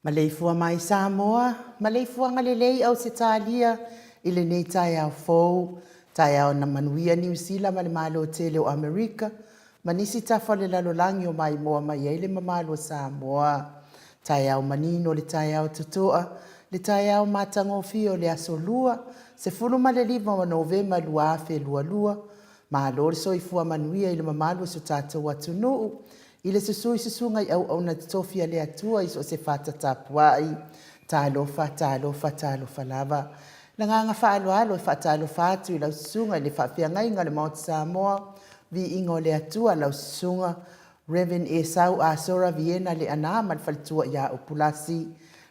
Maleifua mai Samoa, maleifuaga lelei Ausetalia i lenei taeao fou, taeao na manuia Niu Sila ma le Malo tele o Amerika ma nisi tafa o le lalolagi o maimoa mai ai le mamalu o Samoa. Taeao manino le taeao totoa, le taeao matagofie o le Aso Lua, 19 o Novema 2022, Malo le soifua manuia i le mamalu o si o tatou atunuu, i le susu i susuga i auauna totofi a le Atua i so o se fata tapuai. Talofa, talofa, talofa lava. Le agaga faaaloalo e faatalofa atu i lau susuga i le faafeagaiga o le Maota Samoa, viiga o le Atua, lau susuga Rev. Esau Asora Viena Leaana ma le faletua ia Upulasi,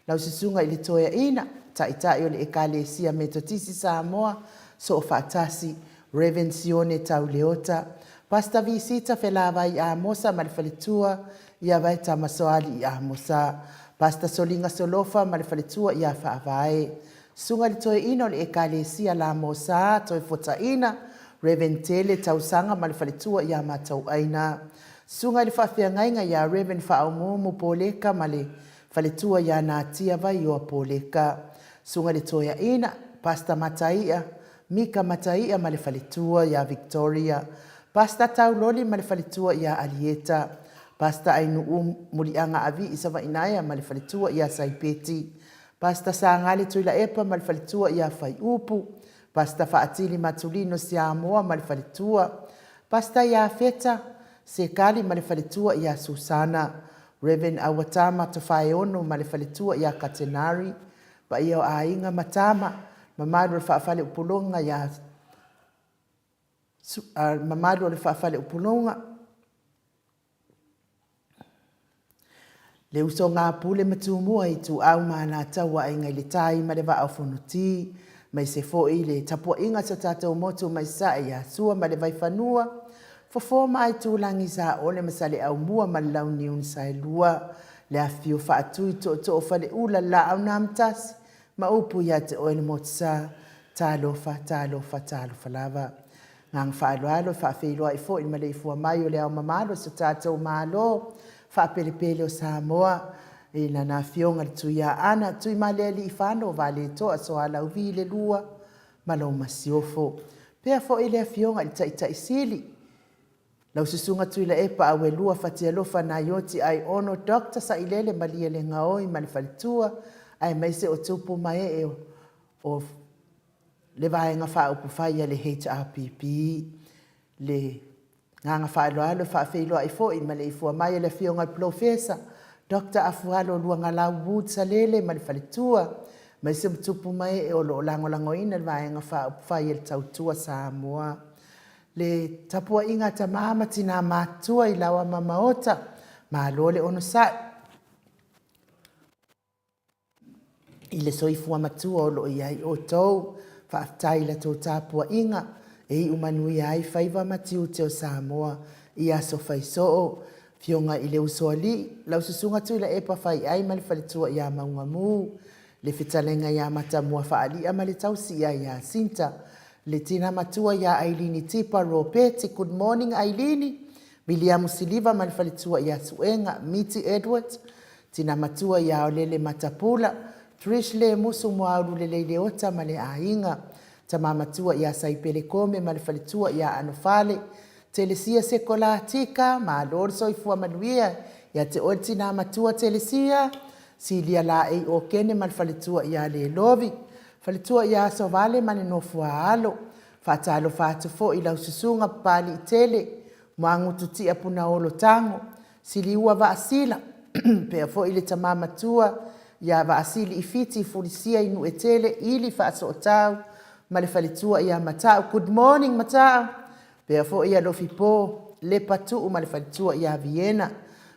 lau susuga i le Toeaina, Taitai o le Ekalesia Metotisi Samoa, Soofaatasi, Rev. Sione Tau Leota, Pastor Visita Felavai Amosa ma le faletua ia Vae Tamasoali'i Amosa, Pastor Soliga Solofa ma le faletua ia Faavae, Susuga i le Toeaina o le Ekalesia La Mosa, Toefuataina, Rev. Tele Tausaga ma le faletua ia Matauaina, Susuga i le Faafeagaiga ia Rev. Faaumuumu Poleka ma le faletua ia Natia Vaioa Poleka, Susuga i le Toeaina, Pastor Mataia, Mika Mataia ma le faletua ia Victoria, Pastor Tauloli ma le faletua ia Alieta, Pastor Ainuu Muliaga Avii Savainaea ma le faletua ia Saipeti, Pastor Sagale Tuilaepa ma le faletua ia Faiupu, Pastor Faatili Matulino Siamoa ma le faletua, Pastor Iafeta Sekali ma le faletua ia Susana, Rev. Auatama Tofaeono ma le faletua ia Katenari, paia o aiga ma tama, mamalu o le faafaleupuloga ia mamalu o le faafaleupuloga, Le usoga a Pule ma Tumua, Ituau ma Alataua, Aiga i le Tai ma le Vaa o Fonoti, aemaise foi le tapuaiga a si o tatou motu mai Sasae ia Sua ma le Vaifanua, Fofo ma Aitulagi, Saole ma Saleaaumua ma le Launiu na Saelua, le afifio Faatui, Tootoo o Faleula, le Laau na Amotasi, Ma upu ia te oe le motusa, talofa, talofa, talofa lava. Agaga faaaloalo e faafeiloai foi i le maleifua mai o le Ao Mamalu o si o tatou Malo faapelepele o Samoa i Lana Afioga i le Tuiaana Tuimalealiifano Vaaletoa Sualauvi le II ma lau Masiofo. Faapea foi le Afioga i le Taitai Sili, lau Susuga Tuilaepa Auelua Fatialofa Naioti Aiono Dr. Sailele Malielegaoi ma le faletua, aemaise o tupu ma ee o le Vaega Faaupufai a le HRPP. Le agaga faaaloalo e faafeiloai foi i le maleifua mai o le Afioga i le Polofesa Dr. Afualo Luagalau Wood Salele ma le faletua, aemaise ma tupu ma ee o lo o lagolagoina le Vaega Faaupufai a le Tautua Samoa. Le tapuaiga a tama ma tina matutua i laoa ma maota, malo le onosai i le soifua matua o lo o i ai outou. Faafetai i la outou tapuaiga e iu manuia ai faiva ma tiute o Samoa i aso fai soo. Afioga i le Usoalii, lau Susuga Tuilaepa Faiai ma le faletua ia Maugamu, le fetalaiga ia Matamua Faalia ma le tausi ia Iasinta, le tina matua ia Ailini Tipa Ropeti, good morning Ailini, Viliamu Siliva ma le faletua ia Suega, Miti Edward, tina matua ia Aolele Matapula, Trish Lemusu Moaulu Lelei Leota ma le aiga, tama matua ia Saipele Kome ma le faletua ia Anofale, Telesia Sekolatika, malo le soifua manuia ia te oe le tina matua Telesia, Silia Laei Okene ma le faletua ia Lelovi, faletua ia Asovale ma le nofoa-alo. Faatalofa atu foi i lau susuga Papaliitele Muagututia Punaolo Tago, Siliua Vaasila, faapea foi le tama matua ia Vaasili Fiti Fulisia i Nuetele Ili Faasootau ma le faletua ia Matau. Good morning Matau. Faapea foi ia Lofipo Lepa Tuu ma le faletua ia Viena,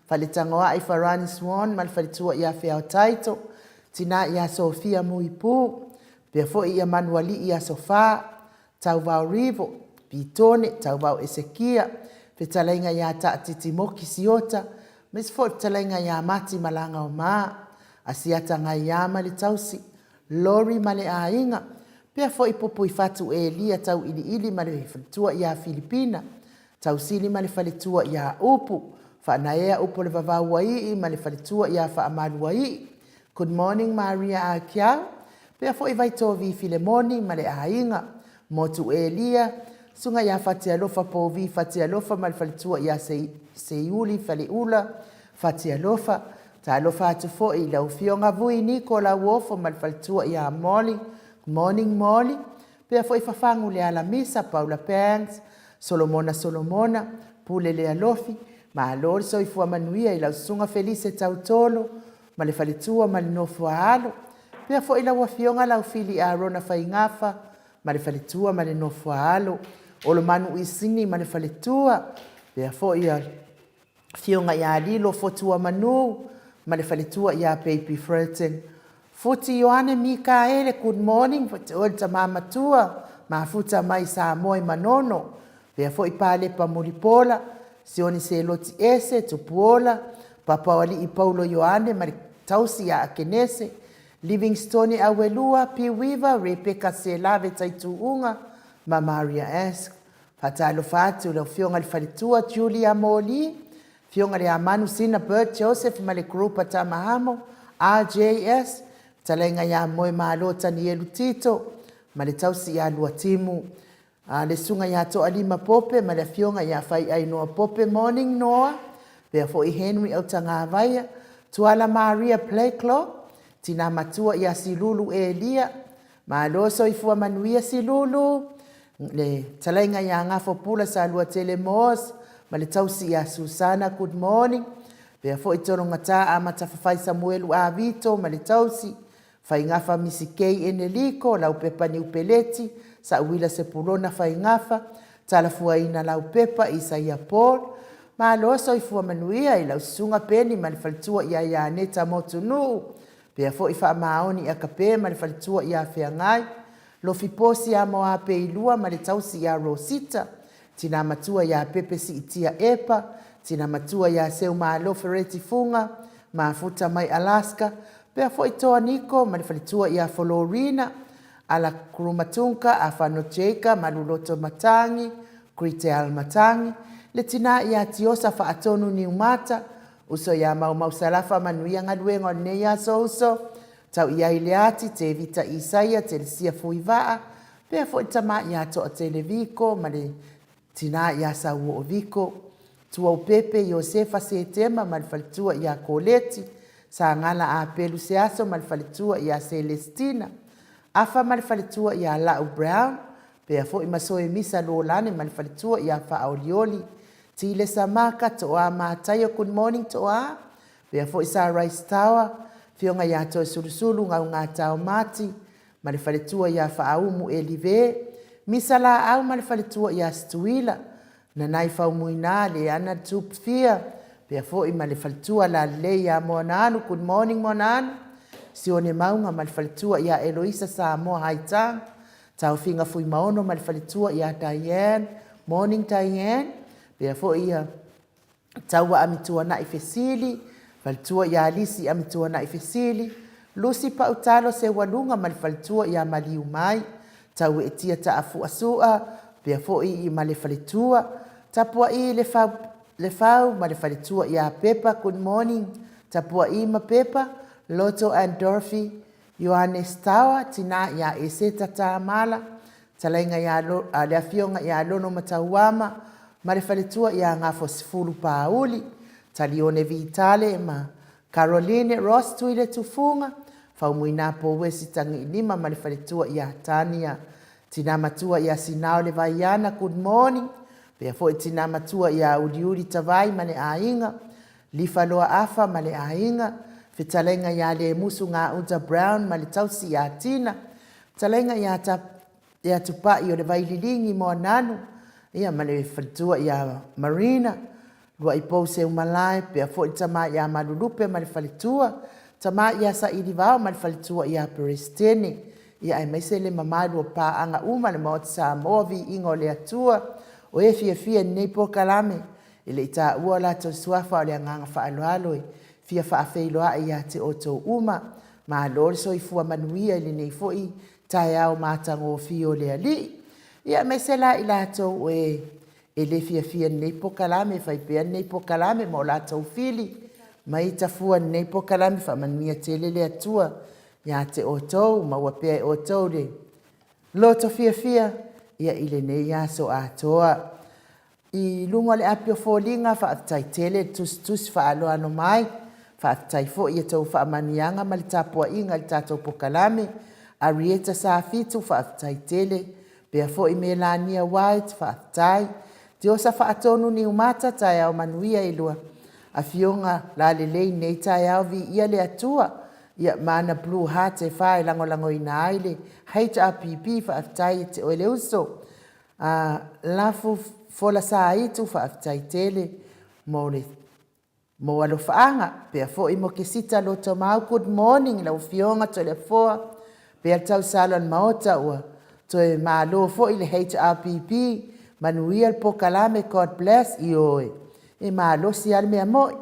Faletagoai Farani Swan ma le faletua ia Feao Taito, tina ia Sofia Muipu, faapea foi ia Manualii Asofa, Tauvao Rivo, Pitone, Tauvao Esekia, fetalaiga ia Taatiti Moki Siota, aemaise foi le fetalaiga ia Mati Malagaoma, Asiata Gaia ma le tausi, Lori ma le aiga, faapea foi Pupuifatu Elia Tauiliili ma le faletua ia Filipina, Tausili ma le faletua ia Upu, Faanaea Upu o le Vavauaii ma le faletua ia Faamaluaii. Good morning Maria Akiau, faapea foi Vaitovi Filemoni ma le aiga, Motu Elia, Susuga ia Fatialofa Povi Fatialofa ma le faletua ia Seiuli Faleula Fatialofa. Talofa atu foi i lau Afioga Vui Niko Lauofo ma le faletua ia Molly. Good morning Molly. Faapea foi Fafagu Lealamisa, Paula Banks, Solomona Solomona, Pule Lealofi, malo le soifua manuia i lau Susuga Felise Tautolo ma le faletua ma le nofo a alo. Faapea foi lau Afioga Laufili Arona Faigafa ma le faletua ma le nofo a alo. Olomanu Isini ma le faletua, faapea foi Afioga ia Lilo Fotuamanu ma le faletua ia Baby Fredson. Futi Ioane Mikaele, good morning, te oe le tama matua, mafuta mai Samoa i Manono. Faapea foi Palepa Mulipola, Sione Seloti Ese, Tupuola, Papaoalii Paulo Ioane ma le tausi ia Akenese, Livingstone Auelua, Piuiva, Rebecca Selave Taituuga ma Maria Ask. Faatalofa atu i lau Afioga i le Faletua Julia Moli, Afioga i le Amanu Sina Bert Joseph ma le Group a Tamahamo, RJS, Fetalaiga ia Moemalo Tanielu Tito ma le tausi ia Luatimu, le Susuga ia Toalima Pope ma le Afioga ia Faiainoa Pope Morning Noa, faapea foi Henry Autagavaia, Tuala Maria Blacklock, Tina Matua ia Silulu Elia, Malo soifua manuia Silulu, le talaiga ia Gafopula Saluatele Moss ma le tausi ia Susana good morning. Pea foi Tologata Amatafafai Samuelu Avito ma le tausi, Faigafa Misi Kei Eneliko, Laupepa Niupeleti, Sauila Sepulona Faigafa, Talafuaina Laupepa Isaia Paul. Malo soifua manuia i lau susuga Peni ma le faletua ia Ianeta Motunuu, Pea foi Faamaoni ia Kape ma le faletua ia Feagai, Lofiposi ia Moapeilua ma le tausi ia Rosita, Tina matua ia Pepe Siitia Epa, Tina matua ia Seumalo Fereti Fuga, Mafuta mai Alaska, Pea foi Toa Niko ma le faletua ia Folorina, Ala Kurumatunga, Afano Jaka, Maluloto Matangi, Griteal Matangi, le tina ia Tiosa Faatonu Niumata, uso ia Maumau Salafa, manuia galuega o lenei aso uso, tau i ai le ati, Tevita Isaia, Telesia Fuivaa, pea foi le tama ia Toatele Viko ma le tina ia Sauoo Viko, Tuaupepe Iosefa Setema ma le faletua ia Koleti, Sagala Apelu Seaso ma le faletua ia Selesitina, Afa ma le faletua ia Lau Brown, pea foi ma Soe Misa Lolane ma le faletua ia Faaolioli, Tile Samaka, Toa Mataio, good morning Toa, pea foi Sa Rice Tower, Afioga ia Toesulusulu Gaugatao Mati ma le faletua ia Faaumu Elive, Misa Laau ma le faletua ia Situila, Nanai Faumuina, Leana Tupfia, pea foi ma le faletua Lalelei ia Moanaanu, good morning Moanaanu, Sione Mauga ma le faletua ia Eloisa Samoa Haitang, Taofiga Fuimaono ma le faletua ia Diane, morning Diane, pea foi ia Taua Amituanai Fesili, faletua ia Lisi Amituanai Fesili, Lusi Pautalo Seualuga ma le faletua ia Maliumai, Taueetia Taafuasua, pea foi ma le faletua, Tapuai le Fau, le Fau ma le faletua ia Pepa, good morning Tapuai ma Pepa, Loto and Dorothy, Ioane Tawa, tina ia Eseta Tamala, talaiga ia le afioga ia Lono Matauama ma le faletua ia Gafosefulu Pauli, Talione Vitale ma Caroline Ross Tuile Tufuga, Faumuina Pouesi Tagiilima ma le faletua ia Tania, tina matua ia Sinao Le Vaiana, good morning, pea foi tina matua ia Uliuli Tavai ma le aiga, Lifaloa Afa ma le aiga, fetalaiga ia Lemusu Gauta Brown ma le tausi ia Tina, fetalaiga ia ia Tupai o le Vaililigi Moananu, ia ma le faletua ia Marina, Luaipou Seumalae, pea foi le tama ia Malulupe ma le faletua, tama ia Sailivao ma le faletua ia Peresetene, ia aemaise le mamalu o paaga uma le Maota Samoa, viiga o le Atua, o e fiafia i lenei polokalame, e le i taua o latou suafa o le agaga faaaloalo e fia faafeiloai ia te outou uma. Malo le soifua manuia i lenei foi taeao matagofie o le Alii. Ia aemaise la i latou e e le fiafia i lenei polokalame, fai pea lenei polokalame ma o latou fili mai tafua i lenei polokalame, faamanuia tele le Atua ia te outou, maua pea e outou le loto fiafia ia i lenei aso atoa. I luga o le api o foliga, faafetai tele le tusitusi faaaloalo mai. Faafetai foi i a outou faamanuiaga ma le tapuaiga i le tatou polokalame. Arieta Safitu, faafetai tele. Pea foi Melania White, faafetai. Tiosa Faatonu Niumata, taeao manuia i lua afioga lalelei i lenei taeao, viia le Atua. Ia ma ana blue heart e fa e lagolagoina ai le HRPP, faafetai ia te oe le uso. Lafu Fola Saaitu, faafetai tele mo le mo alofaaga, pea foi mo Kesita Lotomau, good morning lau afioga Toleafoa, pea le tausala o le Maota ua toe malo foi le HRPP, manuia le polokalame, God bless, ioe, e malosi lava le mea moi.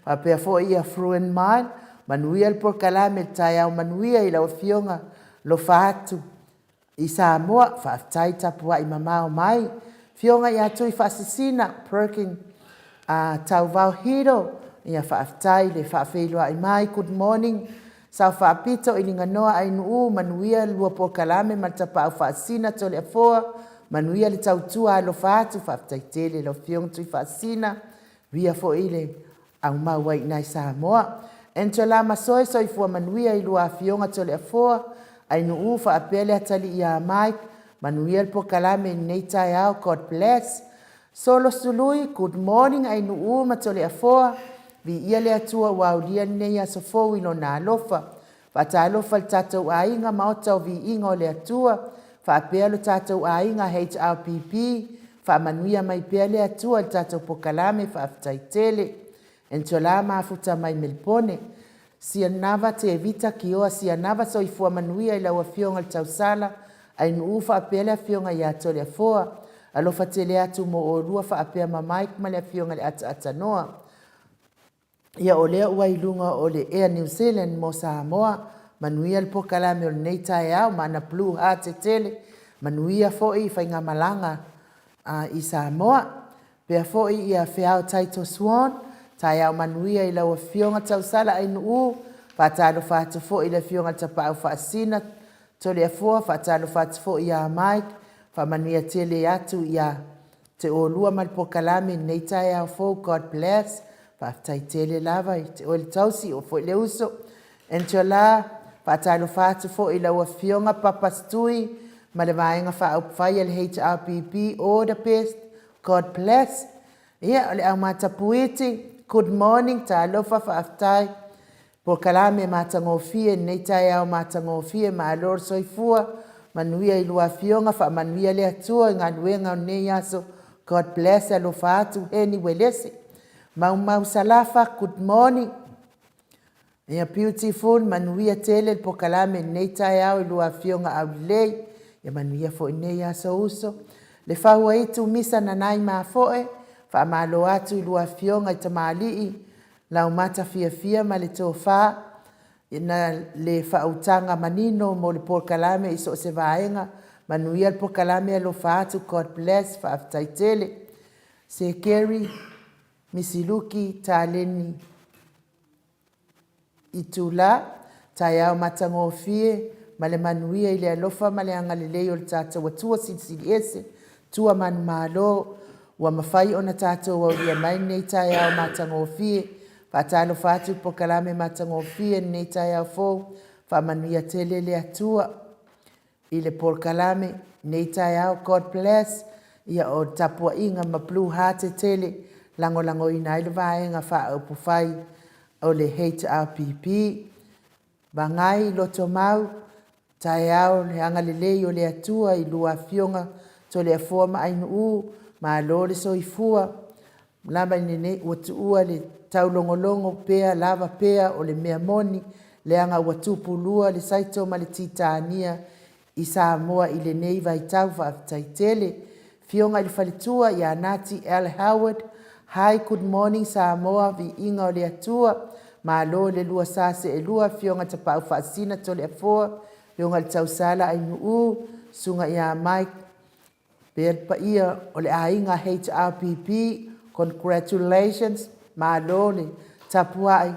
Faapea foi ia Fruin Mile, manuia le polokalame, le taeao manuia i lau afioga, lofa atu i Samoa, faafetai tapuai mamao mai. Afioga ia Tui Faasisina, Perkin Tauvao Hiro, ia faafetai le faafeiloai mai, good morning. Sao Faapito i Liganoa Ainuu, manuia le lua polokalame ma le tapaau Faasisina Toleafoa, manuia le tautua alofa atu, faafetai tele i lau afioga Tui Faasisina, via foi le aumau ai i nai Samoa. Angela Masoe, soifua manuia i lua afioga Toleafoa, Ainuu faapea le atalii ia Mike, manuia le polokalame i lenei taeao, God bless. Solo Sului, good morning Ainuu ma Toleafoa, viia le Atua ua aulia lenei aso fou i lona alofa. Faatalofa i le tatou aiga Maota o Viiga o le Atua, faapea lo tatou aiga HRPP, faamanuia mai pea le Atua i le tatou polokalame, faafetai tele. Enchola mafuta mai Melipone. Sianava Tevita Kioa Sianava, soifua manuia i lau afioga i le tausala, Ainuu faapea le afioga ia Toleafoa. Alofa tele atu mo oulua faapea ma Mike ma le afioga i le Ataatsanoa. Ia o lea ua i luga o le Air New Zealand mo Samoa. Manuia le polokalame o lenei taeao ma ana blue heart tetele. Manuia foi faigamalaga i Samoa. Faapea foi ia Feao Title Swan, taeao manuia i lau Afioga Tausala Ainuu. Faatalofa atu foi i le Afioga i le Tapaau Faasisina Toleafoa, faatalofa atu foi ia Mike, faamanuia tele atu ia te oulua ma le polokalame i lenei taeao fou. God bless. Faafetai tele lava i te oe le tausi, o oe foi le uso. Angela, faatalofa atu foi i lau Afioga Papas Tui ma le Vaega Faaupufai a le HRPP, all the best, God bless. Ia, o le Aumata Puiti, good morning, talofa, faafetai. Polokalame matagofie i lenei taeao matagofie, malo le soifua, manuia i lua afioga, faamanuia le Atua i galuega o lenei aso. God bless, alofa atu, Heni Uelese. Maumau Salafa, good morning. Ia beautiful, manuia tele le polokalame i lenei taeao i lua afioga aulelei. Ia manuia foi lenei aso uso. Le Fauaitu Misa Nanai Mafoe, faamalo atu i lua afioga i tamalii, laumata fiafia ma le tofa na le faautaga manino mo le polokalame i so o se vaega. Manuia le polokalame, alofa atu, God bless, faafetai tele. Sir Gary Misiluki Taleni Itula, taeao matagofie ma le manuia i le alofa ma le agalelei o le tatou Atua Silisili Ese, Atua manumalo, ua mafai ona tatou aulia mai lenei taeao matagofie. Faatalofa atu i le polokalame matagofie i lenei taeao fou, faamanuia tele le Atua i le polokalame lenei taeao. God bless. Ia o le tapuaiga ma Blue Heart tele lagolagoina ai le Vaega Faaupufai o le HRPP. Vagai lotomau, taeao le agalelei o le Atua i lua afioga Toleafoa ma Ainuu, malo le soifua lava i lenei ua tuua le taulogologo pea lava pea o le mea moni, leaga ua tupu lua le saito ma le titania i Samoa i lenei vaitau. Faafetai tele. Afioga i le Faletua ia Nati L. Howard, Hi, good morning Samoa, viiga o le Atua, malo le lua sa seelua, Afioga Tapaau Faasisina Toleafoa, Afioga i le Tausala Ainuu, Susuga ia Mike, pea le paia o le aiga HRPP, congratulations, malo le tapuai,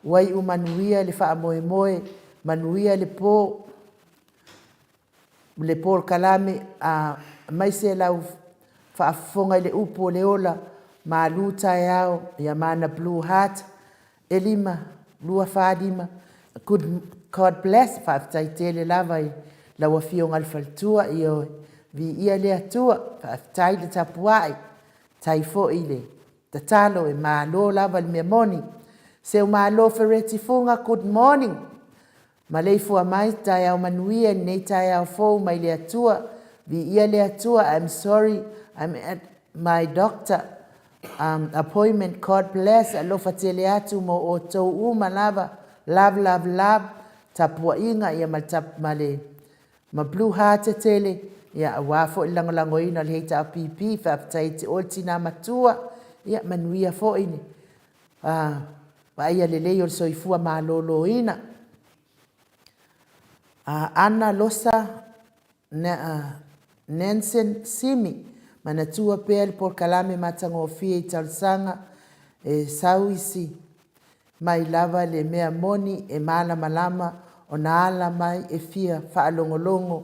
ua iu manuia le faamoemoe, manuia le po, le polokalame, aemaise lau faafofoga i le upu o le ola, malu taeao, ia mana blue heart, e 5, 2, 4, 5, good, God bless, faafetai tele lava i lau afioga i le faletua, ioe, viia le Atua, faafetai le tapuai, tai foi le tatalo e malo lava le mea moni. Seumalo Fereti Fuga, good morning. Maleifua mai taeao manuia i lenei taeao fou mai le Atua. Viia le Atua, I'm sorry, I'm at my doctor appointment. God bless, alofa tele atu mo outou uma lava. Love, love, love. Tapuaiga ia ma le, tap, ma le ma blue heart tele ia aua foi le lagolagoina o le HRPP. Faafetai te oe le tina matua. Ia manuia foi le vaaia lelei o le soifua maloloina. Ana Losa Nansen Simi, manatua pea le polokalame matagofie i talosaga e sau isi mai lava le mea moni e malamalama ona ala mai e fia faalogologo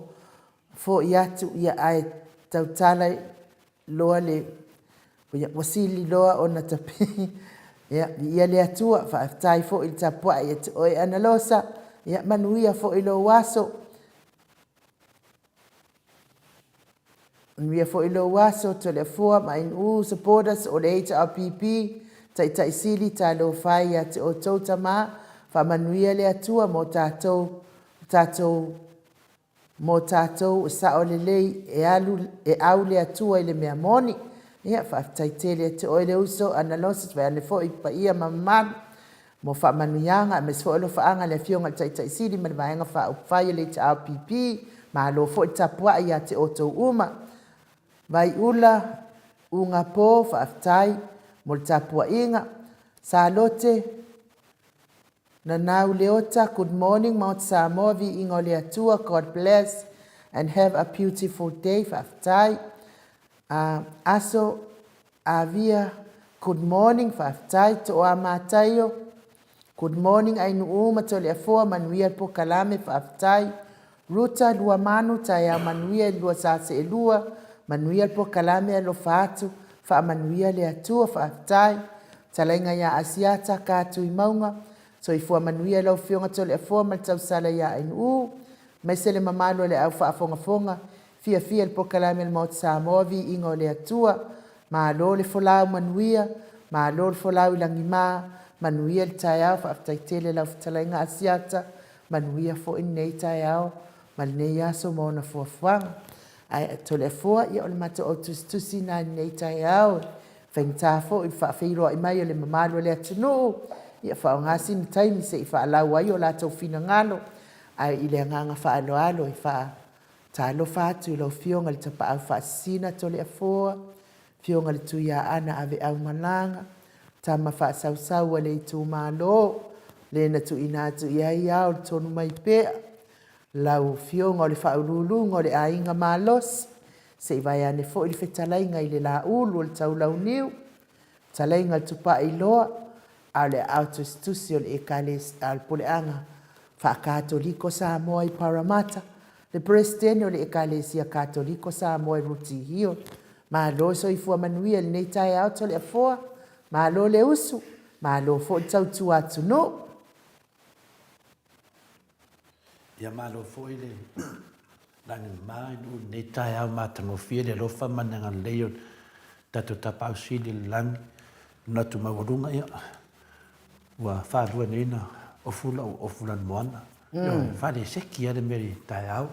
foi atu ia ae tautala loa le ia, ua sili loa ona tapi ia, viia le Atua, faafetai foi i le tapuai ia te oe Analosa, ia manuia foi lou aso. Manuia foi lou aso, Toleafoa ma Ainuu, supporters o le HRPP, Taitai Sili, talofa e ia te outou tama, faamanuia le Atua mo tatou, tatou mo tatou e sao lelei e alu e au le Atua i le mea moni. Ia faafetai tele ia te oe le uso Analosi vaeane foi paia ma mamalu mo faamanuiaga aemaise foi alofaaga i le Afioga i le Taitai Sili ma le Vaega Faaupufai a le HRPP. Malo foi le tapuai ia te outou uma. Vaiula Ugapo, faafetai mo le tapuaiga. Salote. Nanau Leota, Good morning Maota Samoa, Viiga o le Atua, God bless and have a beautiful day, faafetai. Aso Avia, Good morning, faafetai. Toa Mataio, Good morning Ainuu ma Toleafoa, manuia le pokalame, faafetai. Ruta Luamanu, taeao manuia i le 2 sa seelua, manuia le pokalame, alofa atu, faamanuia le Atua, faafetai. Talaiga ia Asiata, Ka Tuimauga, soifua manuia i lau Afioga Toleafoa ma le tausala ia Ainuu, aemaise le mamalu o le au faafogafoga, fiafia i le pokalame a le Maota Samoa, viiga o le Atua. Malo le folau manuia, malo le folau i lagima, manuia le taeao, faafetai tele lau fetalaiga Asiata, manuia foi lenei taeao ma lenei aso ma ona fuafuaga. Ae Toleafoa, ia o le matou au tusitusi na i lenei taeao, e faigata foi le faafeiloai mai o le mamalu o le atunuu, ia faaaoga sina taimi se i faalau ai o latou finagalo, ae i le agaga faaaloalo e faa Talofa atu i lau Afioga i le Tapaau Faasisina Toleafoa, Afioga i le Tuiaana Aveau Malaga, tama faasausau a le itumalo, le na tuuina atu i ai ao le tonu mai pea, lau Afioga o le Faauluuluga o le Aiga Malosi, se i vaeane foi le fetalaiga i le Laulu o le Taulauniu, Fetalaiga i le Tupailoa, a o le aao tusitusi o le Ekalesia, a o le Puleaga Faakatoliko Samoa i Parramatta, le Peresetene o le Ekalesia Katoliko Samoa i Rooty Hill. Malo le soifua manuia i lenei taeao Toleafoa, malo le usu, malo foi le tautua atunuu. Ia malo foi le lagima i nuu i lenei taeao matagofie le alofa ma le agalelei o le tatou Tapaau Sili i le Lagi. Manatu maualuga, ia, ua faalua nei na ofu lau ofu lanumoana. Mm. Faaleseki lava le mea i taeao.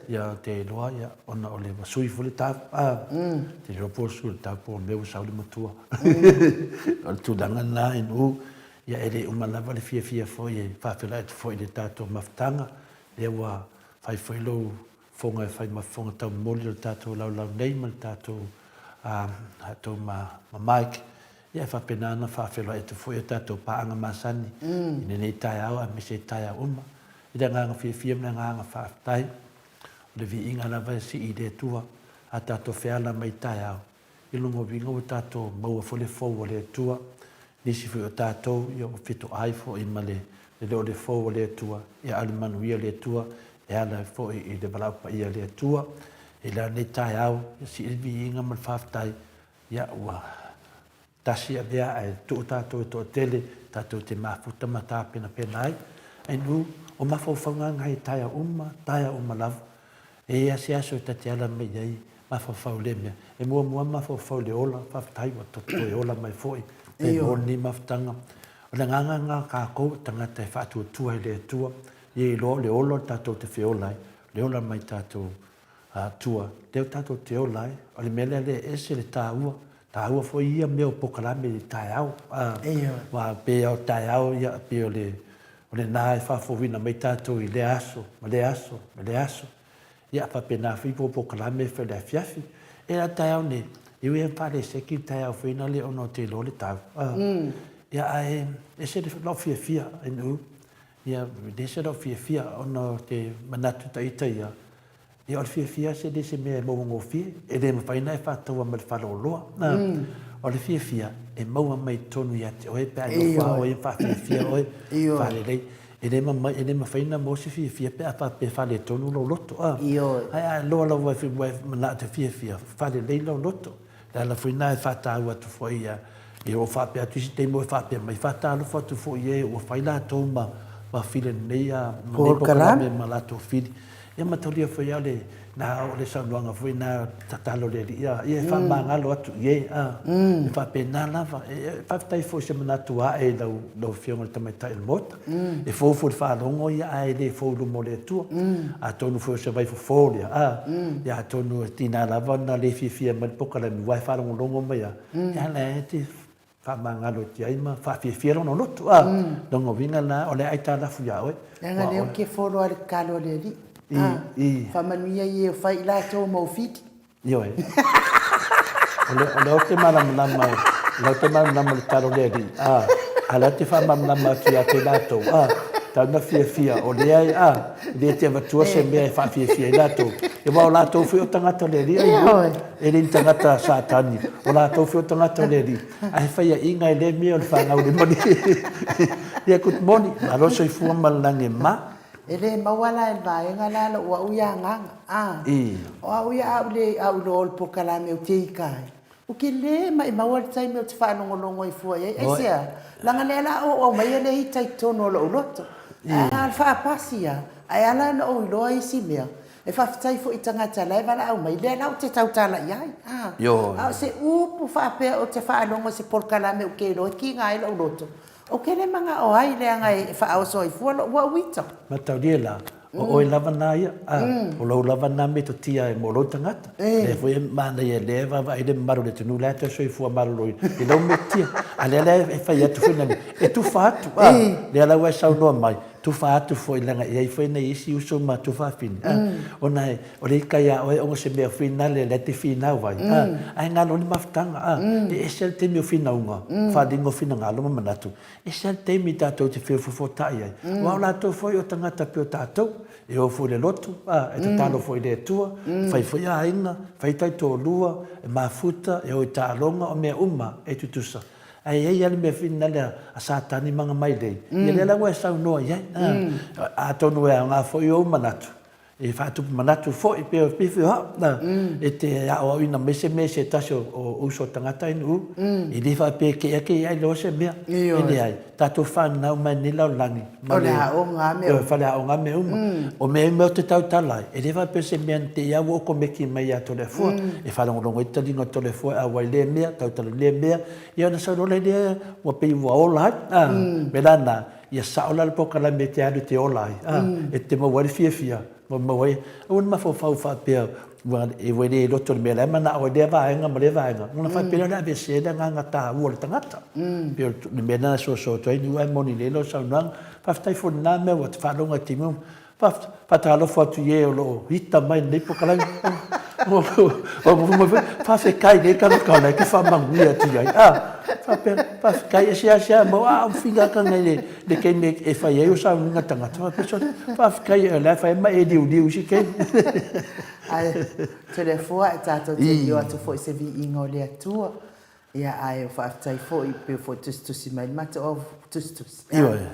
Ia, ou te iloa, ia, ona o le ua sui foi le tau. Ah, mm. Te iloa po o sui le tau po o mea ua sau le matua. Mm. O le tulaga lena i nuu. Ia, e le uma lava le fiafia foi e faafeiloai atu foi i le tatou mafutaga, lea ua fai foi lou fofoga e fai ma fofoga taumoli o le tatou laulau nei ma le tatou tatou ma, ma Mike. Ia, e faapena ona faafeiloai atu foi a tatou paaga masani i lenei taeao aemaise taeao uma. I le agaga fiafia ma le agaga faafetai, o le viiga lava e sii i le Atua a tatou feala mai taeao. I lona uiga ua tatou maua foi le fou o le Atua, nisi foi o tatou ia ua fetoai foi ma le leo o le fou o le Atua, ia a o le manuia o le Atua e ala ai foi i le valaau paia o le Atua. I lenei taeao, ia sii le viiga ma le faafetai, ia ua tasi avea ae tuu tatou e toatele tatou te mafuta ma tapenapena ai. Ainu, o mafaufauga na e taea uma, taea uma lava. E i ai se aso e ta te ala mai ai mafaufau i lea mea. E muamua mafaufau i le ola, faafetai ua toe ola mai foi, pe mo lenei mafutaga. O le agaga lena o tatou o tagata e faatuatua i le Atua, ia iloa o le ola o le tatou te feola ai, le ola mai tatou Atua, lea o tatou te ola ai. O le mea lea lea e ese le taua, taua foi ia mea o polokalame i taeao. Aua pei lava o taeao, ia, pei o le, o lena e faafouina mai tatou i lea aso, ma lea aso, ma lea aso. Ia, faapena foi po o polokalame e fai i le afiafi. E a taeao nei, e ui lava ina faaleseki le taeao foi lea ona ou te iloa le tau. Ia, ae ese lou fiafia, ia, ese lou fiafia ona ou te manatu ita ia, Ia, o le fiafia se le se mea e maua gofie, e le mafai ona e faataua ma le faleoloa. O le fiafia, e maua mai totonu ia te oe pe a nofo lava oe ma faafiafia oe, faalelei. E le mamai, e le mafai ona maua se fiafia pe a faapea e faaletonu lou loto. Ae a iloa lava ua e manao e te fiafia, faalelei lou loto. Le ala foi lena e faataua atu foi ia, ia ua faapea atu isi taimi ua faapea mai, faatalofa atu foi i e ua fai latou ma ma fili lenei a ma lenei polokalame ma latou fili. Ia mataulia foi a le na o le saunoaga foi na tatalo le alii a ia e faamagalo atu i e a e faapena lava. E faafetai foi i se manatu ua ae i lau lau Afioga i le Tamaitai o le Maota. E fou foi i le faalogo ia ae le fou i luma o le Atua. Atonu foi o se vaifofo lea, a, ia atonu e tiga lava ona le fiafia mai le pokalani aua e faalogologo mai lava, ia la e te faamagalo atu ai ma faafiafia lona loto, a. Lona uiga la, o le aitalafu ia oe. Leaga lea ou te follow lava i le tatalo a le Alii, a, faamanuia i e o fai i latou mau fili. Ioe. O lea, o lea ou te malamalama, o lea ou te malamalama i le tala o le Alii. A. A la te faamalamalama atu ia te latou, a, tau na fiafia, o lea e, a, e le te avatua se mea e faafiafia ai latou. Aua o latou foi o tagata o le Alii, ai, e le ni tagata Satani, o latou foi o tagata o le Alii. Ae faiaina e lea mea o le fanau le malie. Ia, good morning. Malo le soifua ma le lagi e mama. E le maua la e le vaega la lou au ia agaga, a. O au ia a ou le, a ou iloa o le polokalame ou te ika ai, ou te le maimau le taimi ou te faalogologo ai fua i ai. Aisea? Leaga lea la a ou aumaia le ita i totonu o lou loto. Ae a o le faapasi lava, ae ala ona ou iloa isi mea, e faafetai foi i tagata la e valaau mai, lea la ou te tautala i ai, a. A o se upu faapea ou te faalogo i se polokalame ou te iloa e kiga ai lou loto, Ou te le manao ai leaga e faaoso ai fua lou au ita. Mataulia la, o oe lava na ia, a, o lou lava na metotia e mo lou tagata. Lea foi e manaia lea e vaavaai le mamalu o le atunuu la e toe soifua malolo i lou metotia. A lea la e fai atu foi nani, e tufa atu, a, lea la ua e saunoa mai, tufa atu foi leaga e i ai foi nai isi uso ma tuafafine, a, ona e, O le ika iā oe ona se mea finale lea te finau ai, a, ae galo le mafutaga, a, e ese le taimi o finauga, faaaliga o finagalo ma manatu, ese le taimi tatou te feofoofotai ai, aua o latou foi o tagata pei o tatou, e o foi i le lotu, a, e tatalo foi i le Atua, e fai foi aiga, fai taitoalua, e mafuta, e o i taaloga, o mea uma e tutusa. Ae i ai lava le mea finale a Satani ma ana mailei, ia lea la ua e saunoa i ai, a, atonu e aoga foi ou manatu, E faatupu manatu foi pei o pei foi o au, e te aoaoina mai se mea i se tasi o uso o tagata i Nu'u, e le faapea e keʻe ake ia iloa se mea. E leai, tatou fanau mai lenei lalolagi ma le faleaoga a mea uma. Faleaoga a mea uma. O mea uma ou te tautala ai, e le faapea o se mea na te i a ua okomeki mai ia Toleafoa, e faalogologo ai taliga o Toleafoa e auai lea mea, tautala i lea mea, ia ona sau loa lea ua pei ua ola ai. O le mea la lena, Ia sao la le polokalame e te alu e te ola ai, a, e te maua ai le fiafia, ma maua ai, aua ne mafaufau faapea, ua e le loto i le mea la e manao ai lea vaega ma lea vaega, ona faapea lea o le aveesea le agaga taua o le tagata. Pei o le mea lena e soso atu ai, aua e moni lelei lau saunoaga. Faafetai foi i lena mea ua te faalogo i taimi uma. Faatalofa atu i e o lo o ita mai i lenei polokalame. Faafetai i lenei tagata o la e te faamanuia atu i ai. Faapea, faafetai, e seasea mau, a o finagana i le taimi e fai ai o sauniga tagata. Faapea, sole, faafetai o la e fai ma e liuliu i isi taimi. Ae, Toleafoa, e tatou te lio atu foi i se viiga o le Atua. Ia, ae faafetai foi, pei foi tusitusi mai le matou au tusitusi. Ioe.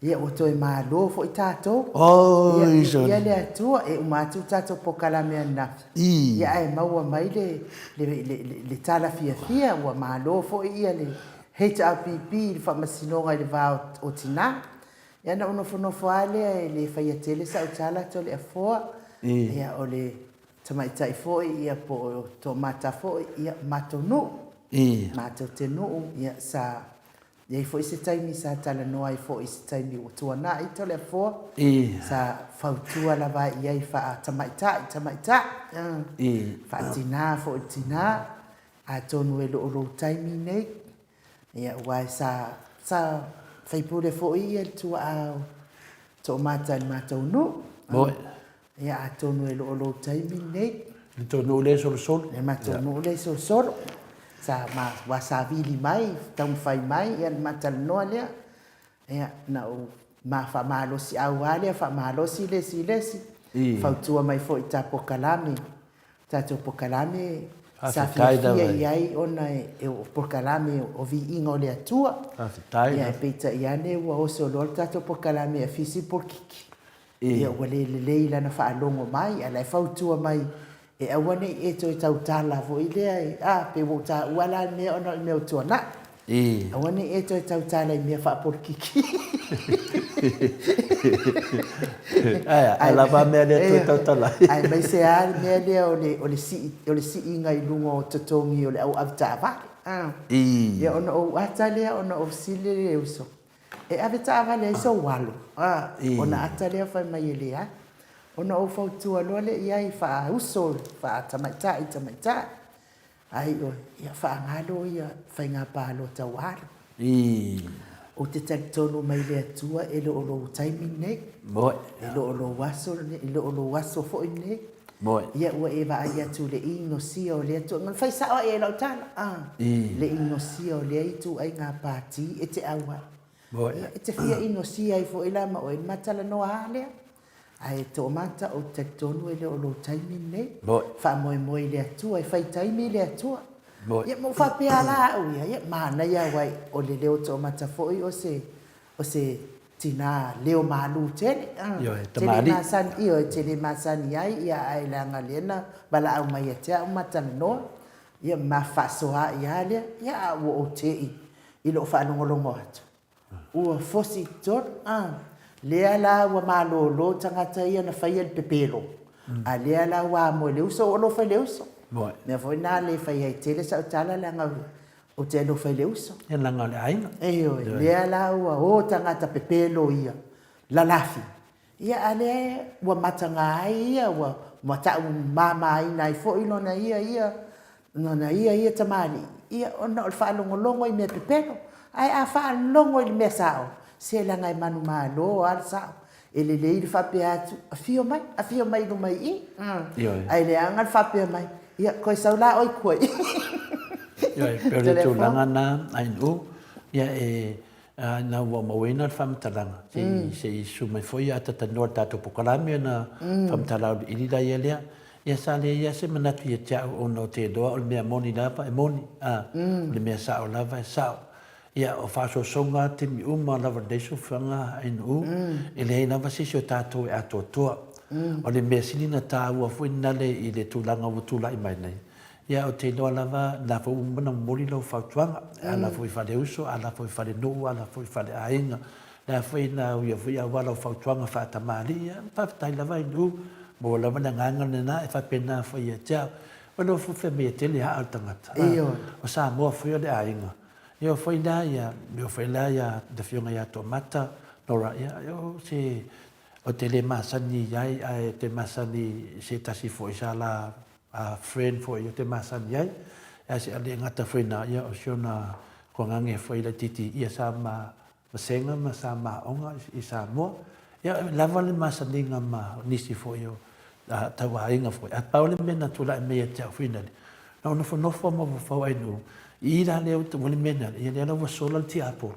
Ia, ua toe malo foi tatou. Oi, Ia, viia le Atua, e uma atu le tatou polokalame ananafi. Ia, ae maua mai le, le, le, le, le tala fiafia, ua malo foi ia le HRPP i le faamasinoga i le va o, o tina. Ia, ona ou nofonofo lava lea e le faia tele sau tala Toleafoa. Ia, o le Tamaitai foi ia po o Toamata foi ia matou nuu. Matou te nuu ia sa i ai foi se taimi sa talanoa ai foi i se taimi ua tuanai Toleafoa sa fautua lava i ai faa-tamaitai tamaitai faa-tina foi tina atonu e le o lou taimi nei ia aua sa sa faipule foi ia le tuaa o Toamata i le matou nuu. Ia atonu e le o lou taimi lenei. Le tou nuu lea e solosolo. Le matou nuu lea e solosolo. Sa ma ua savili mai, taumafai mai, ia ona ma talanoa lea. Ia na ou ma faamalosiau lava lea, faamalosi le isi i le isi. Fautua mai foi i ta polokalame, tatou polokalame sa fiafia i ai ona e o polokalame o viiga o le Atua. Faafetai. Ia peitai ane ua oso loa le tatou polokalame e afisi le polokiki. Ia ua le lelei lana faalogo mai, a o la e fautua mai e aua ne i e toe tautala foi lea e, a, pei ua ou taua la le mea ona o le mea ua tuanai. Aua ne i e toe tautala i mea faapolokiki. Ae a, ae lava a mea lea toe tautala ai. Aemaise lava le mea lea o le, o le sii, o le siiga i luga o totogi o le au avetaavale. Ia ona ou ata lea ona ou fesili lea i le uso, E ave taavale ai sou alo, a, ona ata lea fai mai e leai. Ona ou fautua loa lea i ai faa-uso, faa-tamaitai, tamaitai. Ai oe, ia faagalo ia faiga palota ua alu. Ou te talitonu mai le Atua e le o lou taimi lenei. E le o lou aso lenei, e le o lou aso foi lenei. Ia ua e vaai atu i le inosia o lea ituaiga, fai sao lava i ai lau tala, a, le inosia o lea ituaiga pati e te auai. Ia, e te fia inosia ai foi la ma oe i le ma talanoa a lea. Ae Toomata, ou te talitonu e le o lou taimi lenei. Faamoemoe i le Atua, e fai taimi le Atua. Ia ma ou faapea la au ia, ia manaia aua o le leo Toomata foi o se, o se tina leo malu tele. Ioe, tamalii. Ioe, te le masani ai, ia ae leaga lea na valaau mai ia te au ma talanoa, ia ma faasoaai lava lea, ia a ua ou te'i i lou faalogologo atu, ua fosi i totonu, a, lea la ua malolo tagata ia na faia le pepelo, a lea la ua amo e le uso, ua alofa i le uso. Mea foi lena le fai ai tele sau tala leaga ou te alofa i le uso. Ia leaga o le aiga. Ioe, lea la ua o tagata pepelo ia, lalafi, Ia, a lea ua mataga ai ia, ua matau mamaina ai foi lona ia ia, lona ia ia tamalii, ia, ona o le faalogologo i mea pepelo. Ae a faalogo i le mea sao, se leaga e manumalo lava le sao. E lelei le faapea atu, afio mai, afio mai i luma i i. Ae leaga le faapea mai, ia, toe sau la oe i tua i i. Ioe, e pei o le tulaga lena Ainuu, ia e Ina ua mauaina le faamatalaga, se i susu mai foi a talanoa i le tatou polokalame ona faamatala auiliili laia lea. Ia sa leai lava se manatu ia te au ona ou te iloa o le mea moni lava e moni, a, o le mea sao lava e sao. Ia, o faaosoosoga lava taimi uma lava o lenei soifuaga atunuu, e leai lava se isi o tatou e atoatoa. O le mea sili ona taua foi nale i le tulaga ua tulai mai nei, Ia, ou te iloa lava, o lena foi ua uma ona momoli lau fautuaga, e ala foi i faleuso, ala foi i falenuu, ala foi i faleaiga. O le a foi na uia foi aua lau fautuaga faatamalii, ia, faafetai lava i nuu, maua lava le agaga lena e faapena foi ia te au. Ua iloa foi fai mai e tele aa o le tagata, o Samoa foi o le aiga. E oo foi la ia, e oo foi la ia le Afioga ia Toomata Nora, ia, o se, ou te le masani i ai, ae ou te masani i se tasi foi sa la a friend foi ou te masani ai, ae se le gata foi na, ia o si ona tuagage foi laitiiti ia sa ma vasega ma sa ma aoga i Samoa. Ia e lava le masaniga ma nisi foi o tauaiga foi, ae pau le mea na tulai mai ia te au foi nale, na ou nofonofo ma mafaufau ai nuu, i la lea ua le mea nale, ia lea la ua sola le tiapolo,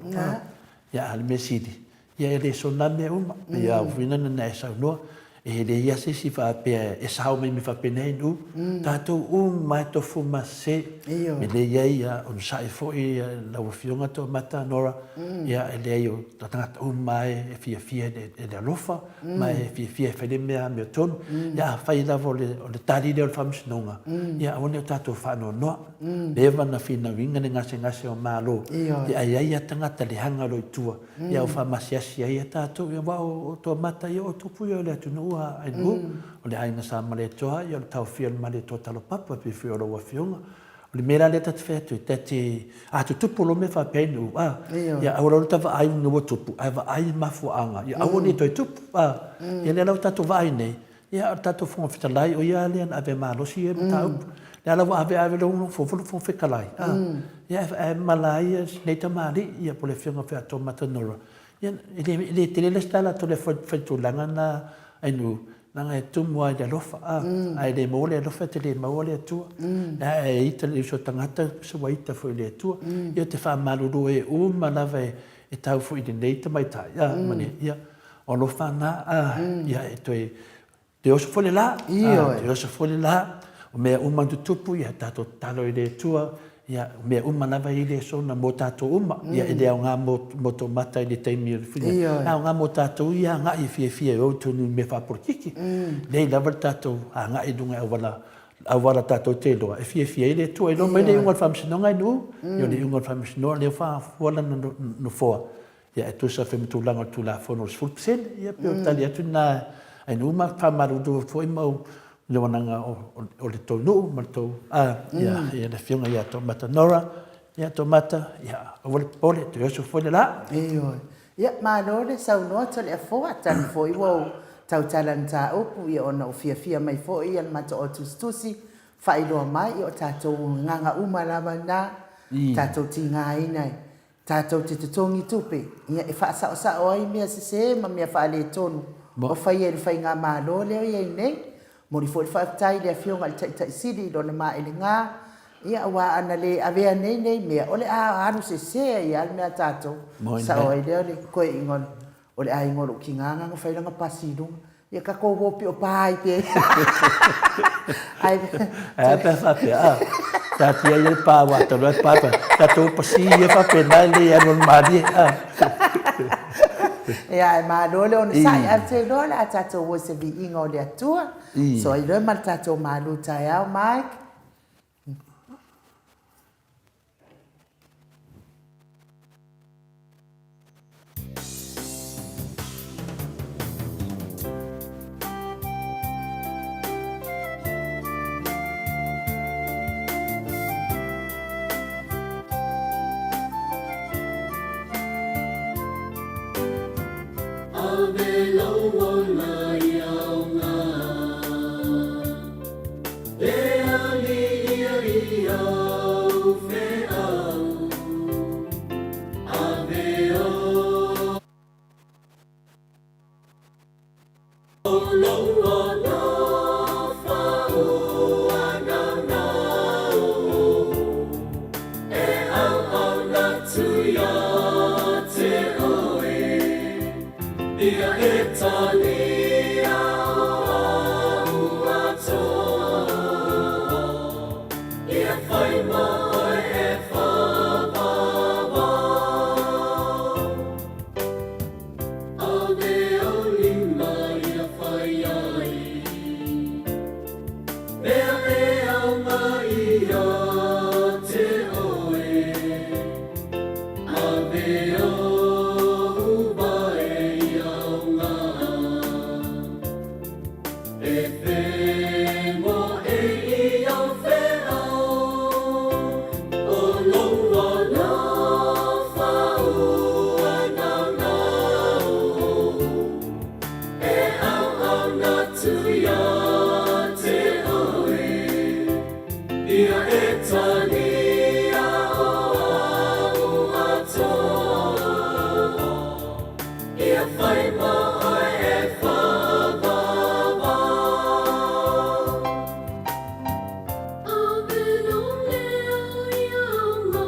ia a le mea sili, Ia e le soona mea uma. Ia au foi na e saunoa, e leai lava se isi faapea e sao mai mea faapena i nuu. Tatou uma e tofu ma se. E leai ia onosai foi lau Afioga Toomata Nora, ia e leai o tagata uma e fiafia i le alofa ma e fiafia e fai le mea amiotonu. Ia afai lava o le tali lea o le Faamasinoga, ia aua ne i o tatou faanoanoa. Leva na finauina le gasegase o Malo, ia ae i ai lava tagata leaga o lo o i tua. Ia o faamasiasi ai ia tatou, ia aua o Toamata ia o tupu ia o le atunuu a Ainuu, o le aiga sa Malietoa, ia o le taofia o le Malietoa talopapa pei foi o lau afioga. O le mea la lea ta te fai atu ai, ta te, a tutupu loa mea faapea Ainuu, a, ia aua lava ta vaai ina ua tupu, ae vaai i mafuaaga, ia aua ne i toe tupu, a. Ia lea la ua tatou vaai nei, Ia, o le tatou Fofoga Fetalai, o ia lea na ave malosi ia mataupu. Lea la ua ave ave lou nofoa le Fofoga Fetalai, a, ia ae mala ai ia nei tamalii, ia po o le Afioga foi ia Toomata Nora. Ia, e le, e le tele la se tala atu i le faitulaga lena Ainuu, leaga e tumu lava i le alofa, a, a e le maua le alofa, e te le maua le Atua. Ae e ita le uso tagata, se ua ita foi i le Atua. Ia, ou te faamalulu e uma lava e tau foi i lenei tamaitai, a, ma le, ia, O alofa na, a, ia e toe, toe oso foi le la, a, toe oso foi le la, o mea uma na tutupu, ia tatou tatalo i le Atua, ia, o mea uma lava e i le aso na mo tatou uma, ia e le aoga mo, mo Toomata i le taimi o le fina, e aoga mo tatou ia agai e fiafia e o i totonu i mea faapolokiki. Lea lava le tatou agai i luga i auala, auala tatou te iloa, e fiafia ai le Atua. Iloa mai le iuga o le Faamasinoga e Nuu, ia o le iuga o le Faamasinoga lea ua faafoa lana nofoa, Ia, e tusa foi ma tulaga o le Tulafono o le 10%, ia pei o le tali atu lena ai nuu ma faamalulu atu foi ma ou lewanaga o le tou nuu ma le tou, ia, ia le Afioga ia Toomata Nora, ia Toomata, ia aua le popole, toe oso foi le la. Ioe. Ia, malo le saunoa Toleafoa, talu foi ua ou tautala mataupu, ia ona ua fiafia mai foi ia le matou au tusitusi, faailoa mai, ia o tatou agaga uma lava na, tatou tigaina e Tatou te totogi tupe, ia, e faasaosao ai mea sese ma mea faaletonu o faia e le faigamalo lea o i ai nei. Momoli foi le faafetai i le Afioga i le Taitai Sili i lona maelega, Ia, aua ana le avea nei nei mea, o le a alu sese ai lava le mea a tatou. Sao ai lea o le toeaiina o le aiga o lou tina na na fai lana pasi i luga. Ia tatou o pio pa ai pea. Ae Ae a pe a faapea, a, taatia ia le pa aua talu ai le pa, tatou pasi ia faapena e lelei e alualu malie, a. Ia, ae malo le onosai, ae ou te iloa o le a tatou o i se viiga o le Atua. So ai loa ma le tatou malu taeao, Mike. Ave lou ola i aoga. Le alii ia i au feau. Ave o lou alofa ua naunau e auauna atu ia te oe. Ia e talia o au atoa, Ia whai ma oe e whāwāwā. Ave au lima ia whai ai, Mea e ao mai ia te oe. Ave ou vae i aoga, E whengo e i au wheao, O lou alofa ua naunau, E auauna atu ia te oe. Ia e talia o au atoa, Ia whai ma oe e whāwāwā. Ave lou leo i aoga,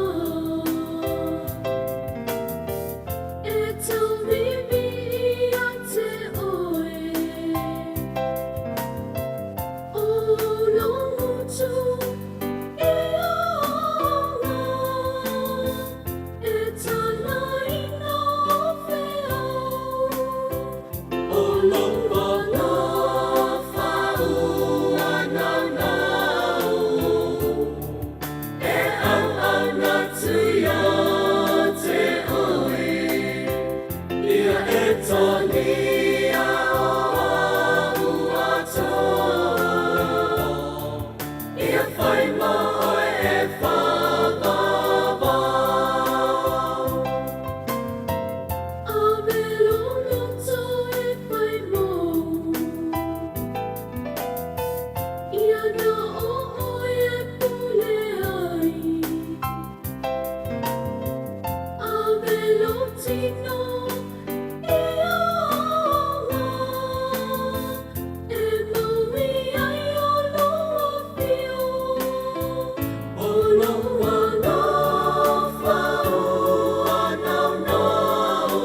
E tauvivi ia te oe. O lou motu i aoga, E tālaina o feau. O lou alofa ua naunau, E auauna atu ia te oe. Ia e talia o au atoa, Ia whai ma oe e whāwāwā. Ave lou loto e whai mou, Ia na o oe e pule ai. Ave lou tino i aoga, E maui ai o lou afio. O lou alofa ua naunau,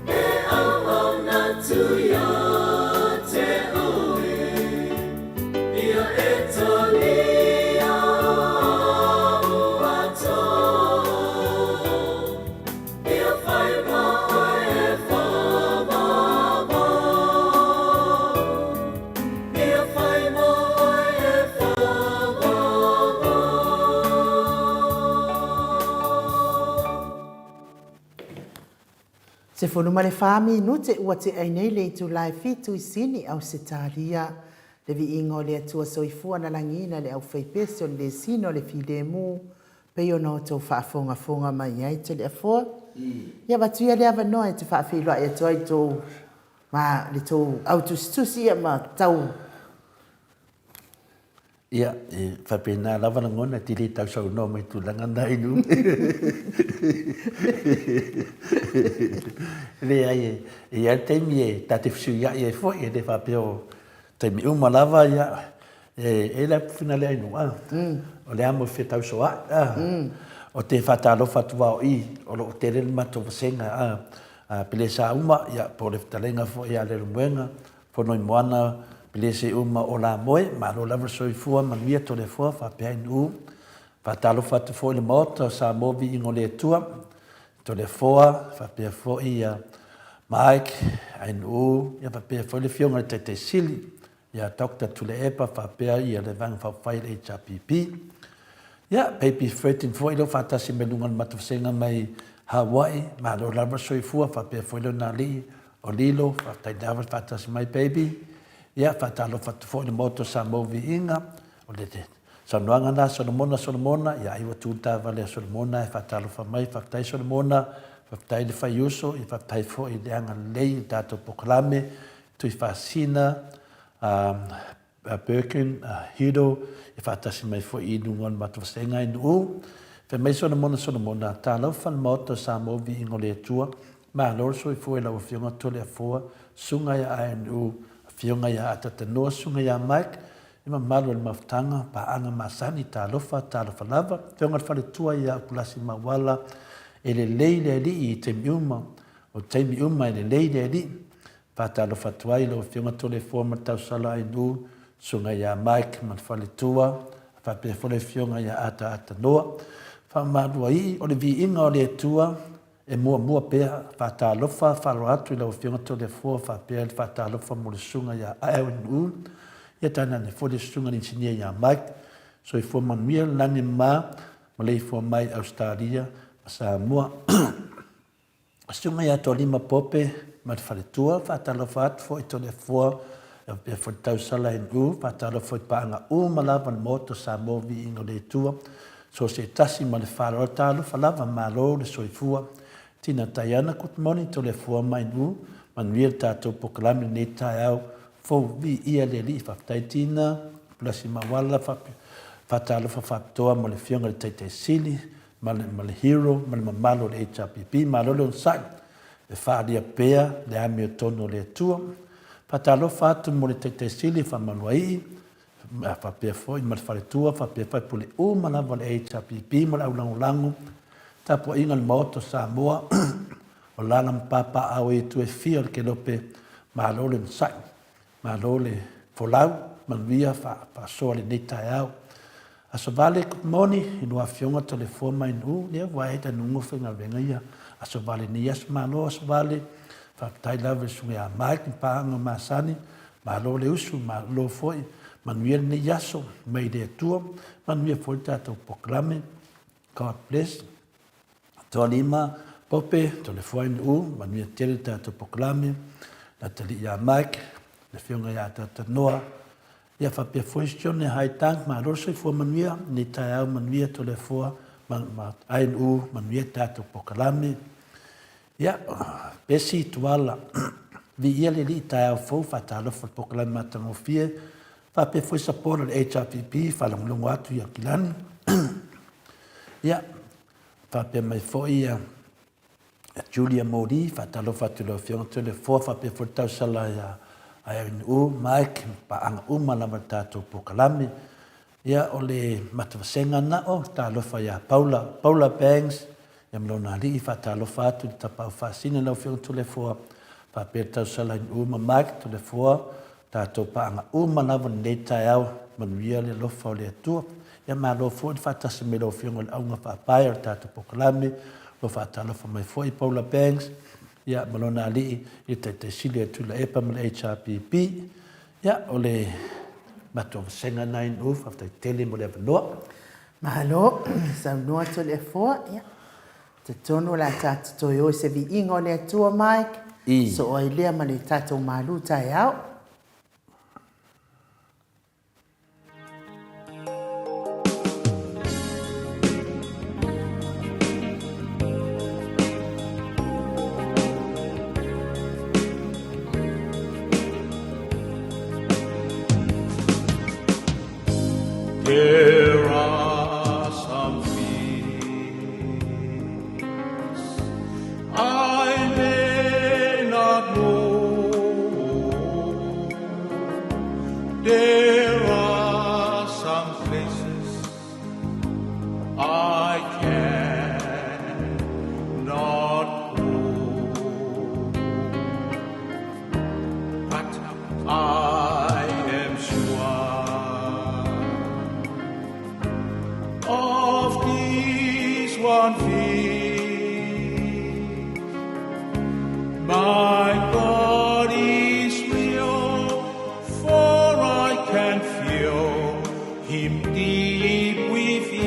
E auauna atu ia te oe. Ia e talia au atoa, Ia whai ma oe e whāwāwā. Ia whai ma oe e whāwāwā. 14 minute ua tea ai nei le itula e fitu i Sini, Ausetalia. Le viiga o le Atua Soifua na lagiina le aufaipese o le lesina o le filemu, pei ona outou faafogafoga mai ai Toleafoa. Ia avatu ia le avanoa e te faafeiloai atu ai tou ma le tou autusitusi ia ma tau. Ia, e faapena lava lagona, e te le tausaunoa mai i tulaga na i luga. Leai, e i ai le taimi e ta te fesuiai ai foi, e le faapea o taimi uma lava, ia, E i ai le finale ai nuu, a? O le amo e fia tausoa'i, a? O te faatalofa atu vao i, o lo o tele le matou vasega, a? A Pelesa uma, ia, po o le fetalaiga foi ia Leulumoega, Fonoimoana, Pelese uma o Lamoe, malo lava le soifua, manuia Toleafoa, faapea ai nuu. Faatalofa atu foi i le Maota o Samoa Viiga o le Atua, Toleafoa, faapea foi ia Mike, Ainuu, ia faapea foi le Afioga i le Taitai Sili, ia Doctor Tuilaepa faapea ia le Vaega Faaupufai a le HRPP. Ia, Baby Fredin foi lea ua faatasi mai luga o le matou vasega mai Hawaii, malo lava le soifua, faapea foi lona alii o Lilo, faafetai lava le faatasi mai baby. Ia, faatalofa atu foi i le Maota o Samoa Viiga, o le saunoaga lena a Solomona Solomona, ia ai ua tu le taavale a Solomona e faatalofa mai, faafetai Solomona, faafetai le faiuso, ia faafetai foi i le agalelei i le tatou polokalame, Tuifaasina, Birkin, Hiro, e faatasi mai foi i luga o le matou vasega i Nu'u. Fai mai Solomona Solomona, Talofa le Maota o Samoa Viiga o le Atua, malo le soifua i lau Afioga Toleafoa, Susuga ia INU, Afioga ia Atatanoa, Susuga ia Mike, le mamalu o le mafutaga, paaga masani, talofa, talofa lava. Afioga i le Faletua ia Upulasi Mauala, e lelei le Alii i taimi uma, o taimi uma e lelei le Alii. Faatalofa atu ai i lau Afioga Toleafoa ma le Tausala Ainuu, Susuga ia Mike ma le Faletua, faapea foi le Afioga ia Ata Atanoa. Faamamaluaii, o le viiga o le Atua e muamua pea. Faatalofa faaaloalo atu i lau Afioga Toleafoa faapea le faatalofa mo le Susuga ia Ainuu, ia tainane foi le Susuga i le Inisinia ia Mike. Soifua manuia le lagi e mama, maleifua mai Ausetalia ma Samoa. Susuga ia Toalima Pope ma le faletua, faatalofa atu foi Toleafoa faapea foi le tausala NU, faatalofa foi paaga uma lava le Maota o Samoa Viiga o le Atua, so o se tasi ma le faaaloalo, talofa lava, malo le soifua. Tina Taiana, good morning Toleafoa ma NU, manuia le tatou polokalame i lenei taeao fou, viia le Alii, faafetai Tina, Tulasi Mauala, faatalofa faapitoa mo le Afioga i le Taitai Sili, ma le, ma le hero ma le mamalu o le HRPP. Malo le onosai e faaalia pea le amiotonu o le Atua. Faatalofa atu mo le Taitai Sili Faamanuaii, faapea foi ma le faletua, faapea faipule uma lava o le HRPP ma le aulagolago, tapuaiga a le Maota o Samoa, o alala ma papaaao i itu e fia o le Kelope, malo le onosai. Malo le folau, manuia faasoa lenei taeao. Aso Vale, good morning i lua afioga Toleafoa ma Ainuu, ia ua e tanuga faigaluega ia Aso Vale nei aso, malo Aso Vale, faafetai lava i le susuga ia Mike ma paaga masani, malo le usu, malo foi, manuia lenei aso mai le Atua, manuia foi le tatou polokalame, God bless. Toalima, Pope, Toleafoa Ainuu, manuia tele le tatou polokalame, le atalii ia Mike, le afioga ia Atatanoa, ia faapea foi Sione Haitang, malo le soifua manuia, lenei taeao manuia Toleafoa ma, ma Ainuu, manuia le tatou polokalame. Ia, Pesi Tuala, viia le Alii taeao fou, faatalofa i le polokalame matagofie, faapea foi support a le HRPP, faalogologo atu ia Kilani. Ia, faapea mai foi ia Julia Moli, faatalofa atu i lau Afioga Toleafoa, faapea foi le tausala ia INU, Mike, paaga uma lava le tatou polokalame. Ia, o le matavasega na o, talofa ia Paula, Paula Bangs, ia ma lona alii, faatalofa atu i le Tapaau Faasina lau Afioga Toleafoa, faapea le tausala INU ma Mike Toleafoa, Tatou paaga uma lava lenei taeao, manuia le alofa o le Atua. Ia malo foi le faatasi mai lau Afioga i le auga faapae o le tatou polokalame, ua faatalofa mai foi Paula Banks, ia ma lona alii i le Taitai Sili a Tuilaepa ma le HRPP. Ia o le matou vasega lena i Nu'u, faafetai tele mo le avanoa. Malo saunoa Toleafoa, ia Talitonu o le a tatou toe o i se viiga o le Atua Mike, soo ai lea ma le tatou malu taeao. There are some I may not know. There are. I am sure of this one thing, my God is real, for I can feel him deep within.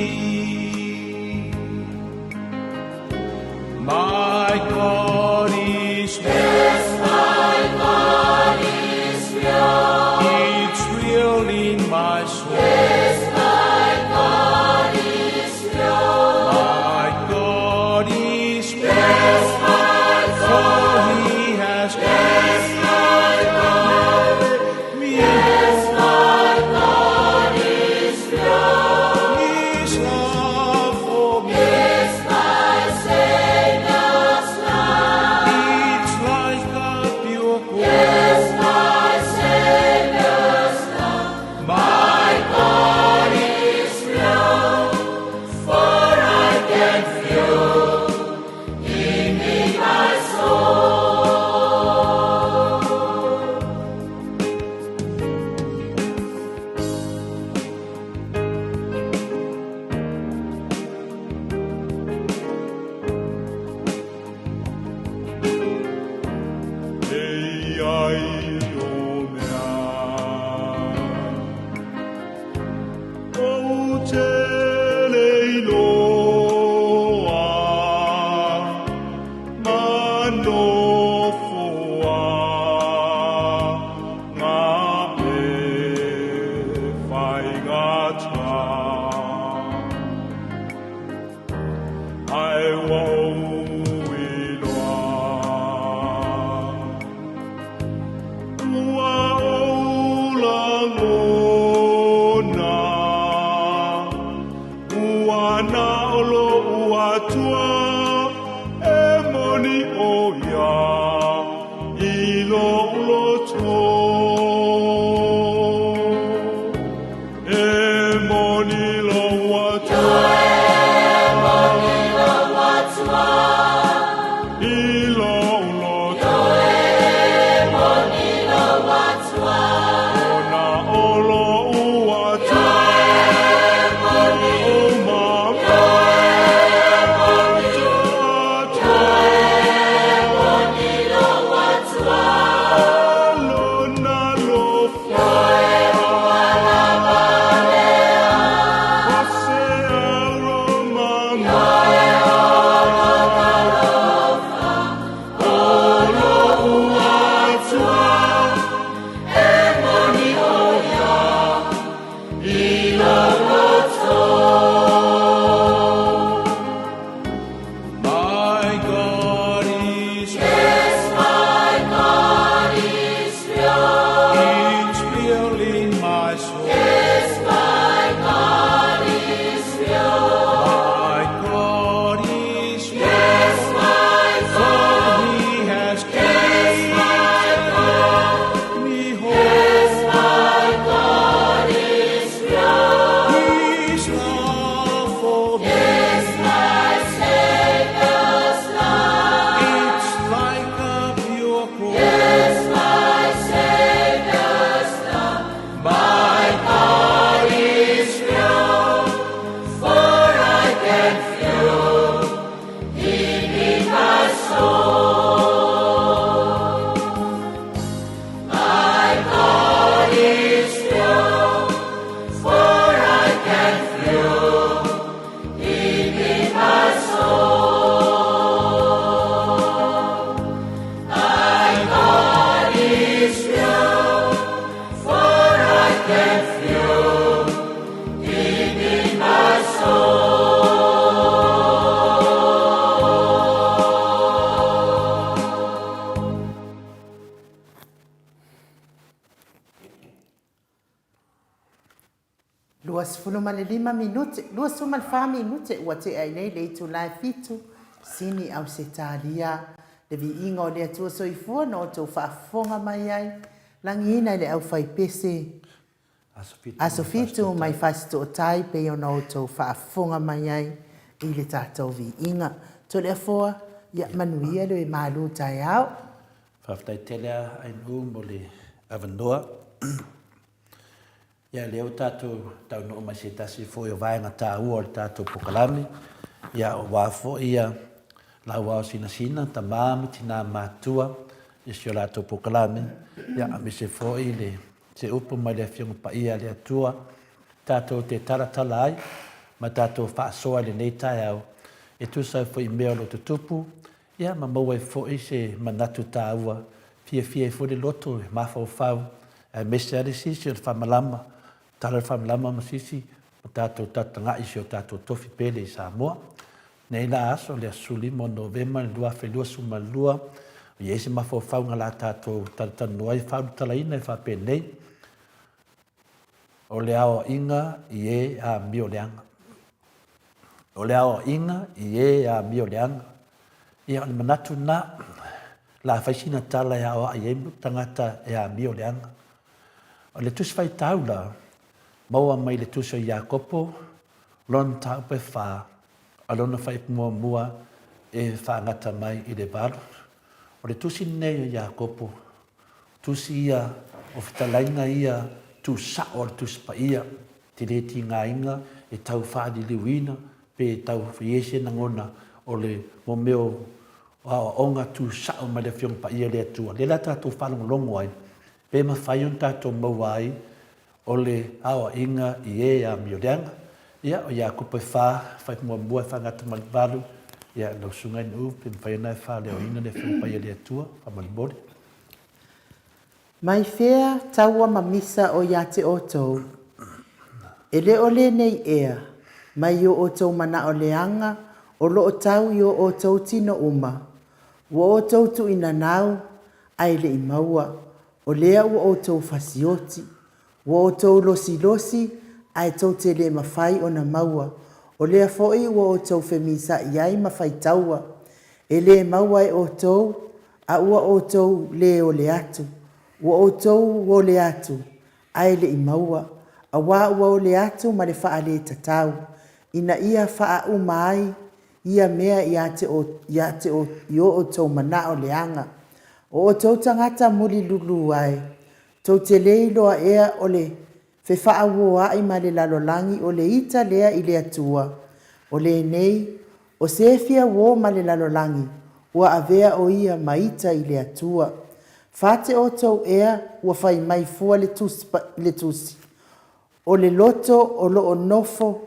My God is real. Yes, my God is real. It's real in my soul. Yes, my God is real. My God is real. Yes, my For God. he has Yes, my God. me Yes, my God is real. His love for me. It's my Savior's love. It's like a pure gold. It's my Savior's love. My God is real, for I can feel Him in my soul. E ai o mea Ou te le iloa Ma nofoa Ngā e whaigata Ai ua ou iloa Ua ou lagona, ua na o lou Atua e moni ʻo ia i lou loto. E moni lou Atua. E moni lou Atua. I lou loto. E moni lou Atua. Ona o lou Atua. E moni. O ma E moni. Atua. E moni lou Atua. Lona lofa. E ua lava lea. O se aro ma E o lona alofa. O lou Atua. E moni ʻo ia i lou loto. My God is Yes, my God is real. It's real in my soul. Yes, my God is real. My God is real. Yes, my For God. he has Yes, my God. given me hope. Yes, my God is real. His love for me. Yes, my Savior's love. It's like a pure gold. Yes, my Savior's love. My God is real, for I can feel Him in my soul. My God is real, for I can feel Him in my soul. My God is real, for I can feel Him in my soul. 25 minute, 24 minute ua tea ai nei le itula e fitu, Sini Ausetalia, le viiga o le Atua Soifua na outou faafofoga mai ai, lagiina i le aufaipese. Aso fitu mai Fasitootai pei ona outou faafofoga mai ai i le tatou viiga. Toleafoa, ia manuia le malu taeao. Faafetai tele a Ainuu mo le avanoa. Ia, lea ua tatou taunuu mai se tasi foi o vaega taua o le tatou polokalame, ia aua foi ia lau sinasina, tama ma tina matutua i si o latou polokalame, ia aemaise foi le se upu mai le Afioga Paia a le Atua tatou te talatala ai ma tatou faasoa i lenei taeao e tusa ai foi i mea o lo o tutupu, ia ma maua ai foi se manatu taua, fiafia ai foi le loto e mafaufau, aemaise lava le sisi o le faamalama, tala o le faamalama ma sisi, ma tatou tagai i si o tatou tofi pele i Samoa. Nei la aso, le aso 15 o Novema le 2022, i ai se mafaufauga la tatou talatalanoa ai, faaulutalaina e faapenei, o le aoaiga i e amio leaga. O le aoaiga i e amio leaga. Ia, o le manatu lena, la fai sina tala e aoai ai tagata e amio leaga. O le tusi faitau la, maua mai le tusi o Iakopo, lona mataupu e fa, a lona fuaiupu muamua e faagata mai i le valu. O le tusi lenei o Iakopo, tusi ia o fetalaiga ia tuusao a le Tusi Paia, te le tigaina e tau faaliliuina pe tau i ai se lagona o le mo mea o aoaoga tuusao mai le Afioga Paia le Atua. Lea la tatou faalogologo ai pe mafai ona tatou maua ai o le aoaiga i e amio leaga. Ia, o Iakopo e fa, fuaiupu muamua e faagata ma le valu. Ia, lau Susuga i le Nu'u, pe mafai ona e faaleoina le Afioga Paia le Atua, faamolemole. Mai fea taua ma misa o ia te outou? E le o lenei ea, mai o outou manao leaga o lo o tau i o outou tino uma, ua outou tuuinanau, ae le i maua, o lea ua outou fasioti, ua outou losilosi, ae tou te le mafai ona maua, o lea foi ua outou femisa'i ai ma faitaua, e le maua e outou, a ua outou le ole atu, ua outou ole atu, ae le i maua, auā ua ole atu ma le faaaletatau, ina ia faauma ai ia mea ia te o, ia te o, i o outou manao leaga. O outou tagata mulilulū ai, tou te le iloa ea o le fefaauoa'i ma le lalolagi o le ita lea i le Atua, o lenei, o se fia uō ma le lalolagi, ua avea o ia ma ita i le Atua. Fate outou ea ua fai mai fua le tusi, le tusi, o le loto o lo o nofo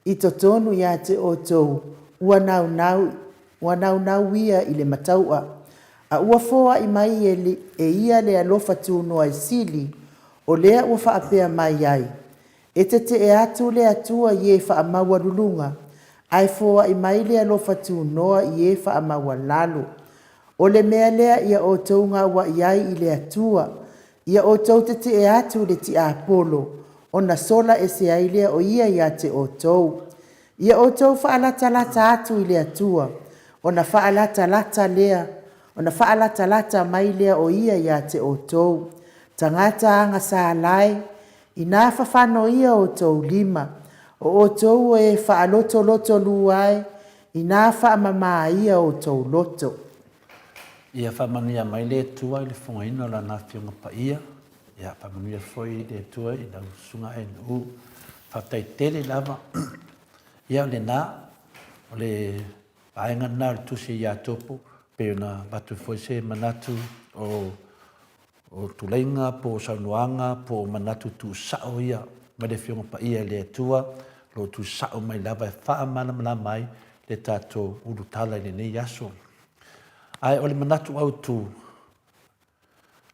i totonu ia te outou ua naunau, ua naunau ia i le matau'a, a ua foai mai e, e ia le alofa tunoa e sili, o lea ua faapea mai ai, E tetee atu le Atua i e faamaualuluga, ae foai mai le alofa tunoa i e faamaualalo. O le mea lea ia outou gaua'i ai i le Atua, ia outou tetee atu i le tiapolo, ona sola ese ai lea o ia ia te outou. Ia outou faalatalata atu i le Atua, ona faalatalata lea, ona faalatalata mai lea o ia ia te outou. Tagata agasalae, inā fafano ia outou lima, o outou o e faalotolotolū ai, inā faamamā ia outou loto. Ia faamanuia mai le Atua i le fofogaina o Lana Afioga Paia. Ia faamanuia foi le Atua i lau Susuga NU. Faafetai tele lava. Ia o lena, o le vaega lena o le tusi ia Topo, pei ona avatu foi se manatu o o tuleiga po o saunoaga po o manatu tuusao ia mai le Afioga Paia i le Atua, o lo o tuusao mai lava e faamalamalama ai le tatou ulutala i lenei aso. Ae o le manatu autu,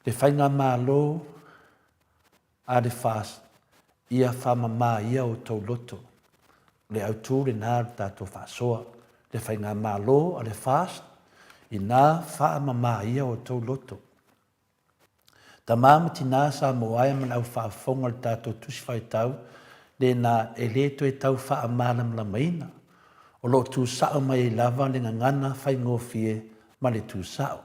le faigamalo a le FAST, ia faamama ia outou loto. O le autu lena o le tatou faasoa, le faigamalo a le FAST, ina faamama ia outou loto. Tama ma tina Samoa e ma le au faafofoga o le tatou Tusi Faitau lena e le toe tau faamalamalamaina, o lo o tusao mai ai lava le gagana faigofie ma le tusao.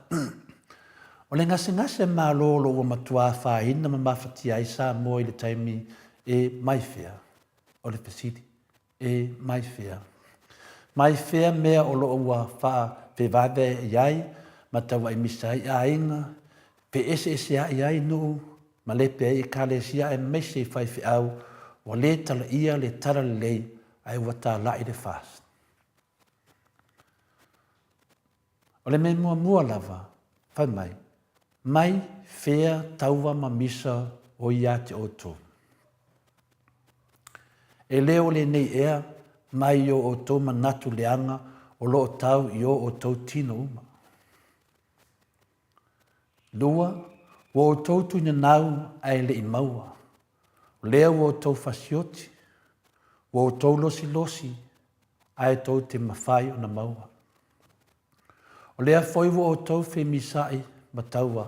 O le gasegase malo o lo o ua matua afaina ma mafatia ai Samoa i le taimi e mai fea? O le fesili. E mai fea? Mai fea mea o lo o ua faafevaevaea'i ai ma tauaimisa ai aiga, feeseesea'i ai nuu? malepe ai Ekalesia aemaise i faifeau ua le talaia le talalelei ae ua tala'i le FAST. O le mea muamua lava, fai mai, mai fea tauva ma misa o ia te outou. E le o lenei ea mai i o outou manatu leaga o lo o tau i o outou tino uma. Lua, ua outou tuinanau ae le i maua. O lea ua outou fasioti, ua outou losilosi ae tou te mafai ona maua. O lea foi ua outou femisaʻi ma taua,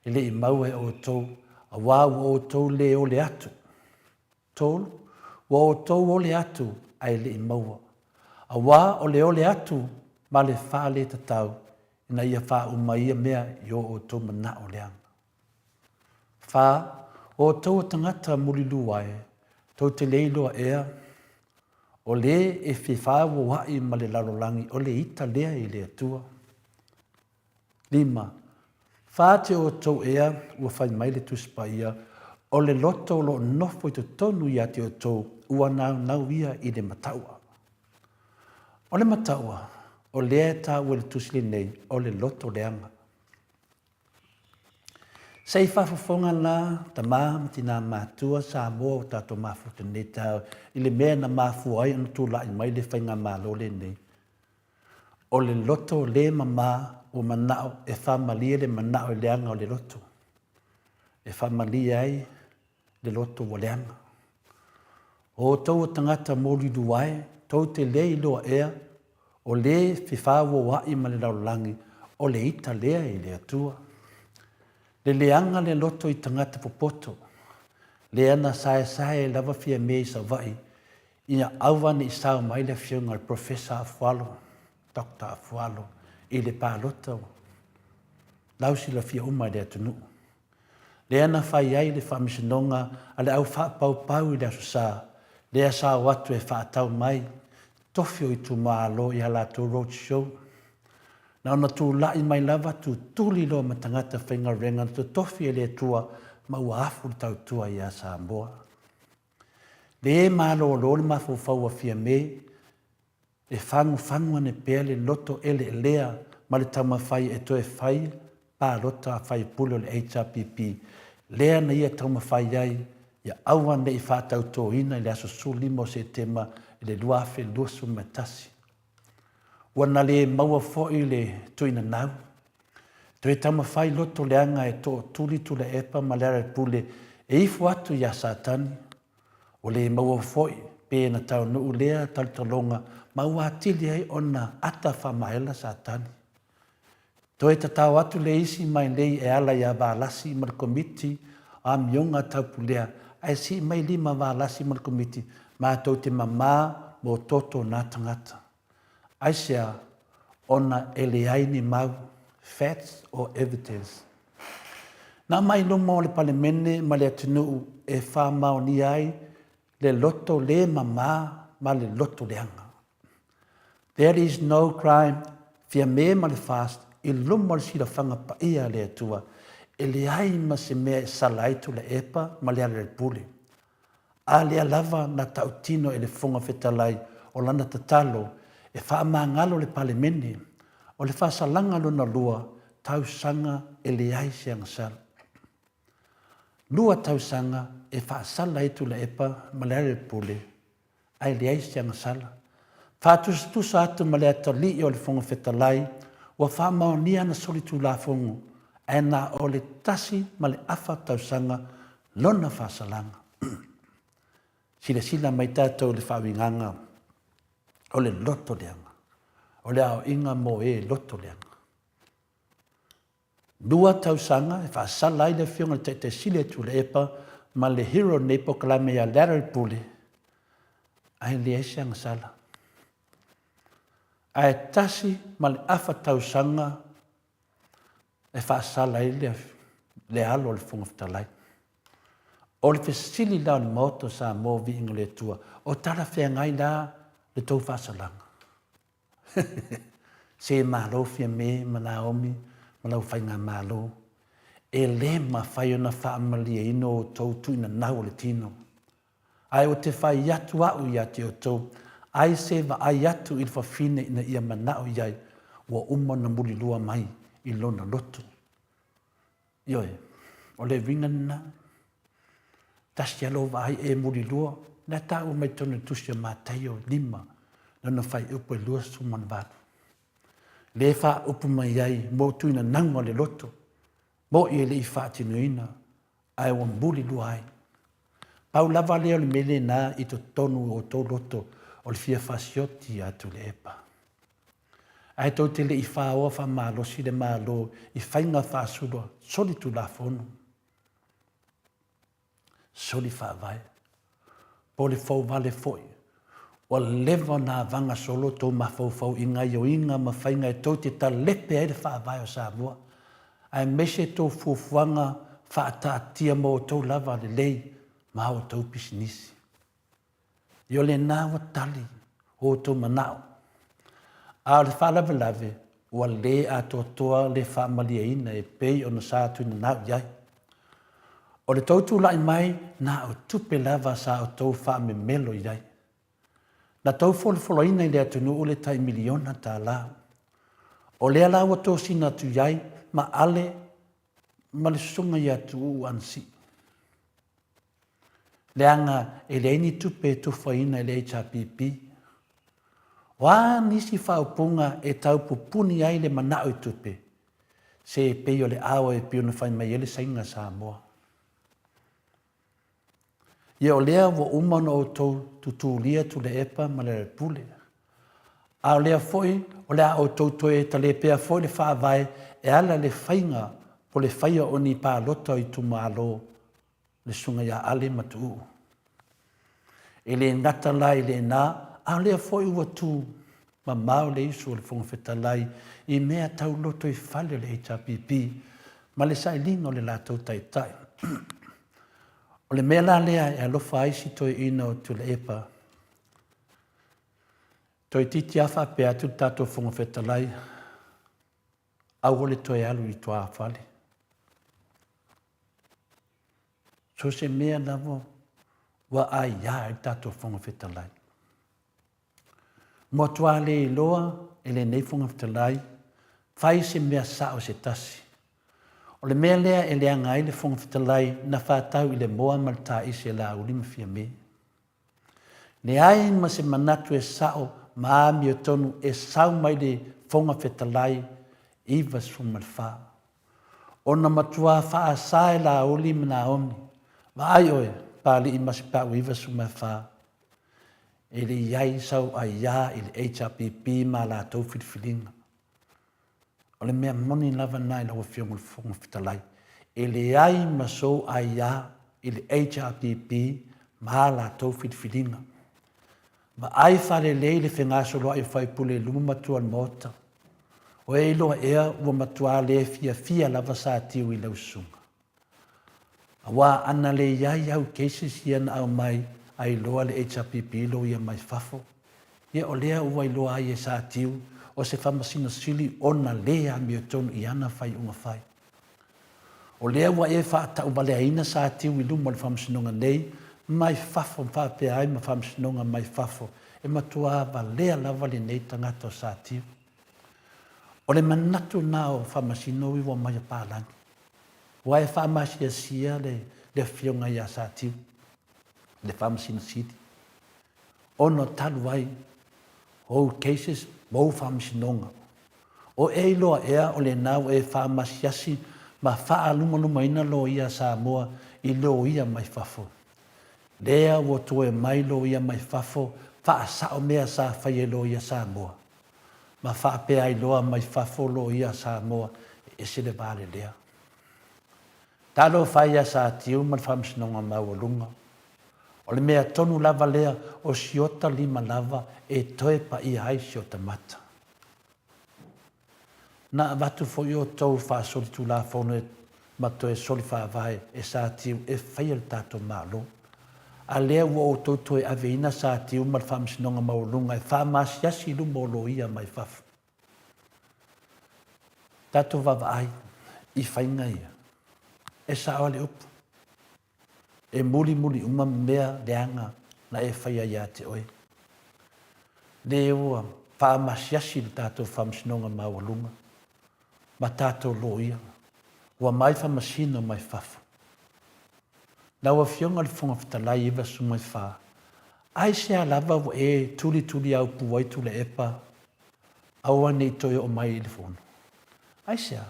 e le i maua e outou, auā ua outou lē ole atu. Tolu, ua outou ole atu ae le i maua, auā o le ole atu ma le faaletatau ina ia faauma ia mea i o outou manaʻo leaga. Fa, o outou o tagata mulilu ae, tou te le iloa ea, o le e fefauoaʻi ma le lalolagi o le ita lea i le Atua. Lima, fa te outou ea ua fai mai le Tusi Paia, o le loto o lo o nofo i totonu ia te outou ua naunau ia i le mataua. O le mataua, o lea e taua i le Tusi lenei, o le loto leaga. Se i faafofoga la tama ma tina matua Samoa o tatou mafuta nei taeao i le mea na mafua ai ona tulai mai le faigamalo lenei. O le loto le mama ua manao e faamalie le manao i leaga o le loto. E faamalie ai le loto ua leaga. O outou o tagata molilu ae, tou te le iloa ea, o le fefauoaʻi ma le lalolagi, o le ita lea i le Atua. Le leaga le loto i tagata popoto, lea na saesae ai lava Fiame i Savaii, ina aua ne i sao mai le afioga i le Professor Afualo, Doctor Afualo, i le palota lau silafia uma e le atunuu. Lea na fai ai le faamasinoga a le au faapaupau i le Aso Sa, lea sa o atu e faatau mai tofi o itumalo i a latou road show. Na ona tulai mai lava tutuli loa ma tagata faigaluega na totofi e le Atua ma ua afu le tautua ia Samoa. Le malolo le mafaufau a Fiame e fagufagu ane pea le loto eleelea ma le taumafai e toe fai palota a faipule o le HRPP lea na ia taumafai ai ia aua ne i faatautoina i le aso 15 o Setema i le 2021. Ua na le maua foi le tuinanau. Toe taumafai loto leaga e tootuli Tuilaepa ma Lealailepule e ifo atu iā Satani Ua le maua foi pe na taunuu lea talotaloga ma ua atili ai ona ata faamaela Satani. Toe tatao atu le isi mailei e ala iā Valasi ma le Komiti o Amioga Taupulea ae sii mai lima Valasi ma le Komiti matou te mamā mo toto nā tagata. Aisea? Ona e leai ni mau facts or evidence. Na aumai i luma o le Palemene ma le atunuu e faamaonia ai le loto le mama ma le loto leaga. There is no crime, Fiame ma le FAST i luma o le silafaga paia a le Atua, e leai ma se mea e sala ai Tuilaepa ma Lealailepule. A lea lava na tautino e le Fofoga Fetalai o lana tatalo e faamagalo le Palemene, o le faasalaga lona lua tausaga e leai se agasala. Lua tausaga e faasala ai Tuilaepa ma Lealailepule ae leai se agasala. Faatusatusa atu ma le atalii o le Fofoga Fetalai ua faamaonia ana solitulafono ae na o le tasi ma le afa tausaga lona faasalaga. Silasila mai tatou i le faauigaga o le loto leaga, o le aoaiga mo e loto leaga. Lua tausaga e faasala ai le afioga i le Taitai Sili a Tuilaepa ma le hero o lenei polokalame ia Larry Pule, ae leai se agasala. Ae tasi ma le afa tausaga e faasala ai le, le alo o le Fofoga Fetalai. O le fesili la o le Maota o Samoa Viiga o le Atua, o talafeagai la le tou faasalaga? Se malo Fiame ma Naomi ma lau faigamalo. E le mafai ona faamalieina outou tuuinanau o le tino. Ae ou te fai atu au ia te outou, ai se vaai atu i le fafine ina ia manao i ai, ua uma ona mulilua mai i lona loto. Ioe, o le uiga lena. Tasi lava lou vaai e mulilua, lea taua mai totonu o le tusi o Mataio 5, lona fuaiupu e 28. Lea e faaupu mai ai mo tuinanauga o le loto, mo'i e le i faatinoina, ae ua mulilua ai. Pau lava lea o le mea lena i totonu o outou loto o le fia fasioti ia Tuilaepa. Ae tou te le i faoa faamalosi le Malo i faiga faasolo solitulafono. Soli faavae. Po o le fouvale foi. Ua leva ona avaga solo tou mafaufau i gaioiga ma faiga e tou te talepe ai le faavae o Samoa, aemaise tou fuafuaga faataatia mo outou lava lelei ma a outou pisinisi. Ia o lena ua tali o outou manao. A o le faalavelave, ua le atoatoa le faamalieina e pei ona sa tuinanau i ai. O le tou tulai mai na o tupe lava sa outou faamemelo i ai. Na tou folafolaina i le atunuu le tai miliona tala. O lea la ua tosina atu i ai ma Ale ma le susuga ia Tuuu Anasii. Leaga e leai ni tupe e tufaina e le HRPP. O a nisi faaupuga e tau pupuni ai le manao i tupe, se e pei o le ao e pei ona fai mai ai le Saina Samoa. Ia o lea ua uma ona outou tutulia Tuilaepa ma Lealailepule. A o lea foi o le a outou toe talepea foi le Faavae e ala i le faiga po o le faia o ni palota o itumalo le Susuga ia Ale ma Tuuu. E le gata la i lena, a o lea foi ua tu mamao le usu a le Fofoga Fetalai i mea tau lotoifale o le HRPP ma le sailiga o le latou taitai. O le mea la lea e alofa ai si toeaina o Tuilaepa, toeitiiti lava faapea atu le tatou Fofoga Fetalai, aua le toe alu i tuafale. So se mea lava ua aia ai le tatou Fofoga Fetalai. Matua le iloa e lenei Fofoga Fetalai fai se mea sao se tasi. O le mea lea e leaga ai le Fofoga Fetalai na faatau i le moa ma le taisi e Laauli ma Fiame. Leai ma se manatu e sao ma amiotonu e sau mai le Fofoga Fetalai 94. Ona matua faasa e Laauli ma Naomi, Vaai oe, Papalii ma Sipau 94, e le i ai sau aiā i le HRPP ma a latou filifiliga. O le mea moni lava lena i lau Afioga i le Fofoga Fetalai, e leai ma sou aia i le HRPP ma a latou filifiliga. Vaai faalelei le fegasoloai o faipule i luma ma tua o le Maota. O e iloa ea ua matua le fiafia lava Satiu i lau susuga. Aua ana le iai au cases ia na aumai a iloa le HRPP loia mai fafo, ia o lea ua iloa ai e Satiu o se Faamasino Sili ona le amiotonu i ana faaiuga fai. O lea ua e faatauvaleaina Satiu i luma o le Faamasinoga nei mai fafo faapea ai ma Faamasinoga mai fafo e matua valea lava lenei tagata o Satiu. O le manatu lena o Faamasino ua omai a palagi. Ua e faamasiasia le le Afioga ia Satiu, le Faamasino Sili, ona talu ai ou cases ma ou faamasinoga. O e iloa ea o lena ua e faamasiasi ma faalumalumaina loia a Samoa i loia mai fafo. Lea ua toe mai loia mai fafo faasao mea sa fai e loia Samoa. Ma faapea ai loa mai fafo loia a Samoa e ese le va lelea. Talofa ia Satiu ma le Faamasinoga Maualuga. O le mea tonu lava lea o si ota lima lava e toe paia ai si ota mata. Na avatu foi outou faasolitulafono e ma toe soli faavae e Satiu e faia le tatou Malo. A lea ua outou toe aveina Satiu ma le Faamasinoga Maualuga e faamasiasi i luma o loia mai fafo. Tatou vaavaai i faiga ia. E sao lava le upu. E mulimuli uma mea leaga na e faia ia te oe. Le ua faaamasiasi le tatou Faamasinoga Maualuga ma tatou loia, ua mai faamasino mai fafo. Lau Afioga i le Fofoga Fetalai 94, aisea lava ua e tulituliaupu ai Tuilaepa aua ne i toe oo mai i le Fono? Aisea?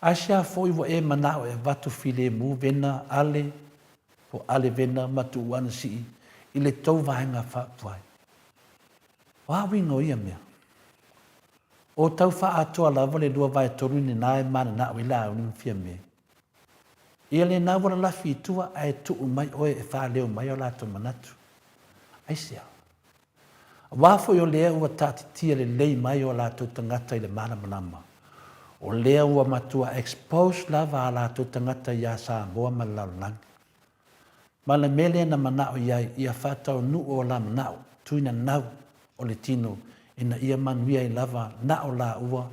Aisea foi ua e manao e avatu filemu vena ale po ale vena ma tuuana sii i le tou vaega faapuai? O a uiga o ia mea? O tau faaatoa lava le 2/3 lena e mananao ai Laauli ma Fiame. Ia lena ua lalafi i tua ae tuu mai oe e faaleo mai o latou manatu. Aisea? Aua foi o lea ua taatitia lelei mai o latou tagata i le malamalama, o lea ua matua expose lava a latou tagata iā Samoa ma le lalolagi. Ma le mea lea na manao i ai ia faataunuu o la manao tuinanau o le tino ina ia manuia ai lava na o laua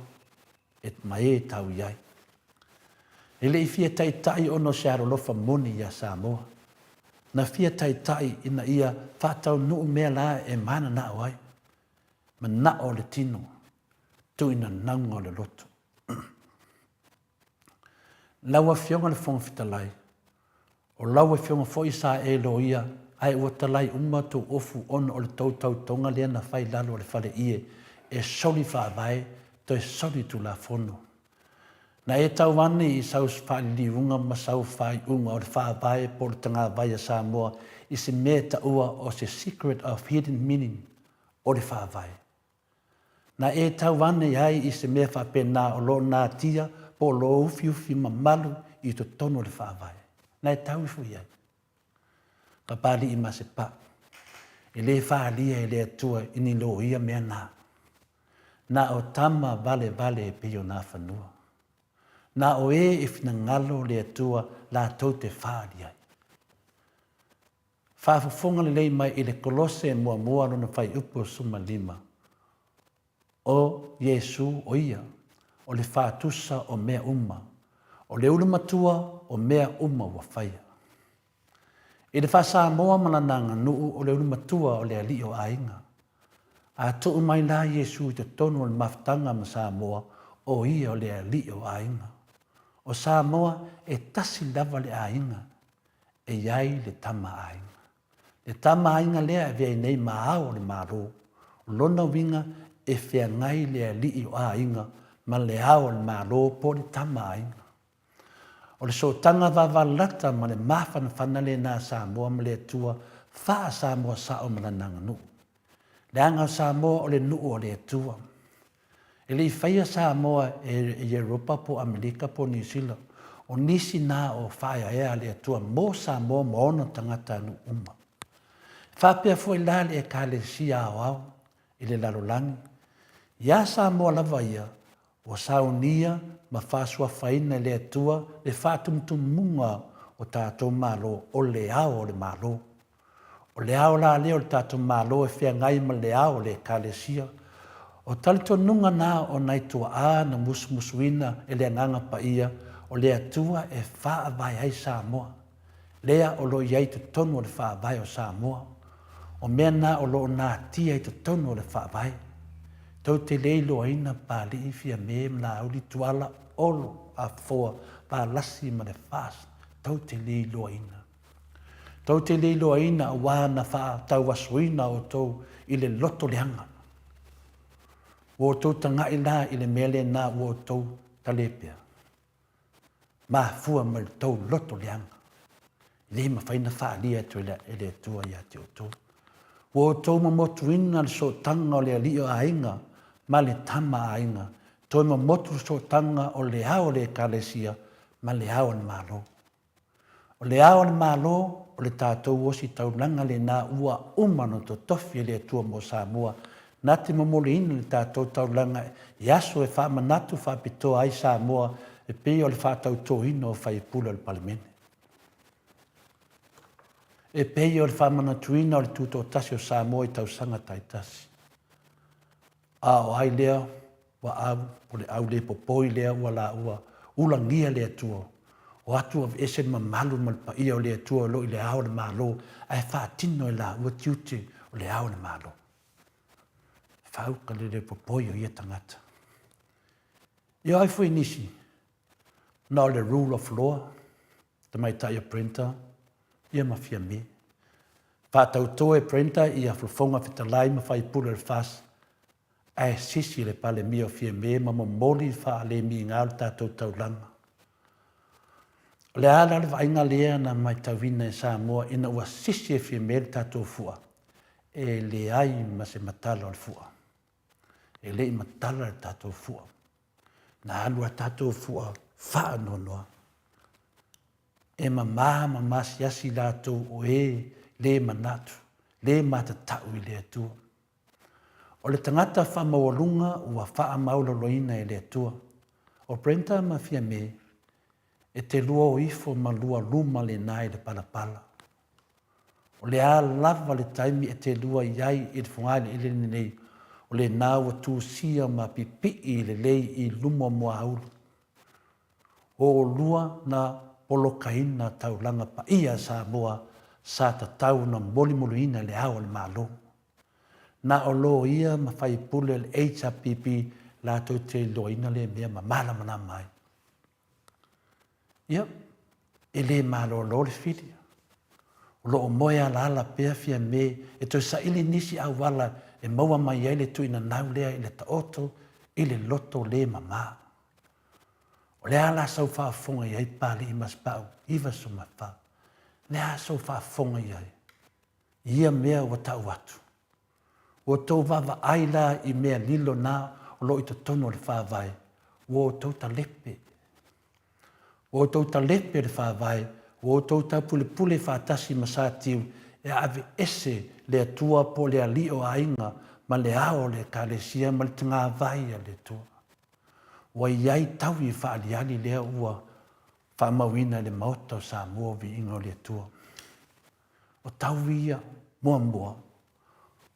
e ma e tau i ai. E le i fia taitai ona o se alolofa moni iā Samoa. Na fia taitai ina ia faataunuu mea la e mananao ai, manao o le tino, tuinanauga o le loto. Lau Afioga i le Fofoga Fetalai, O lau afioga foi sa e loia ae ua talai uma tou ofu ona o le tou tautoga lea na fai lalo o le fale ie e soli faavae toe soli tulafono. Na e tau ane i sau faaliliuga ma sau faaiuga o le faavae po o le tagavai a Samoa i se mea e taua o se secret of hidden meaning o le faavae. Na e tau ane ai i se mea faapena o lo natia po o lo ufiufi mamalu i totonu o le Faavae. Na e tau ifo i ai. Papalii ma se pa. E le faaalia e le Atua i ni loia mea na. Na o tama valevale e pei o Nafanua. Na o e e finagalo le Atua latou te faaali ai. Faafofoga lelei mai i le Kolose muamua lona fuaiupu 15, O Iesu o ia, o le faatusa o mea uma, o le ulu matua o mea uma ua faia. I le faa-Samoa ma lana aganuu o le ulu matua o le alii o aiga. A tuu mai la Iesu i totonu o le mafutaga ma Samoa, o ia o le alii o aiga. O Samoa e tasi lava le aiga, e i ai le tama aiga. Le tama aiga lea e avea ai nei ma ao o le Malo, o lona uiga e feagai le alii o aiga ma le ao o le Malo po o le tama aiga. O le sootaga vavalata ma le mafanafana lena a Samoa ma le Atua faa-Samoa sao ma lana aganuu. Leaga o Samoa o le nuu o le Atua. E le i faia Samoa e Europa po o Amerika po o Niu Sila. O nisi na o faaeaea a le Atua mo Samoa ma ona tagatanuu uma. E faapea foi la le Ekalesia Aoao i le lalolagi, iā Samoa lava ia, ua saunia ma faasuafaina e le Atua le faatumutumuga o tatou Malo o le ao o le Malo. O le ao la lea o le tatou Malo e feagai ma le ao o le Ekalesia. O talitonuga na o nai tuaa na musumusuina e le Agaga Paia o le Atua e faavae ai Samoa. Lea o lo o i ai i totonu o le Faavae o Samoa. O mea na o lo o natia i totonu o le Faavae. Tou te le iloaina Papalii, Fiame, Malauli, Tuala, Olo, Afoa, Valasi ma le FAST. Tou te le iloaina. Tou te le iloaina aua na faatauasoina outou i le loto leaga. Ua outou taga'i la i le mea lena ua outou talepea. Mafua mai le tou loto leaga. E le mafai ona faaalia atu e le Atua ia te outou. Ua outou momotuina le sootaga o le alii o aiga ma le tama a aiga, toe momotu le sootaga o le ao o le Ekalesia ma le ao o le Malo. O le Ao o le Malo, o le tatou ositaulaga lena ua uma ona totofi e le Atua mo Samoa, na te momoliina le tatou taulaga i aso e faamanatu faapitoa ai Samoa e pei o le faatautoina o faipule o le Palemene. E pei o le faamanatuina o le tutoatasi o Samoa i tausaga taitasi. A o ai lea ua au, o le au le popoi lea ua laua ulagia le Atua. O atu aveese le mamalu ma le paia o le Atua o lo o i le Ao o le Malo ae faatino e laua tiute o le Ao o le Malo. Fauka le le popoi o ia tagata. Ia ai foi nisi, na o le rule of law, tamaitai o Brenda, ia ma Fiame. Faatauto e Brenda ia Fofoga Fetalai ma Faipule o le FAST ae sisi le Palemia o Fiame ma momoli faalemiga o le tatou taulaga. O le a la le vaaiga lea na matauina e Samoa ina ua sisi e Fiame le tatou fua? E leai ma se matala o le fua. E le i matala le tatou fua. Na alu a tatou fua faanoanoa. E mama ma masiasi latou o e le manatu, le matatau i le Atua. O le tagata faamaualuga ua faamaualaloina e le Atua. O Brenda ma Fiame, e te lua o ifo ma lua luma lena i le palapala. O le a lava le taimi e te lua i ai i le fogaeleele lenei, o lena ua tusia ma pipii lelei i luma o muaulu. O olua na polokaina taulaga paia a Samoa sa tatau ona molimoliina i le Ao o le Malo. Na o loia ma faipule o le HRPP latou te iloaina lea mea ma malamalama ai. Ia, e le malolo le fili. O lo o moe alaala pea Fiame e toe saili nisi auala e maua mai ai le tuuinanau lea i le taoto i le loto le mama. O le a la sau faafofoga i ai Papalii ma Aspaau 94? Le a sou faafofoga i ai i ia mea ua tau atu? Ua outou vaavaai la i mea lilo na o lo o i totonu o le Faavae, ua outou talepe. Ua outou talepe le Faavae, ua outou taupulepule faatasi ma Satiu e aveese le Atua po o le Alii o aiga ma le Ao o le Ekalesia ma le Tagavai a le Atua. Ua i ai taui faaaliali lea ua faamauina i le Maota o Samoa o Viiga o le Atua. O taui ia, muamua,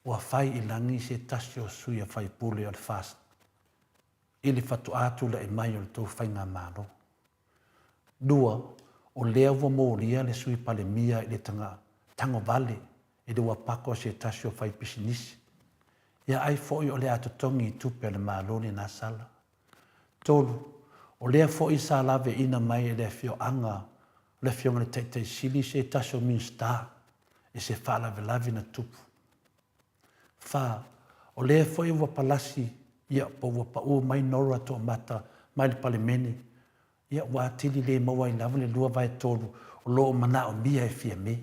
ua fai i lagi se tasi o sui a faipule o le FAST i le fatoa tulai mai o le tou faigamalo. 2, o lea ua molia le Sui Palemia i le taga tagovale i le uapako a se tasi o faipisinisi. Ia ai foi o le a totogi i tupe a le Malo lena sala. 3, o lea foi sa laveina mai e le afioaga o le Afioga i le Taitai Sili se tasi o Minisita i se faalavelave na tupu. 4, o lea foi ua palasi, ia, po ua pau mai Nora Toomata mai le Palemene, ia, ua atili le maua ai lava le 2/3 o lo o manaomia e Fiame.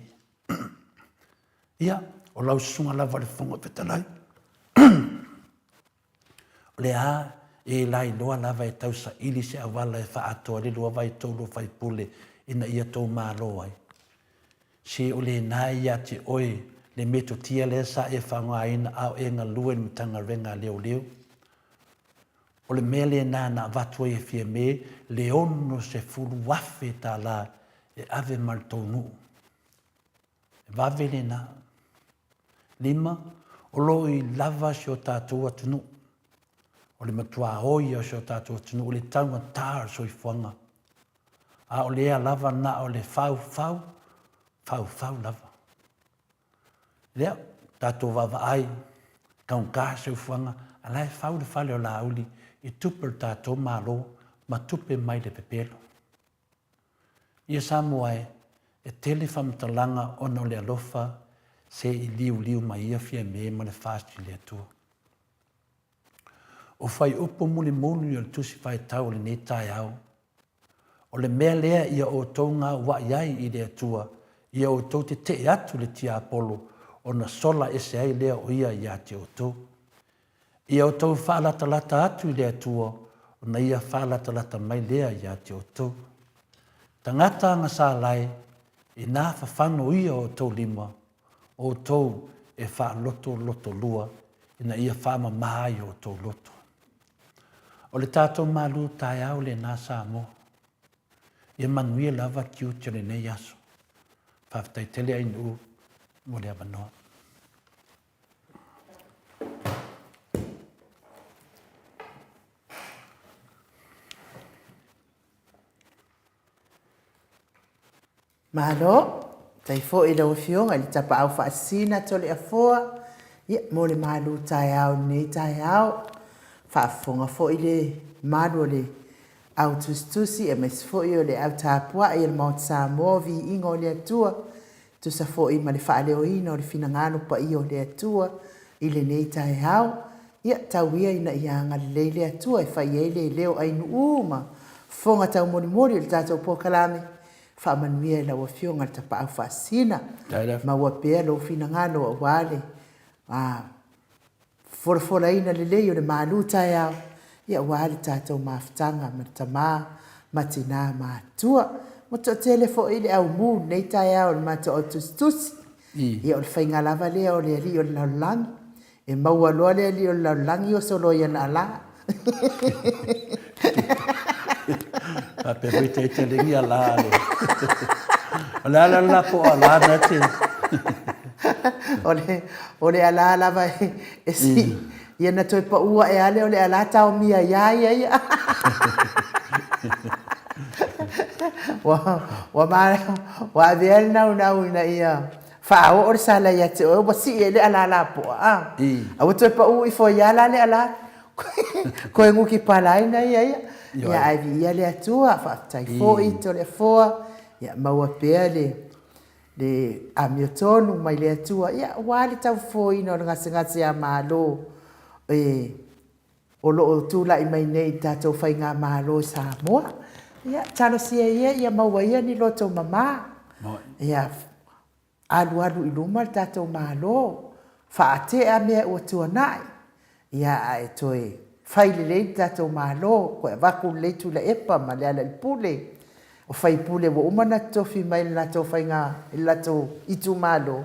Ia, o lau susuga lava i le Fofoga Fetalai, o le a e lailoa lava e tau saili se auala e faaatoa ai le 2/3 o faipule ina ia tou malo ai. Se o lena e ia te oe le metotia lea sa e faaaogaina a o e galue i le Matagaluega a Leoleo. O le mea lena na avatu ai e Fiame le $60,000 e ave ma le tou nuu. E vave lena. 5, o lo o i lava si o tatou atunuu. O le matua oi o si o tatou atunuu i le taugata o le soifuaga. A o lea lava na o le faufau, faufau lava. Lea, tatou vaavaai, taugata le soifuaga, a la e fau le fale o Laauli i tupe o le tatou Malo ma tupe mai le pepelo. Ia Samoa e, e tele faamatalaga ona o le alofa se i liuliu mai ia Fiame ma le FAST i le Atua. O fuaiupu mulimuli o le Tusi Faitau o lenei taeao, o le mea lea ia outou gaua'i ai i le Atua, ia outou tetee atu le tiapolo ona sola ese ai lea o ia ia te outou. Ia outou faalatalata atu i le Atua, ona ia faalatalata mai lea ia te outou. Tagata agasalae, inā fafano ia o outou lima, outou e faalotolotolua ina ia faamama ai o outou loto. O le tatou malu taeao lena Samoa. Ia manuia lava tiute o lenei aso. Faafetai tele Ainuu mo le avanoa. Malo, faafetai foi i lau Afioga i le Tapaau Faasisina Toleafoa, ia, mo le malu taeao i lenei taeao. Faafofoga foi le malu o le au tusitusi aemaise foi o le au tapuai a le Maota Samoa, viiga o le Atua, tusa foi ma le faaleoina o le finagalo paia o le Atua i lenei taeao. Ia, tau ia ina ia agalelei le Atua e fai ai le leo ainuu ma fofoga taumolimoli o le tatou polokalame. Faamanuia i lau Afioga i le Tapaau Faasisina. Maua pea lou finagalo aua le folafolaina lelei o le malu taeao, ia aua le tatou mafutaga ma le tama ma tina matutua. Ua toatele foi le aumu i lenei taeao i le matou au tusitusi. Ia o le faiga lava lea o le alii o le lalolagi. E maua loa le alii o le lalolagi oso loa i ana ala. Faapea foi ita lengi ala le. O le ala la po ala na te. O le o le ala lava e si ia na toe paua e ale o le ala taomia ia ia ia. Ua ua ma ua avea le naunau ina ia faaoo le sala ia te oe ua sii ai le ala lapoa a. A ua toe pau ifo ai lava la le ala koe guki palaina ia ia. Ia ae viia le Atua, faafetai foi Toleafoa, ia maua pea le le amiotonu mai le Atua, ia aua le taufofoina o le gasegase a Malo e o lo o tulai mai nei i le tatou Faigamalo i Samoa. Ia, talosia ia ia maua ia ni loto mama, ia alualu i luma le tatou Malo, faatea mea ua tuanai, ia ae toe fai lelei le tatou Malo, toe avatu lelei Tuilaepa ma Lealailepule, o faipule ua uma ona totofi mai i le latou faiga, i le latou itumalo,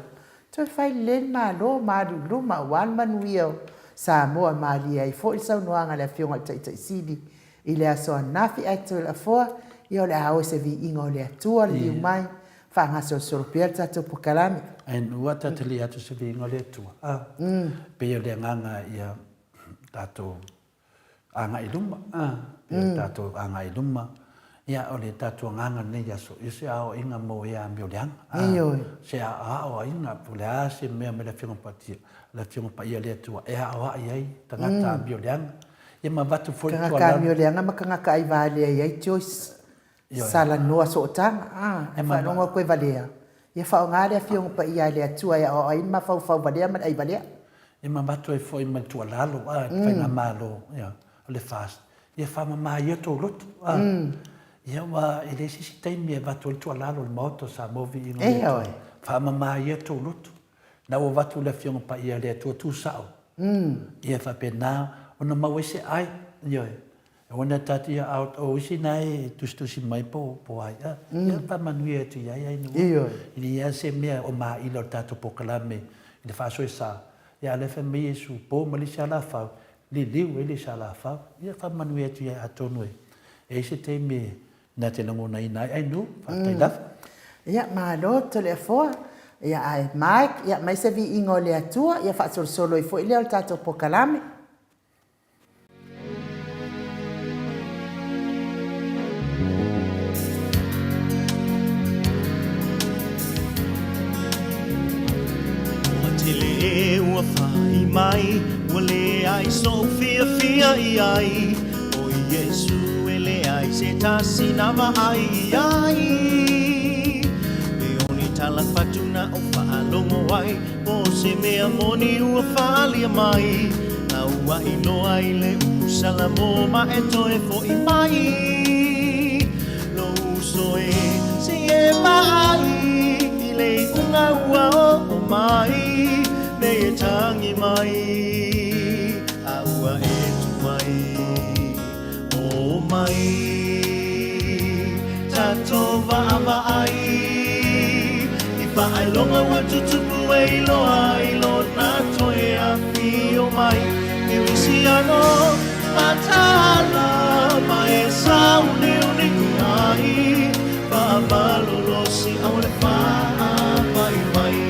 Toe fai lelei le Malo ma alu i luma aua le manuia o Samoa e malie ai foi le saunoaga a le Afioga i le Taitai Sili i le aso ananafi ae toe lafoa, ia o le a o i se viiga o le Atua liliu mai, faagasolosolo pea le tatou polokalame. Ae nua tatou atu se viiga o le Atua, a, pei o le agaga ia tatou agai i luma, pei o tatou agai i luma, ia o le tatou agaga i lenei aso, ia se aoaiga mo e amio leaga, se aoaiga po o le a se mea mai le Afioga Paia, le Afioga Paia a le Atua e aoai ai tagata amio leaga, ia ma avatu foi le tuualalo. Tagata amio leaga ma tagata aivalea e i ai choice. Salanoa sootaga, a, e faalogo atu e valea, ia faaaoga le Afioga Paia a le Atua e aoao ai le mafaufau valea ma le ai valea. E mamatu ai foi ma le tuualalo a le Faigamalo, ia, o le FAST, ia faamama ia outou loto, a. Ia, aua e leai se isi taimi e avatu ai le tuualalo i le Maota o Samoa Viiga o le Atua. Faamama ia outou loto. Na ua avatu le Afioga Paia a le Atua tu sao, ia faapena ona maua ai se ai, ioe. Aua ta te ia o isi na e tusitusi mai po po ai a ia faamanuia atu i ai ai nuu. Ioe. E leai se mea o maila o le tatou polokalame i le faasoesa, ia a o lea e fai mai Iesu, po ma le isi alafau, liliu ai le isi alafau. Ia faamanuia atu i ai atonu e i ai se taimi e na te lagonaina ai ai nuu. Faafetai lava. Ia, malo Toleafoa. Ia, ae Mike, ia aumai se viiga o le Atua, ia faasolosolo ai foi lea o le tatou polokalame. Ua tele e ua fai mai, ua leai so'u fiafia i ai, O Iesu e leai se tasi na vaai i ai. E o ni tala fatu na o faalogo ai, Po o se mea moni ua faaalia mai, A ua iloa i le usalamo ma e toe fo'i mai. Lou uso e, se i e vaai i le iuga ua oo mai, Nei e tagi mai, a ua e tuai. O mai tatou vaavaai i faailoga ua tutupu e iloa ai lona toe afio mai. Kirisiano mataala ma e sauniuni ai, faamalolosi aua le faavaivai.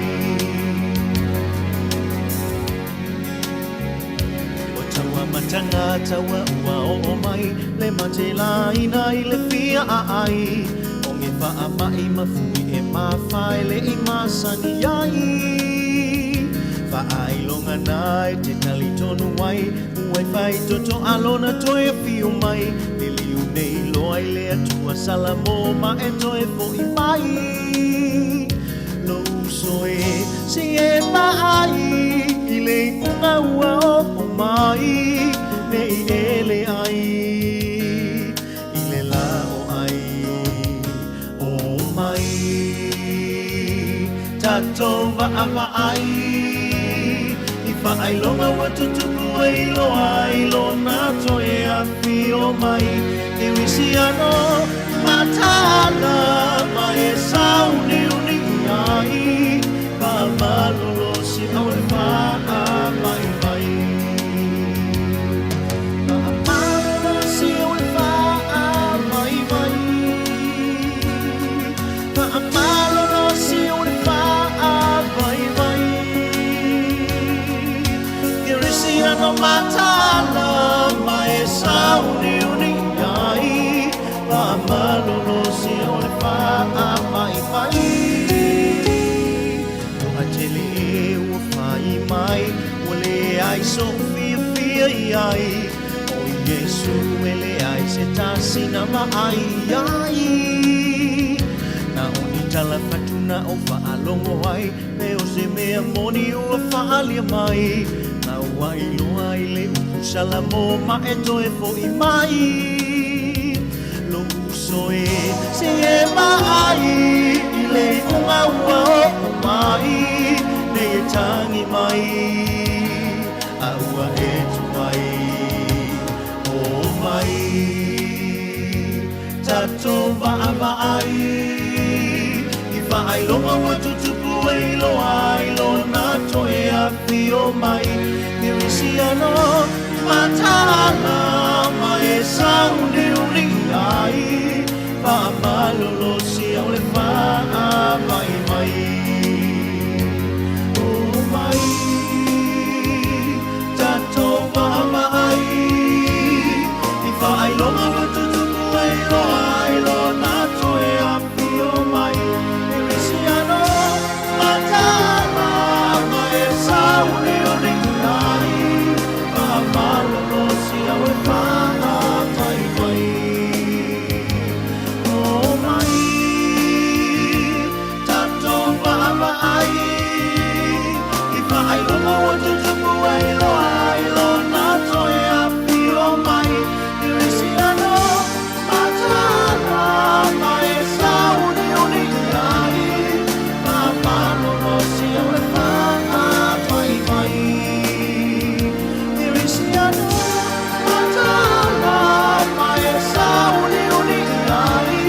O taua matanga taua ua oo mai le mate laina i le fia aai o nge faamai ma fui e mamafa e le i masani ai. Faailoga na e te talitonu ai, ua e faitoto a lona toe afio mai. Liliu nei loa i le Atua Salamo ma e toe fo'i mai. Lou uso e, se i e vaai i le iuga ua oo mai, ne i e leai i le la o ai. O mai tatou vaavaai i faailoga ua tutupu ai loa i lona toe afio mai. Kerisiano mataala ma e sauniuni ai, faamalolosi au le faamaimai. Faamalolosi au le faamaimai. Faamalolosi au le faamaimai. Kerisiano mataala ma e sauniuni ai, faamalolosi au le faamaimai. Toa tele e ua fai mai, ua leai so'u fiafia i ai, o Iesu e leai se tasi na vaai i ai. Na o ni tala fatu na ou faalogo ai, me o se mea moni ua faaalia mai, ma ua iloa i le upu Salamo ma e toe fo'i mai. Lou uso e, se e vaai i le iuga ua oo mai, nei e tagi mai, a ua e tuai. O mai tatou vaavaai i faailoga ua tutupu e iloa ai lona toe afio mai. Kerisiano mataala ma e sauniuni ai, faamalolosi au le faamaimai. O mai tatou vaavaai i faailoga ua tutupu e iloa ai lona toe afio mai. Kerisiano mataala ma e sauniuni ai, faamalolosi au le faamaimai. O mai tatou vaavaai i faailoga ua tutupu e iloa ai lona toe afio mai. Kerisiano mataala ma e sauniuni ai, faamalolosi au le faamaimai. Kerisiano mataala ma e sauniuni ai,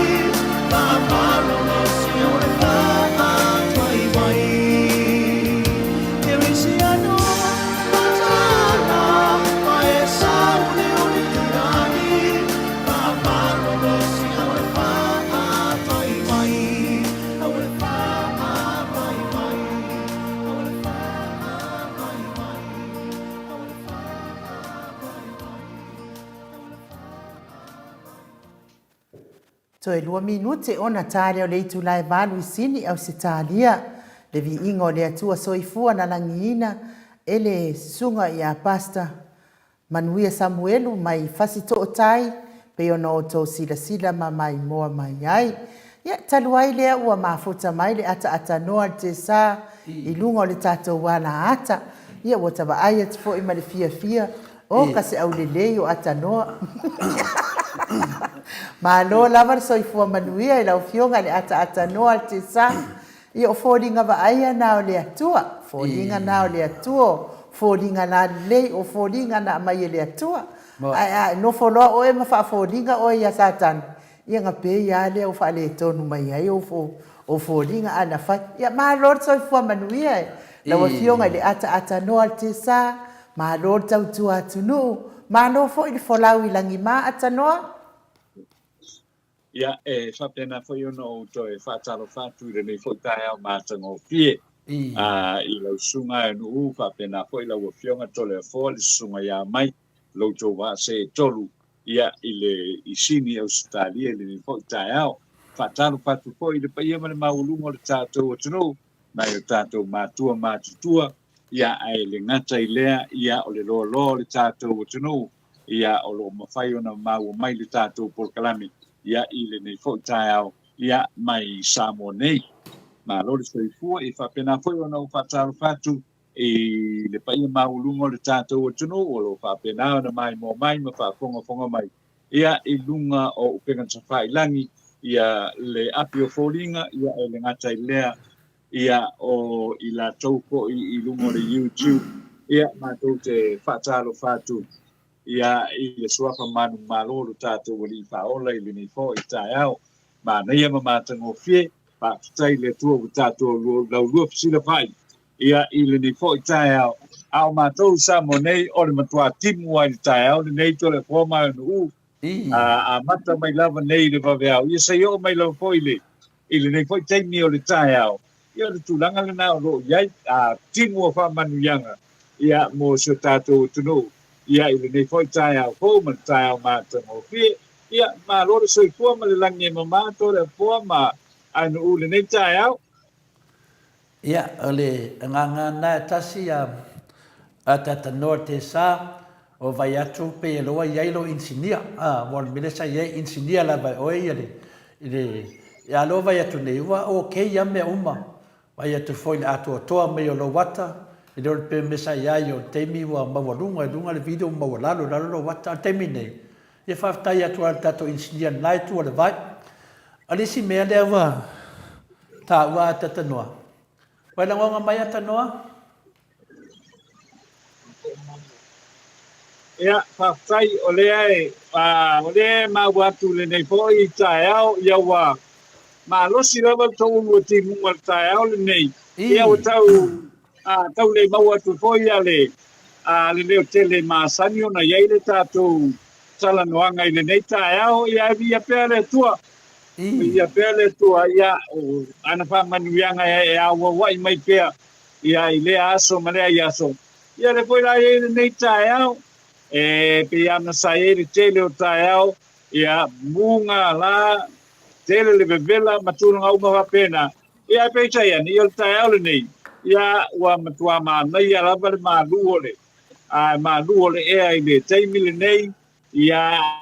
faamalolosi au le faamaimai. Kerisiano mataala ma e sauniuni ai, faamalolosi au le faamaimai. Au le faamaimai. Au le faamaimai. Au le faamaimai. Au le Toe lua minute ona ta lea o le itula e valu i Sini, Ausetalia. Le viiga o le Atua Soifua na lagiina e le Susuga ia Pastor Manuia Samuelu mai Fasitootai pei ona outou silasila ma maimoa mai ai. Ia, talu ai lea ua mafuta mai le ataatanoa a le Tesa i luga o le tatou alaata, ia ua ta vaai atu foi ma le fiafia O ka se aulelei o atanoa. Malo lava le soifua manuia i lau Afioga i le ataatanoa a le Tesa. Ia o foliga vaaia na o le Atua, foliga na o le Atua, o foliga lalelei, o foliga na aumai e le Atua. Ae a nofo loa oe ma faafoliga oe ia Satani, ia ona pei lava lea ua faaletonu mai ai ou foliga a na fai. Ia malo le soifua manuia i lau Afioga i le ataatanoa a le Tesa, Malo le tautua atunuu, malo foi le folau i lagima Atanoa. Ia, e faapena foi ona ou toe faatalofa atu i lenei foi taeao matagofie i lau susuga e Nu'u, faapena foi lau Afioga Toleafoa, le susuga ia Mai, lo outou vaa seetolu ia i le i Sini, Ausetalia i lenei foi taeao. Faatalofa atu foi i le paia ma le maualuga o le tatou atunuu, nai o tatou matua matutua, ia, ae le gata i lea, ia, o le loaloa o le tatou atunuu, ia, o lo o mafai ona maua mai le tatou polokalame, ia, i lenei foi taeao, ia, mai Samoa nei. Malo le soifua, e faapena foi ona ou faatalofa atu i le paia maualuga o le tatou atunuu o lo o faapena ona maimoa mai ma faafogafoga mai ia i luga o upega tafailagi, ia le api o foliga, ia e le gata i lea, ia o i latou foi i luga o le YouTube, ia matou te faatalofa atu ia i le suafa manumalo o lo tatou Alii Faaola i lenei foi taeao manaia ma matagofie. Faafetai i le Atua ua tatou laulua fesilafai ia i lenei foi taeao. A o matou i Samoa nei, o le matua timu lava i le taeao lenei Toleafoa ma Aganuu, a amata mai lava nei i le vaveao, ia seia oo mai lava foi i lenei foi taimi o le taeao. Ia o le tulaga lena o lo o i ai, a timu o faamanuiaga ia mo si o tatou atunuu ia i lenei foi taeao fou ma le taeao matagofie. Ia, malo le soifua ma le lagi e mama Toleafoa ma Aganuu i lenei taeao. Ia, o le agaga lena e tasi a Atatanoa te sa o vai atu pei e loa i ai lou inisinia. A, ua o le mea lea sa i ai, inisinia lava e oe ia le, i le, a lea ua vai atu nei, ua okay lava mea uma. Vai atu foi i le atoatoa mai o lou ata, e le o le pei o le mea sa i ai o le taimi ua maualuga i luga le video ua maualalo i lalo lou ata. A o le taimi nei, ia faafetai atu lava i le tatou inisinia i lena itu o le vai. O le isi mea lea ua taua Atatanoa. Ua e lagoga mai Atanoa? Ia, faafetai, o lea e, o lea e maua atu lenei foi taeao, ia ua malosi lava le toulu o timuga i le taeao lenei. Ia ua tau, tau le maua atu foi ia le, le leo tele masani ona i ai le tatou talanoaga i lenei taeao. Ia, e viia pea le Atua. Viia pea le Atua, ia, o ana faamanuiaga e auauai mai pea ia i lea aso ma lea aso. Ia lea foi la i ai lenei taeao, e pei ona sa i ai le tele o taeao, ia muga la, tele le vevela ma tulaga uma faapena. Ia ae peitai ane, ia o le taeao lenei, ia ua matua manaia lava le malu o le, a, malu o le ea i le taimi lenei, Ia,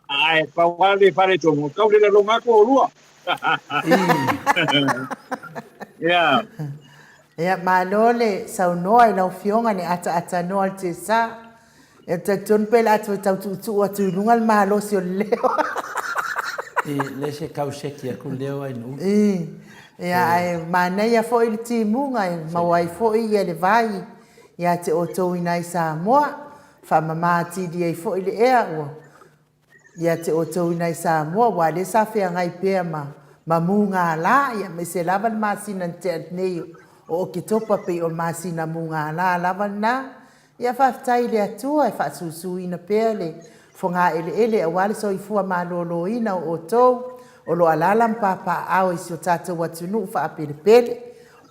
ae pau lava le faaletonu, tau le laloga atu oulua. Ia. Ia, malo le saunoa i lau Afioga i le ataatanoa o le Tesa. Ia, talitonu pe le a toe tau tuutuu atu i luga le malosi o le leo. I le se tau seki aku leo ai nu. I, ia, ae manaia foi le timuga e maua ai foi ia le vai ia te outou i nai Samoa. Faamama atili ai foi le ea ua ia te outou i nai Samoa aua lea sa feagai pea ma ma mugala, ia aemaise lava le masina na tea nei o Oketopa pei o le masina mugala lava lena. Ia faafetai i le Atua e faasusuina pea le fogaeleele aua le soifua maloloina o outou o lo o alaala ma papaaao i si o tatou atunuu faapelepele.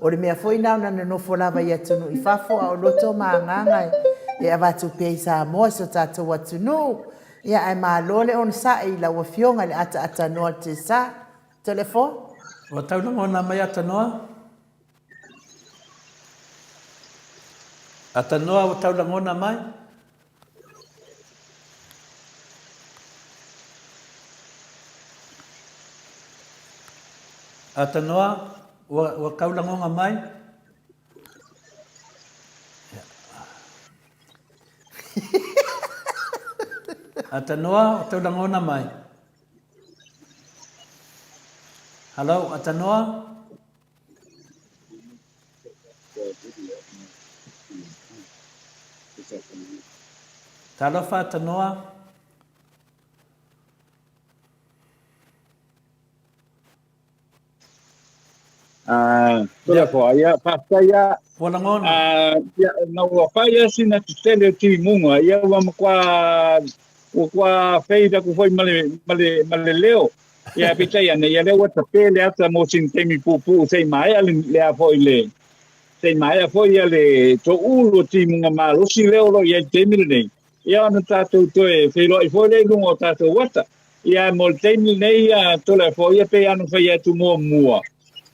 O le mea foi na ona nonofo lava i atunuu i fafo a o loto ma agaga e avatu pea i Samoa si o tatou atunuu. Ia ae malo le onosai i lau Afioga i le ataatanoa o le Tesa. Toleafoa. Ua tau lagona mai Atanoa? Atanoa ua tau lagona mai? Atanoa, ua, ua tau lagoga mai? Atanoa, ua tau lagona mai? Hello, Atanoa? Talofa Tanoa. Ah, tola fo ia faafetai ia. Ua lagona. Ah, ia na ua fai ia sina tetele o timuga ia ua matua ua tua fade aku foi ma le ma le ma le leo. Ia peitai ane ia lea ua tape le ata mo sina taimi puupuu se i maea le lea foi le se i maea foi ia le toulu o timuga malosi lea o lo o i ai i le taimi lenei. Ia ona tatou toe feiloai foi lea i luga o tatou ata. Ia, mo le taimi lenei, ia, Toleafoa, ia pei lava ona fai atu muamua,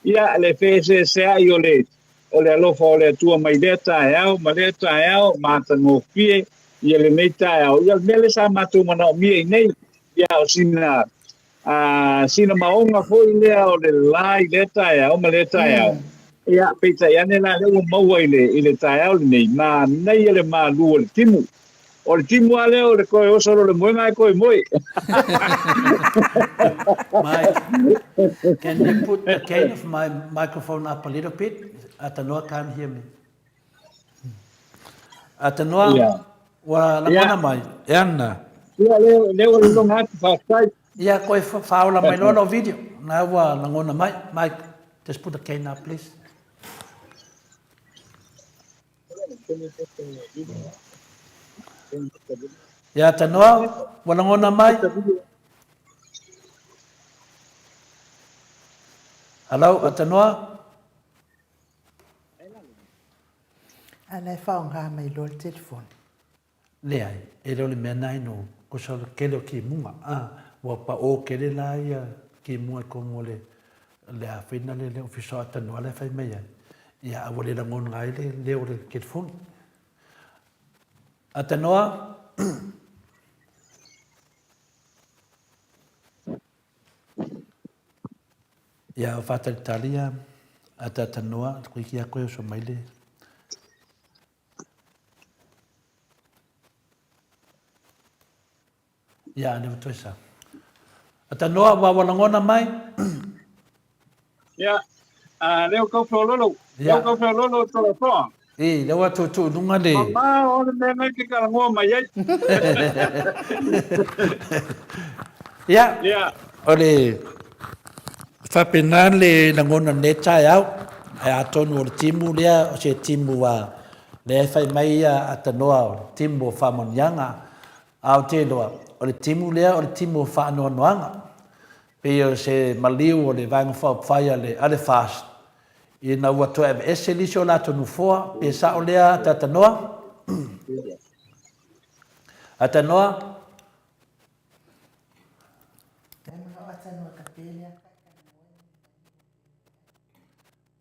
ia, le feeseeseai o le, o le alofa o le Atua mai lea taeao ma lea taeao, matagofie ia lenei taeao. Ia, o le mea lea sa matou manaomia i nei, ia, o sina, a, sina maoga foi lea o le la i lea taeao ma lea taeao. Ia, peitai ane la, lea ua maua i le, i le taeao lenei, manaia le malu o le timu. O le timu lava lea o le toe oso loa le moega ae toe moe. Mike, can you put the gain of my microphone up a little bit? Atanoa can't hear me. Atanoa, yeah. ua lagona yeah. mai, e ana. Ia, lea, lea ua lagona atu, faafetai. Ia, koe whaola mai loa lau video. Nā ua lagona mai. Mike, just put the cane up, please. Ia Tanoa, ua lagona mai? Hello, Atanoa? Ana e whaonga mai loa le telefoni. Leai, e le o le mea na ino, ko sa le kele o kimuga, a, ua pa o kele la ia kimuga i komu o le, le awhina le le ofisa o Atanoa le whai mai ai. Ia, a ua le langona ai le leo o le telefoni. Atanoa, Ia, o whātalitali ia, Atanoa, koe ki a koe o so mai le, Ia, ane ua toe sa. Atanoa, ua ua lagona mai? Ia, a leo kau wheololo. Leo kau wheololo o tō toa. I, leo ua tūtū lunga le. Mama, o le mea nei ke karangoa mai ai. Ia, Ia. o le whapena le lagona nei taeao, ae atonu o le timu lea, o se timu a lea e whai mai ia Atanoa o le timu o Whamonianga, a o te iloa, o le timu lea o le timu o Whaanoanoanga. Pei o se maliu o le vaega faaupufai a le, a le FAST, ina ua toe aveese nisi o latou nofoa, pe sao lea Atanoa? Atanoa?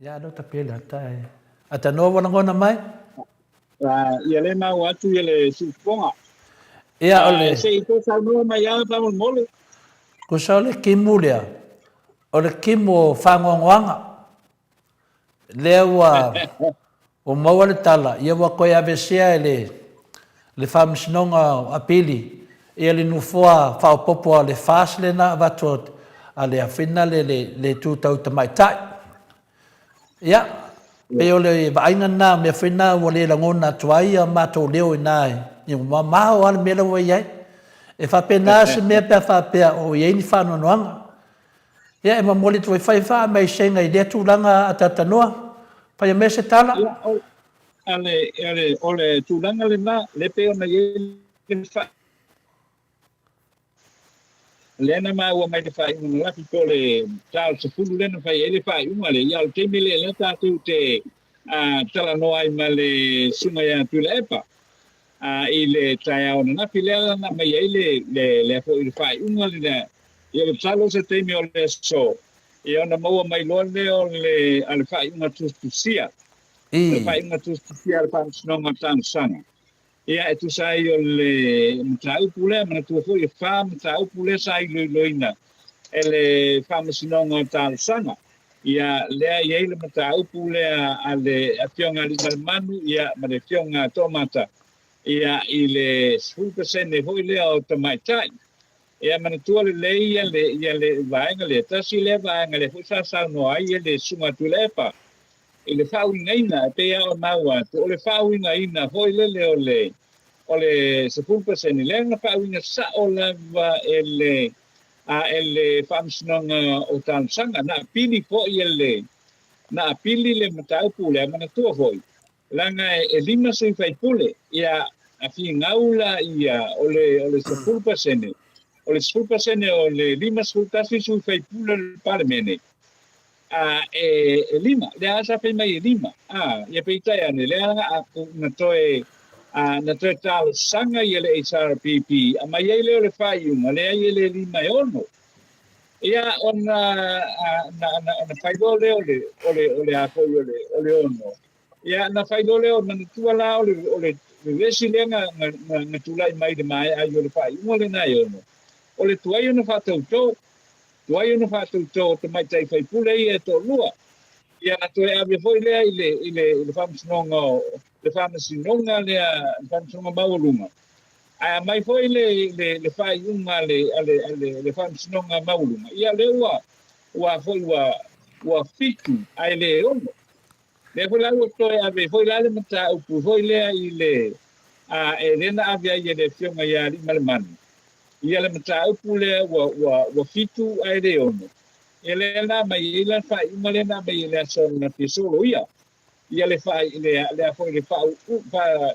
Ia ano ta pele ata e. Ata noa ua lagona mai? Ia le mau atu ia le siufofoga. Ia o le. Se i toe saunoa mai lava faamolemole. Tusa o le timu lea, o le timu o faanoanoaga. Lea ua ua maua le tala, ia ua toe aveesea e le le Faamasinoga o Apili ia le nofoa faaopoopo a le FAST lea na avatu a le afina le le le itu tau tamaitai. Ia, pei o le vaaiga lena, o mea foi na ua le lagona atu ai a matou leo i ina i ua mamao lava le mea la ua i ai. E faapena se mea pe a faapea o i ai ni faanoanoaga. Ia, e momoli atu ai fai faamaisega i lea tulaga ataatanoa. Faia mea se tala. Ia, o, ale, ale, o le tulaga lena, le pei ona i ai le fa, lea na maua mai le faaiuga ananafi po o le ta o le 10 lea na fai ai le faaiuga lea. Ia, o le taimi lea lea tatou te a, talanoa ai ma le susuga ia Tuilaepa a, i le taeao ananafi lea na aumai ai le, le, lea foi le faaiuga lea. Ia, masalo o se taimi o le aso, ia ona maua mai loa lea o le, a le faaiuga tusitusia. Le faaiuga tusitusia a le Faamasinoga o Talosaga. Ia, e tusa ai o le mataupu lea, manatua foi e fa mataupu lea sa iloiloina e le Faamasinoga o Talosaga. Ia, lea e i ai le mataupu lea a le Afioga a Aliimalemanu, ia, ma le Afioga a Toomata, ia, i le 10% foi lea o tamaitai. Ia, manatua lelei ia le, ia le vaega lea, tasi lea vaega lea foi sa saunoa ai le Susuga a Tuilaepa i le faauigaina, e pei lava ona maua atu, o le faauigaina foi lele o le, o le 10%, lea na faauiga sao lava e le, a e le Faamasinoga o Talosaga. Na apili foi e le, na apili le mataupu lea, manatua foi, leaga e 5 sui faipule, ia, a finau la ia, o le, o le 10%, o le 10% o le 51 sui faipule o le Palemene, a e, e lima, lea sa fai mai e lima, a, ia peitai ane, lea na, na toe Na toe talosaga ia le HRPP, aumai ai lea o le faaiuga, leai e le 5 e 6. Ia ona na na na fai loa lea o le o le o le a foi o le o le 6. Ia na fai loa lea o manatua la o le o le vevesi lea na na na tulai mai i le maea ai o le faaiuga lena e 6. O le tuai ona faatautō, tuai ona faatautō o tamaitai faipule ia e toalua. Ia na toe ave foi lea i le i le i le faamasinoga o le faamasinoga lea, le faamasinoga maualuga. Ae aumai foi le le le faaiuga a le a le a le le faamasinoga maualuga, ia lea ua ua foi ua ua fitu ae le ono. Lea foi la ua toe ave foi la le mataupu foi lea i le a e lea na ave ai e le Afioga ia Aliimalemanu, ia le mataupu lea ua ua ua fitu ae le ono. Ia lea na aumai ai la le faaiuga lea na aumai e le aso ananafi e soloia ia le faai le lea foi le faau fa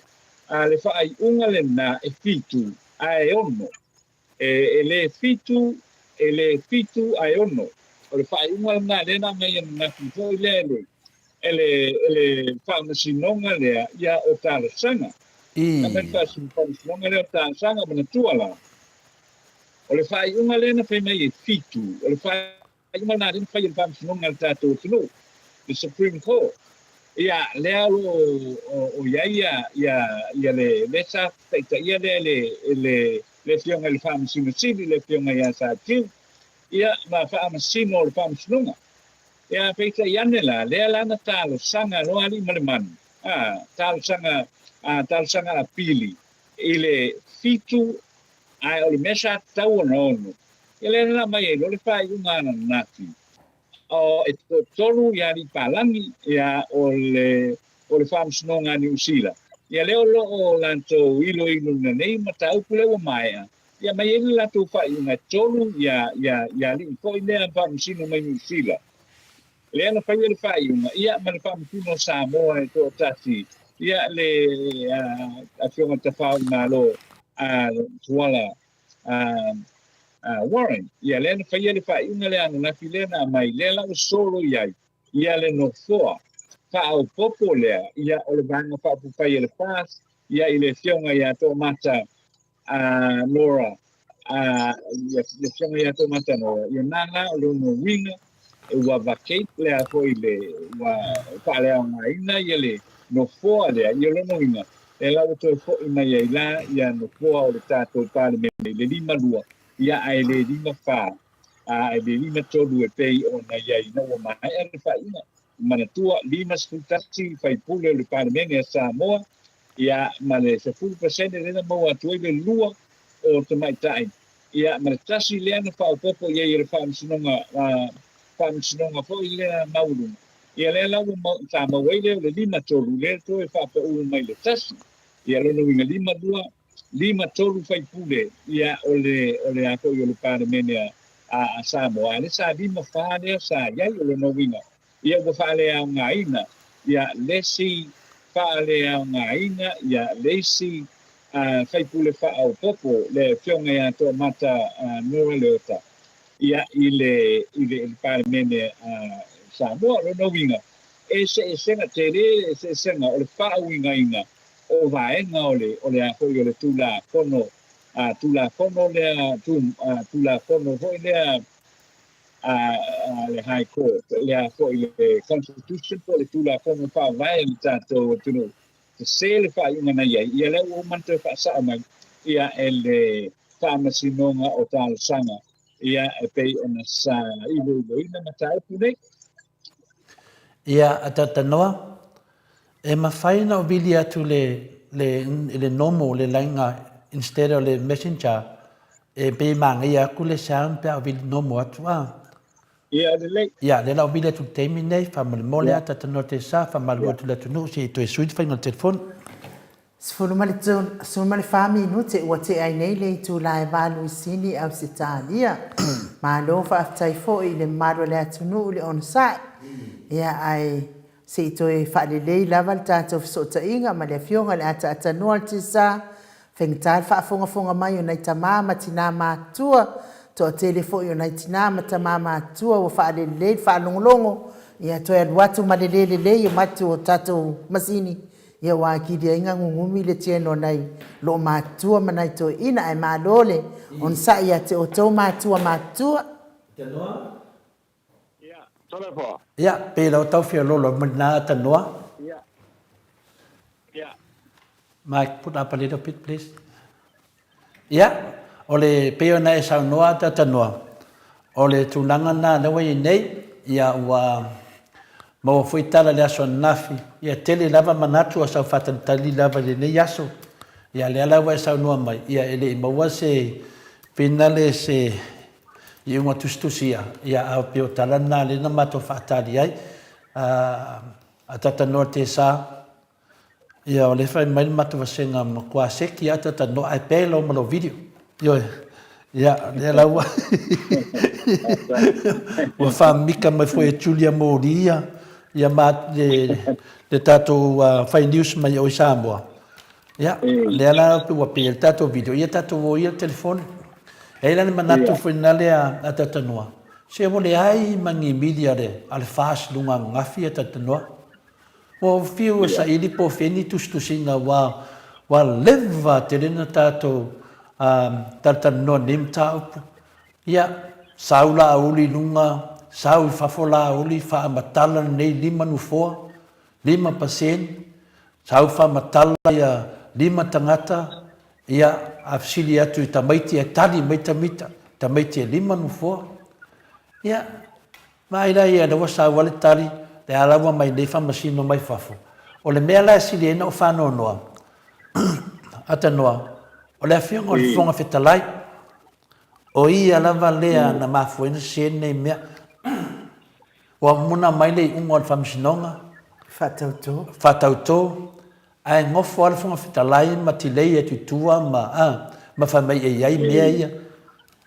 a le faaiuga lena e fitu ae ono. E e le fitu e le fitu ae ono. O le faaiuga lena lea na aumai ananafi foi lea e le e le e le faamasinoga lea ia o talosaga. Na aumai le faamasinoga lea o talosaga manatua la. O le faaiuga lea na fai mai e fitu, o le faaiuga lena lea na fai e le Faamasinoga a le tatou atunuu, le Supreme Court. Ia, lea o lo o i ai ia, ia, ia le, lea sa taitaia lea e le, e le, le Afioga i le Faamasino Sili, le Afioga ia Satiu, ia, ma Faamasino o le Faamasinoga. Ia, peitai ane la, lea la na talosaga loa Aliimalemanu, a, talosaga, a, talosaga apili i le fitu Ae o le mea sa tatau ona ono, ia lea na aumai ai loa le faaiuga ananafi, o e toatolu ia alii palagi, ia o le o le Faamasinoga a Niu Sila, ia lea o lo o latou iloiloina nei mataupu lea ua maea, ia aumai ai le latou faaiuga e tolu ia ia ia alii foi lea faamasino mai Niu Sila. Lea na faia le faaiuga, ia ma le Faamasino o Samoa e toatasi, ia le Afioga Tafaoimalo a Tuala a Warren. Ia lea na faia le faaiuga lea ananafi lea na aumai, lea la ua solo i ai ia le nofoa faaopoopo lea, ia o le Vaega Faaupufai a le FAST, ia i le Afioga ia Toomata a Nora, a le Afioga ia Toomata Nora, ia na la o lona uiga ua vacate lea foi le ua faaleaogaina ia le nofoa lea, ia lona uiga lea la ua toe foi mai ai la ia nofoa o le tatou Palemene i le 52, ia ae le 54, a e le 53 e pei ona i ai ina ua maea le faaiuga. Manatua, 51 faipule o le Palemene a Samoa, ia, ma le 10% lea na maua atu ai le lua o tamaitai, ia, ma le tasi lea na faaopoopo i ai e le Faamasinoga, Faamasinoga foi lea Maualuga, ia lea la ua sa maua ai lea o le 53, lea toe faapau mai le tasi, ia lona uiga 52, 53 faipule, ia, o le, o le a foi o le Palemene a, a Samoa, a lea sa 54 lea sa i ai, o lona uiga, ia ua faaleaogaina, ia, le isi faaleaogaina, ia, le isi faipule faaopoopo, le Afioga ia Toomata Nora Leota, ia, i le, i le, i le Palemene a Samoa. O lona uiga, eseesega, tele eseesega o le faauigaina o vaega o le, o le a foi o le Tulafono, a Tulafono lea, tu, a, Tulafono foi lea a le High Court, lea foi le Constitution po o le Tulafono Faavae a le tatou atunuu, sese le faaiuga na i ai, ia lea ua uma ona toe faasao mai ia e le Faamasinoga o Talosaga, ia e pei ona sa iloiloina mataupu nei. Ia, a Tatanoa, e mafai ona ou vili atu le, le, le normal, le laina instead o le messenger, e pei e manaia atu le sound pe a ou vili normal atu a. Ia, lelei. Ia, lea la ou vili atu i le taimi lenei, faamolemole a Tatanoa Tesa, faamalu atu i le atunuu se i toe sui le faiga o le telefoni. 14 minute ua tea ai nei le itula e valu i Sini, Ausetalia. Malo faafetai foi i le mamalu o le atunuu i le onosai. Ia ae se i toe faalelei lava le tatou fesootaiga ma le Afioga i le Ataatanoa o le Tisa, faigata le faafogafoga mai o nai tama ma tina matutua, toatele foi o nai tina ma tama matutua ua faalelei le faalogologo, ia toe alu atu ma le le lelei o matu o tatou masini. Ia ua atili ai gagugumi le tino o nai loomatutua ma nai toeaiina ae malo le onosai ia te outou matua matutua. Tanoa. Ia, Toleafoa. Ia, pei la ua tau feoloolo mai lena tanoa. Ia. Ia. Mike, put up a little bit, please. Ia, o le pei ona e saunoa Tatanoa, o le tulaga lena lea ua i ai nei, ia ua maua foi tala i le aso ananafi, ia tele lava manatu a sau faatalitali lava i lenei aso. Ia lea la ua e saunoa mai, ia e le i maua se finale se iuga tusitusia, ia a pei o tala na lea na matou faatali ai. A Tatanoa Tesa, Ia, o lea e fai mai le matou vasega matua seki lava talatalanoa ae pea lau ma lau video. Ioe. Ia, lea la ua ua faamika mai foi e Julia Moli ia, ia ma le, le tatou uh, fai news mai o i Samoa. Ia, lea la ua pea le tatou video, ia tatou o ia le telefoni. E ai la le manatu foi na lea a talatalanoa. Se ua leai ma ni mili a le, a le FAST luga ananafi ia talatalanoa. Ua ou fiu e saili po o fea ni tusitusiga ua ua leva tele na tatou talatalanoa i lenei mataupu. Ia, sau Laauli i luga, sau i fafo Laauli, faamatala lenei lima nofoa, 5%, sau faamatala ia lima tagata, ia, a fesili atu i tamaiti e tali mai tamita, tamaiti e lima nofoa. Ia, Vaai la ia, lea ua sau lava le tali, lea la ua aumai nei faamasino mai fafo. O le mea la e sili ai ona ou faanoanoa, Atanoa, o le Afioga o le Fofoga Fetalai, o ia lava lea na mafua ai ona sese lenei mea. Ua muna mai le iuga o le Faamasinoga, Faatauto. Faatauto, ae nofo lava le Fofoga Fetalai ma tilei atu i tua ma, a, ma fai mai e i ai mea ia.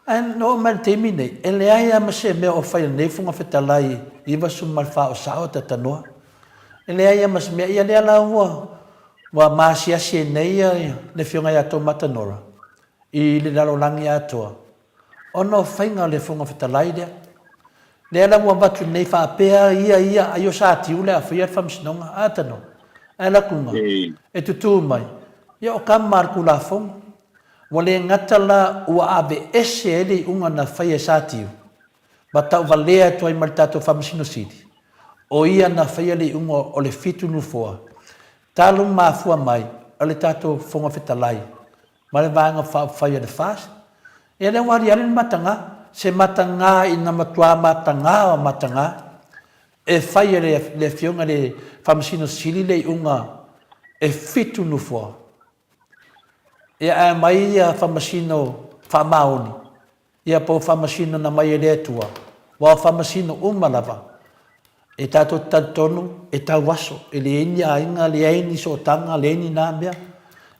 Ae na oo mai i le taimi nei, e leai lava ma se mea o fai e lenei Fofoga Fetalai 94 o sao tatanoa. E leai lava ma se mea. Ia lea la ua ua maasiasi ai nei le Afioga ia Tomata Nora i le lalolagi atoa ona o faiga o le Fofoga Fetalai lea. Lea la ua avatu nei faapea ia ia ai o Satiu le a faia le Faamasinoga. A tanoa. Ae lakuga e tutū mai, ia o kama a le Tulafono. Ua le gata la ua aveese ai le iuga na faia e Satiu, ma tauvalea atu ai ma le tatou Faamasino Sili, o ia na faia le iuga o le fitu nofoa, talu mafua mai o le tatou Fofoga Fetalai ma le Vaega Faaupufai a le FAST. Ia lea ua aliali le matagā, se matagā ina matuā matagā o matagā, e fai e le Afioga i le Faamasino Sili le iuga e fitu nofoa. Ia ae aumai ia faamasino faamaoni, ia po o faamasino na aumai e le Atua, aua o faamasino uma lava, e tatou te talitonu e tauaso, e leai ni aiga, leai ni sootaga, leai ni na mea.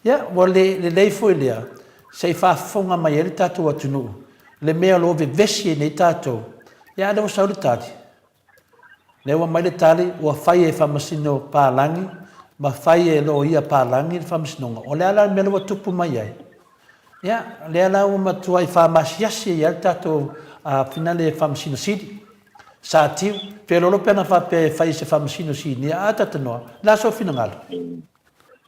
Ia, ua le lelei foi lea, se i faafofoga mai ai le tatou atunuu, le mea o lo o vevesi ai nei tatou, ia a o lea ua sau le tali. Lea ua aumai le tali, ua fai e Faamasino Palagi ma fai e Loia Palagi le faamasinoga. O le a la le mea lea ua tupu mai ai? Ia, lea la ua matuai faamasiasi ai lava le tatou finale Faamasino Sili. Sa tiu, feoloolo pe ana faapea e fai e se Faamasino Sinia, a talanoa, o le a sou finagalo?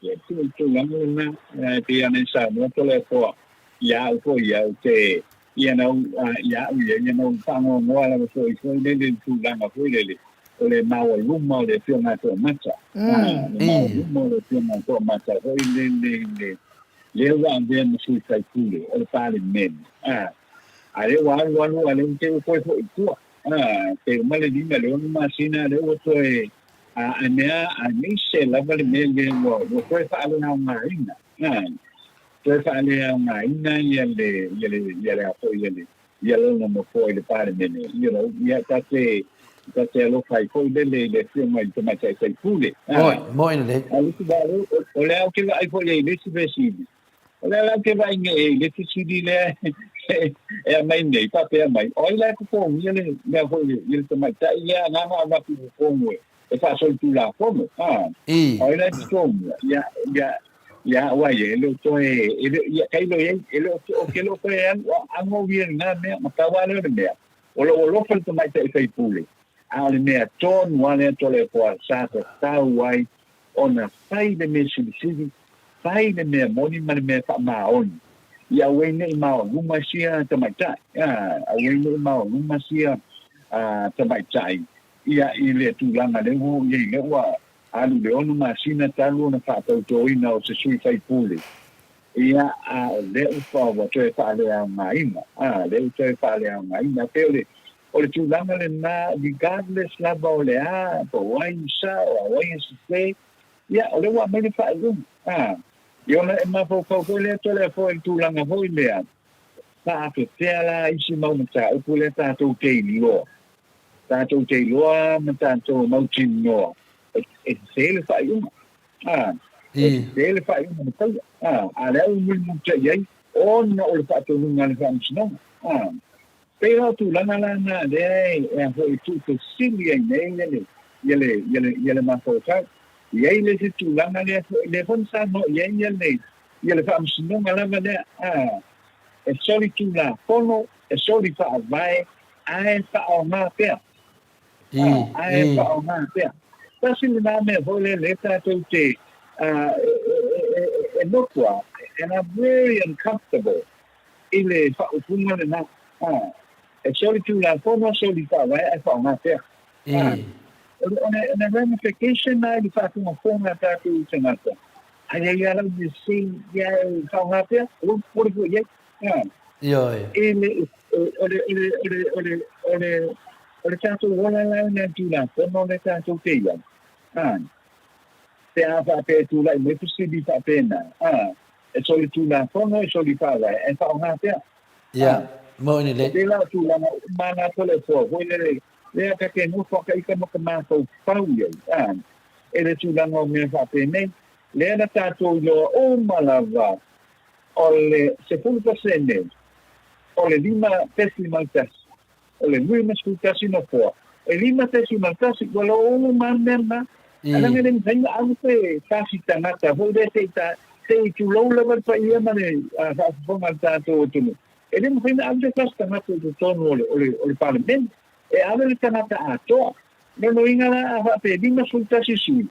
Ia, tulaga lena, e pei ona e saunoa Toleafoa, ia au foi ia, ou te, ia na ou, ia au ia, ia na ou faanoanoa lava foi foi lele i le tulaga foi lele, o le maualuma o le Afioga ia Toomata. Le maualuma o le Afioga ia Toomata foi lele i le, lea ua avea ma sui faipule o le Palemene. A lea ua alu alu, a lea ua te i ua toe foi i tua. Pe uma le 5 i le 6 masina, lea ua toe a mea aemaise lava le mea lea ua ua toe faaleaogaina toe faaleaogaina ia le ia le ia le foi ia le ia lona nofoa i le Palemene you know ia ta te ta te alofa ai foi lele i le afioga i le tamaitai faipule. Moi, moi lelei. A le isi o le au ke vaai foi i le isi fesili. O le a la ou te vaai nei i le fesili lea e aumai nei, faapea mai, o ai la e totogia le mea foi i le tamaitai lea nana avatu i totonu e faasolitulafono, a? O ai la e totogia? Ia, ia, ia au ai e le o toe, e le, ia, tailo i ai, e le o, ou te le o toe alu ago ia i lena mea, na pau lava lea o le mea, o lou alofa i le tamaitai faipule, a o le mea tonu lava lea Toleafoa sa tatau ai. ona fai le mea silisili, fai le mea moni ma le mea faamaoni, ia aua ai ne i maoaluma sia tamaitai, aua ai ne i maoaluma sia tamaitai, ia i le tulaga lea ua oo i ai, lea ua alu i le ono masina talu ona faatautoina o se sui faipule, ia a o lea ua toe faaleaogaina, lea ua toe faaleaogaina. Pei o le O le tulaga lena, regardless lava o le a, po o ai e sao, a o ai e sese, ia, o lea ua aumai le faaiuga. A, ia ona e mafaufau foi lea Toleafoa i le tulaga foi lea, faafefea la isi mau mataupu lea tatou te iloa, tatou te iloa ma tatou mautinoa e sese le faaiuga. A, e sese le faaiuga na faia. A, a o lea ua mulimulita'i ai ona o le faatonuga a le Faamasinoga. A. Pei o tulaga la na lea e a foi tuufesili ai nei ia le ia le ia le ia le mafaufau. I ai le isi tulaga lea foi lea foi na saunoa i ai ia le ia le Faamasinoga lava lea a e soli Tulafono, e soli Faavae ae faaaoga pea. A ae faaaoga pea. Tasi lena mea foi lea lea tatou te a e nofo a and I'm very uncomfortable i le faaupuga lena, a, e soli Tulafono, soli Faavae ae faaaoga pea. A, o le, o le, o le ramification na i le faafogafoga a tatou tagata, ai ai lava lau mea sē, ia e faaaoga pea, aua le popole foi i ai. A, Ioe. i le, o le, o le, o le, o le, o le, o le tatou ola la lena i le Tulafono lea tatou te i ai. A, pe a faapea e tulai mai fesili faapena, a, E solitulafono, e solifaavae, ae faaaoga pea. Ia, moni le. O tela tulaga uma na Toleafoa foi lele, lea ta te nofo a ka ita ma ka mafaufau i ai, a, e le tulaga o mea faapenei. Lea na tatou iloa uma lava o le 10% o le 5.1, o le 51 nofoa, e 5.1, ua loa uma lava le mea lena. Ae leaga e le mafai ona ave se tasi tagata foi lea se i ta, se i tulou lava le paia ma le faafofoga a le tatou atunuu. E le mafai ona ave se tasi tagata i totonu o le, o le, o le Palemene. E ave le tagata atoa. Lona uiga la, a faapea e 51 sui,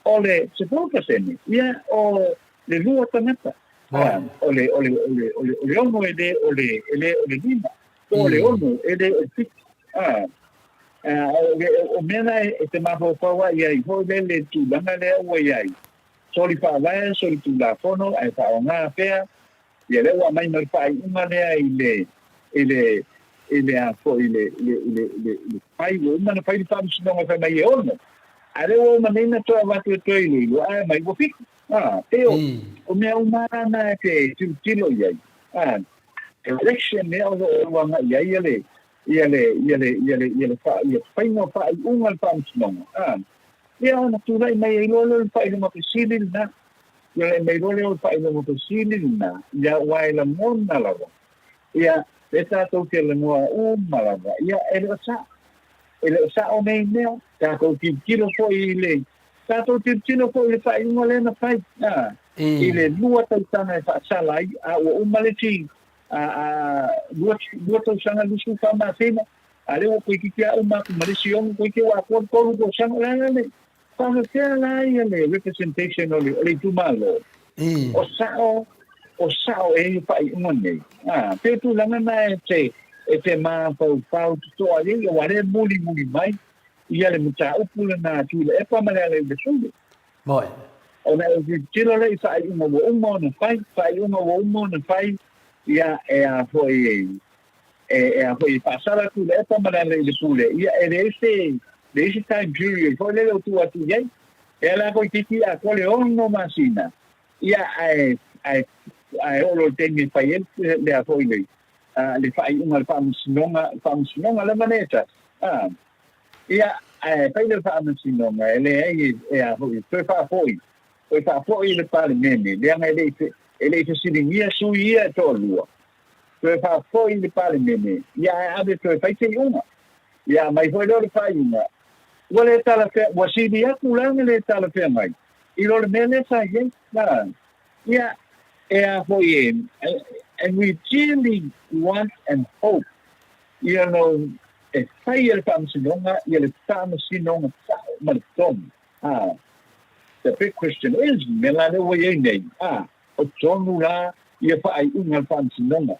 o le 10%, ia, o le lua tagata. O le, o le, o le, o le, o le ono e le o le, e le o le lima. Po o le ono e le o le fitu. O mea na e te mafaufau ai i ai foi lea le tulaga lea ua i ai. Soli faavae, soli tulafono, ae faaaoga pea. Ia lea ua aumai ma le faaiuga lea i le, i le, i le a foi, i le, i le, i le, i le, i le fai, ua uma ona fai le faamasinoga fai mai e ono. A lea ua uma nei na toe avatu e toe iloilo, ae aumai ua fitu. Pei o mea uma lava na e te tilotilo i ai. Direction lea o lo o agai i ai ia le ia le ia le ia le ia le fa, ia faiga o faaiuga le faamasinoga. Ia ona tulai mai ai loa lea o le faailoga fesili lena. Tulai mai loa lea o le faailoga fesili lena, ia aua e lagona lava. Ia, lea tatou te lanoa uma lava, ia e le o sao. E le o sao nei mea, tatou tilotilo foi i le tatou tilotilo foi i le faaiuga lea na fai, a, i le lua tausaga e faasala ai, a ua uma le isi lua, lua tausaga 24 masina, a lea ua toeitiiti lava uma atu ma le isi ono, toeitiiti ua atoa le tolu tausaga. O le a la le faafefea la ia le representation o le, o le itumalo? O sao, o sao ea ia faaiuga nei? A, pei o tulaga na e te, e te mafaufau totoa i ai, aua o lea e mulimuli mai ia le mataupu lena a Tuilaepa ma Lealailepule. Moi. Ona e tilotilo lea i faaiuga ua uma ona fai, faaiuga ua uma ona fai, ia e a foi e, e a foi e faasala Tuilaepa ma Lealailepule, ia e leai se leai se time period foi lele o tuu atu i ai. E ala toeitiiti atoa le ono masina, ia ae ae ae oo loa i le taimi e fai ai le a foi le le faaiuga a le faamasinoga, faamasinoga lava lea e tasi. A, ia, ae fai le faamasinoga, e leai e a foi, toe faafoi, toe faafoi i le Palemene, leaga e le i, e le i fesiligia sui ia e toalua. Toe faafoi i le Palemene, ia ae ave toe fai se iuga. Ia aumai foi lea o le faaiuga, ua le talafea, ua sili atu la ona le talafeagai i lo le mea lea sa i ai. A, ia, e a foi e, and we dearly want and hope, you know, e fai e le Faamasinoga ia le faamasinoga sao ma le tonu. A, The big question is, mea la lea ua i ai nei, a, o tonu la ia faaiuga a le Faamasinoga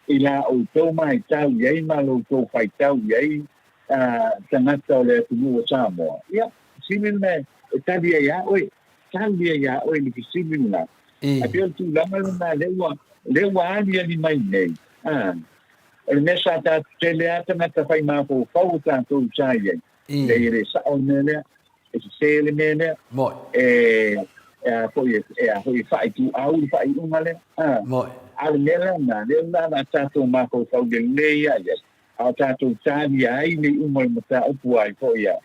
i la outou maitau i ai ma lo outou faitau i ai tagata o le atunuu o Samoa? Ia, fesili lena e tali ai ia oe, tali ai ia oe i le fesili lena. Ae pei o le tulaga lena lea ua, lea ua aliali mai nei, a, o le mea sa tatou tele lava tagata fai mafaufau o tatou sa i ai, leai e le sao le mea lea, e sese le mea lea, e, e a foi e, a foi e faaituau le faaiuga lea, a, a o le mea la lena, lea la o le a tatou mafaufau lelei lava i ai, a o tatou talia ai le iuga o le mataupu ai foi a,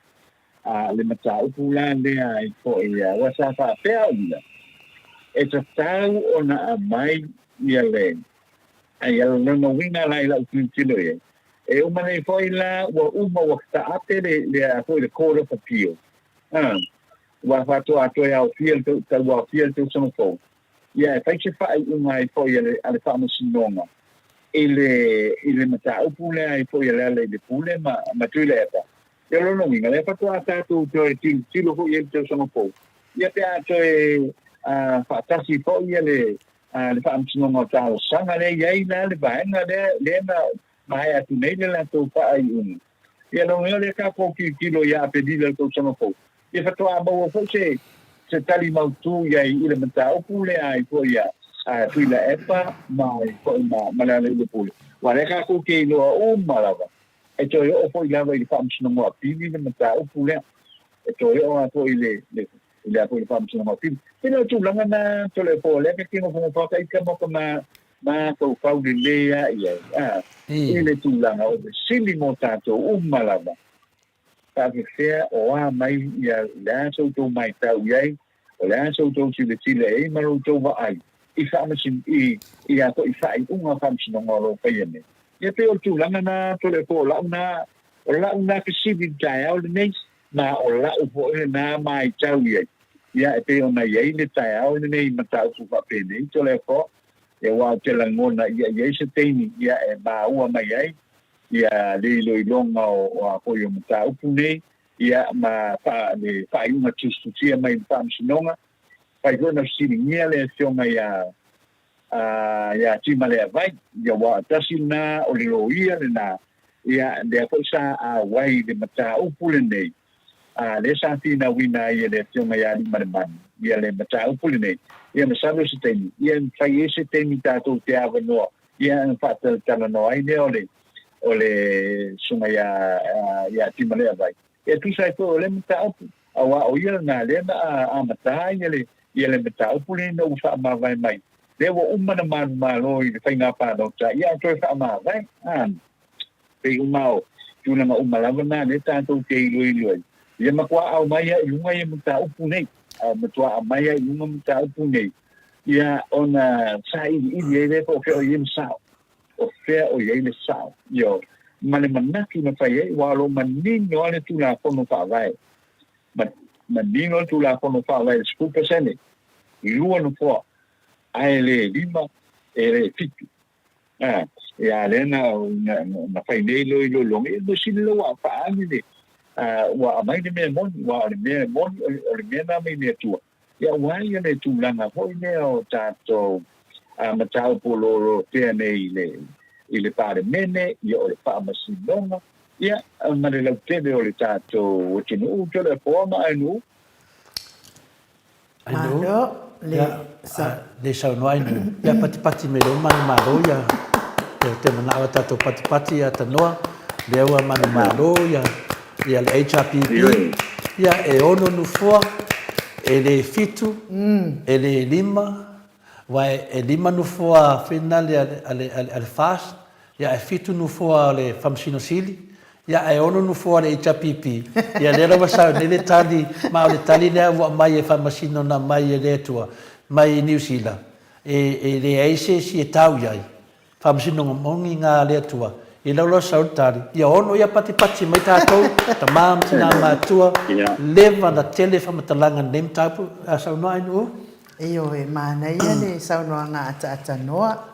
a le mataupu la lea ai foi a, aua sa faapea au ia, e tatau ona aumai ia le, ai a lona uiga la i lau tilotilo i ai, E uma nei foi la ua uma ua taape le le a foi le Court of Appeal. A, ua faatoa toe aofia le tau tau aofia le tausaga fou. Ia e fai se faaiuga ai foi a le a le Faamasinoga i le i le mataupu lea ai foi a Lealailepule ma ma Tuilaepa. Ia o lona uiga, lea faatoa tatou toe tilotilo foi i ai i le tausaga fou. Ia pe a toe a faatasi foi ia le a le Faamasinoga o Talosaga lea e i ai la le vaega lea lea na maea atu nei le latou faaiuga. Ia lona uiga o lea tatou tilotilo ia Aperila i le tausaga fou, ia faatoa maua foi se se tali mautū i ai i le mataupu lea ai foi a a Tuilaepa ma ai foi ma ma Lealailepule. Aua o lea tatou te iloa uma lava, e toe oo foi lava i le Faamasinoga o Apili le mataupu lea. E toe oo lava foi i le le i le a foi le Faamasinoga o Apili. E le o tulaga na Toleafoa o lea ka te nofonofo aka ika mo ka ma mafaufau lelei a i ai, a, i le tulaga o le sili mo tatou uma lava, faafefea o a mai ia le a sa outou maitau i ai, o le a sa outou silasila i ai ma lo outou vaai i faamasin, i, i a foi faaiuga o Faamasinoga o lo o faia nei. Ia pei o le tulaga na Toleafoa o lau na, o lau na fesili i le taeao lenei. Ma o lau foi lena maitau i ai, ia, e pei ona i ai le taeao lenei i mataupu faapenei, Toleafoa, ia, aua ou te lagona ia i ai se taimi, ia, e maua mai ai, ia, le iloiloga o, o a foi o mataupu nei, ia, ma faa, le faaiuga tusitusia mai i le Faamasinoga. Fai foi ona fesiligia le Afioga ia, a, ia Timaleavai, ia, aua tasi lena o le loia lena, Ia, lea foi sa auai i le mataupu lenei, a lea sa finauina ai e le Afioga ia Aliimalemanu, ia le mataupu lenei. Ia, masalo se taimi, ia e mafai ai se taimi tatou te avanoa, ia ona faatalatalanoa ai lea o le, o le Susuga ia, ia Timaleavai, e tusa ai foi o lea mataupu, aua o ia lena lea na amata ai le, ia le mataupu lenei ina ua faamavae mai. Lea ua uma na manumalo i le faiga palota, ia ae toe faamavae. A, pei uma o tulaga uma lava na lea tatou te iloilo ai. Ia matua aumai ai i luga ia mataupu nei. A matua aumai ai i luga mataupu nei, ia ona sailiili ai lea po o fea o i ai le sao. O fea o i ai le sao. Ioe. Ma le manatu na fai ai, aua o lo o manino lava le Tulafono Faavae. Manino le Tulafono Faavae i le 10%, lua nofoa, ae le lima, e le fitu. A, ia lea na, na, na fai nei iloiloga, ia mea sili lea ua faaali le, ua aumai le mea moni, aua o le mea moni, o le mea na mai le Atua. Ia aua ia le tulaga foi lea o tatou mataupu o lo o lotea nei i le, i le Palemene, ia o le Faamasinoga, ia ma le lautele o le tatou atunuu, Toleafoa ma Ainuu. Ainuu, Malo le ia, sa. Le saunoa Ainuu, ia patipati mai loa manumalo ia, ia te manao a tatou patipati ia tanoa, lea ua manumalo ia, ia le HRPP, ia e ono nofoa, e le fitu, e le lima, aua e lima nofoa finale a le, a le, a le FAST, ia ae fitu nofoa o le Faamasino Sili, ia ae ono nofoa o le HRPP, ia lea la ua sau nei le tali, ma o le tali lea ua aumai e faamasino na aumai e le Atua mai Niu Sila, e, e leai se isi e tau i ai. Faamasinoga moni nga a le Atua, i lau la sau le tali, ia ono ia patipati mai tatou, tama ma tina matua, leva na tele faamatalaga i lenei mataupu, a saunoa Ainuu? Ioe, manaia le saunoaga ataatanoa.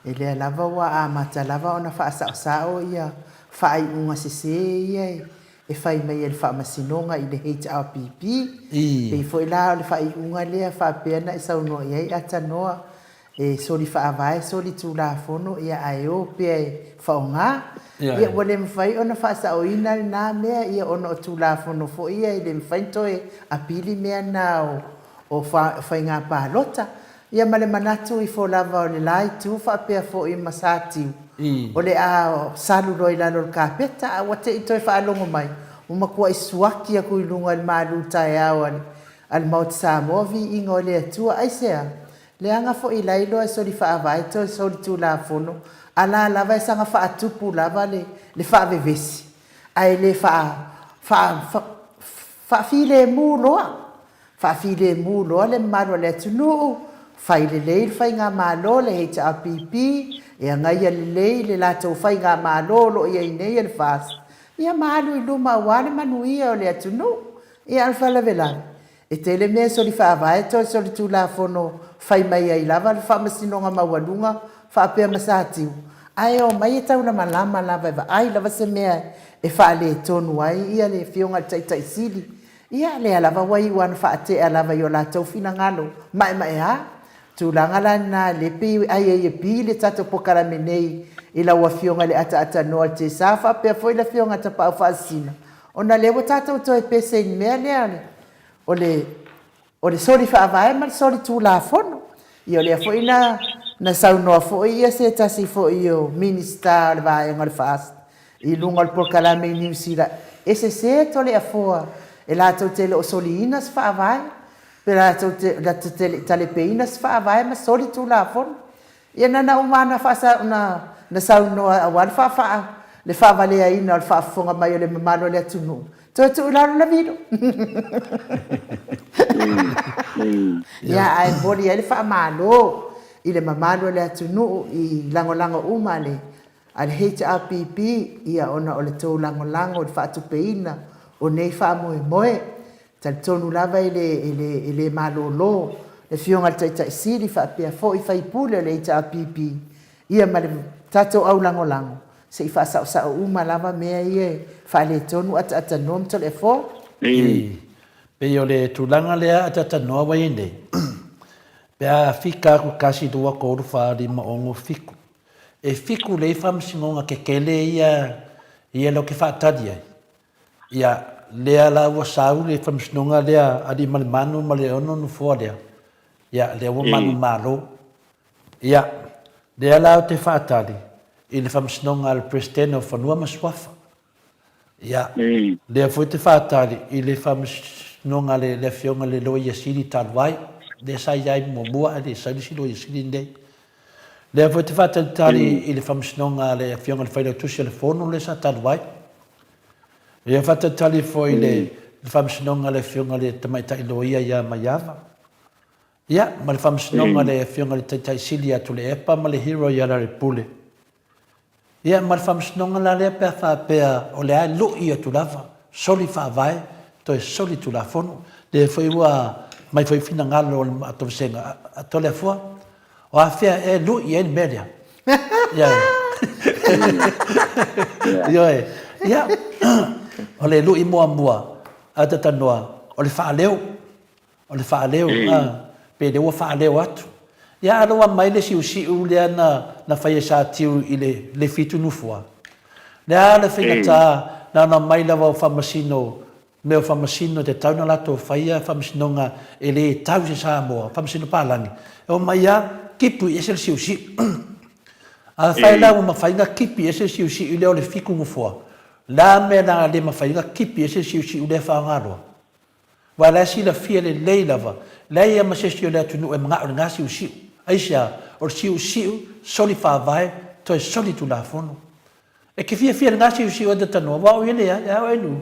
E lea lava ua amata lava ona faasaosao ia faaiuga sese ia e fai mai e le Faamasinoga i le HRPP. Pei foi la o le faaiuga lea faapea na e saunoa i ai Atanoa, e soli faavae, soli tulafono, ia ae o pea e faaaoga. Ia ua le mafai ona faasaoina lena mea ia ona o tulafono foi ia e le mafai ona toe apili mea na o faiga palota. Ia ma le manatu ifo lava o le la itu faapea foi ma Satiu, o le a salu loa i lalo o le kapeta, a ua te i toe faalogo mai, ua matuai suaki atu i luga i le malu taeao a le a le Maota Samoa, viiga o le Atua. Aisea? Leaga foi la iloa e soli faavae toe soli tulafono, a la lava e saga faatupu lava le le faavevesi, ae le faa faa faafilemu loa. Faafilemu loa le mamalu o le atunuu, fai lelei le faigamalo, le HRPP, e agaia lelei le latou faigamalo o lo o i ai nei e le FAST, ia ma alu i luma aua le manuia o le atunuu. Ia a o le faalavelave, e tele mea e soli faavae toe solitulafono fai mai ai lava le Faamasinoga Maualuga faapea ma Satiu, ae omai e taulamalama lava e vaai lava se mea e faaletonu ai le Afioga i le Taitai Sili. Ia, lea lava ua iu lava ina faatea lava i o latou finagalo maemaea. Tulaga la lena lea pei IAB le tatou polokalame nei i lau Afioga i le Ataatanoa Tesa faapea foi le Afioga Tapaau Faasisina, ona lea ua tatou toe pese i le mea lea o le o le soli faavae ma le soli tulafono. Ia o lea foi na na saunoa foi ia se tasi foi o Minisita o le vaega o le FAST i luga o le polokalame i Niu Sila, e sese Toleafoa e latou te le o soliina se faavae, pe latou te latou te le i talepeina se faavae ma soli tulafono. Ia na ona uma lava na na na saunoa aua le faa le faavaleaina o le faafofoga mai o le mamalu o le atunuu, toe tuu i lalo le vilo. Ia, ae momoli ai le faamalo i le mamalu o le atunuu i lagolago uma a le a le HRPP, ia ona o le tou lagolago i le faatupeina o nei faamoemoe. E talitonu lava e le, e le, e le malolo le Afioga i le Taitai Sili faapea foi sui usufono o le HRPP, ia ma le tatou au lagolago, se i faasaosao uma lava mea ia e faaletonu ataatanoa ma Toleafoa. E pei o le tulaga lea ataatanoa ua i ai nei, pe a fika atu 1, 2, 3, 4, 5, 6, 7. E fiku lelei faamasinoga tetele ia ia latou te faatali ai. Ia, lea la ua sau le faamasinoga lea a Aliimalemanu ma le ono nofoa lea, ia, lea ua manumalo. Ia, lea la ou te faatali i le faamasinoga a le Peresetene o Fanua ma Suafa. Ia, lea foi te faatali i le faamasinoga a le Afioga i le Loia Sili talu ai, lea sa i ai muamua ae le i sau le isi Loia Sili lenei. Lea foi te faatalitali i le faamasinoga a le Afioga i le Failautusi o le Fono lea sa talu ai. Ia faatalitali foi i le faamasinoga a le Afioga i le Tamaitai Loia ia Maiava. Ia, ma le faamasinoga a le Afioga i le Taitai Sili ia Tuilaepa ma le Hero ia Lealailepule. Ia, ma le faamasinoga la lea pe a faapea o lea e lui atu lava, soli faavae, toe soli tulafono. Lea foi ua aumai foi finagalo o le matou vasega a Toleafoa, o afea ea e lui ai le mea lea? Ia, ioe. Ia, o le lui muamua a Tatanoa, o le faaleo. O le faaleo, a, pe lea ua faaleo atu. Ia, a lea ua aumai le siusiu lea na, na fai e Satiu i le, le fitu nofoa. Le a le faigata na ona aumai lava o faamasino, mea o faamasino e tatau ona latou faia faamasinoga e le tau i se Samoa, faamasino palagi, e omai lava tipi ese le siusiu. Afai la ua mafai ona tipi ese le siusiu lea o le fitu nofoa, le a mea la le mafai ona tipi ese le siusiu lea e faaaoga loa? Aua o la e silafia lelei lava, leai lava ma se isi o le atunuu e manao i lena siusiu. Aisea? O le siusiu, soli faavae, toe soli tulafono. E te fiafia i lena siusiu ae talanoa, aua o ia leai, a o e nuu.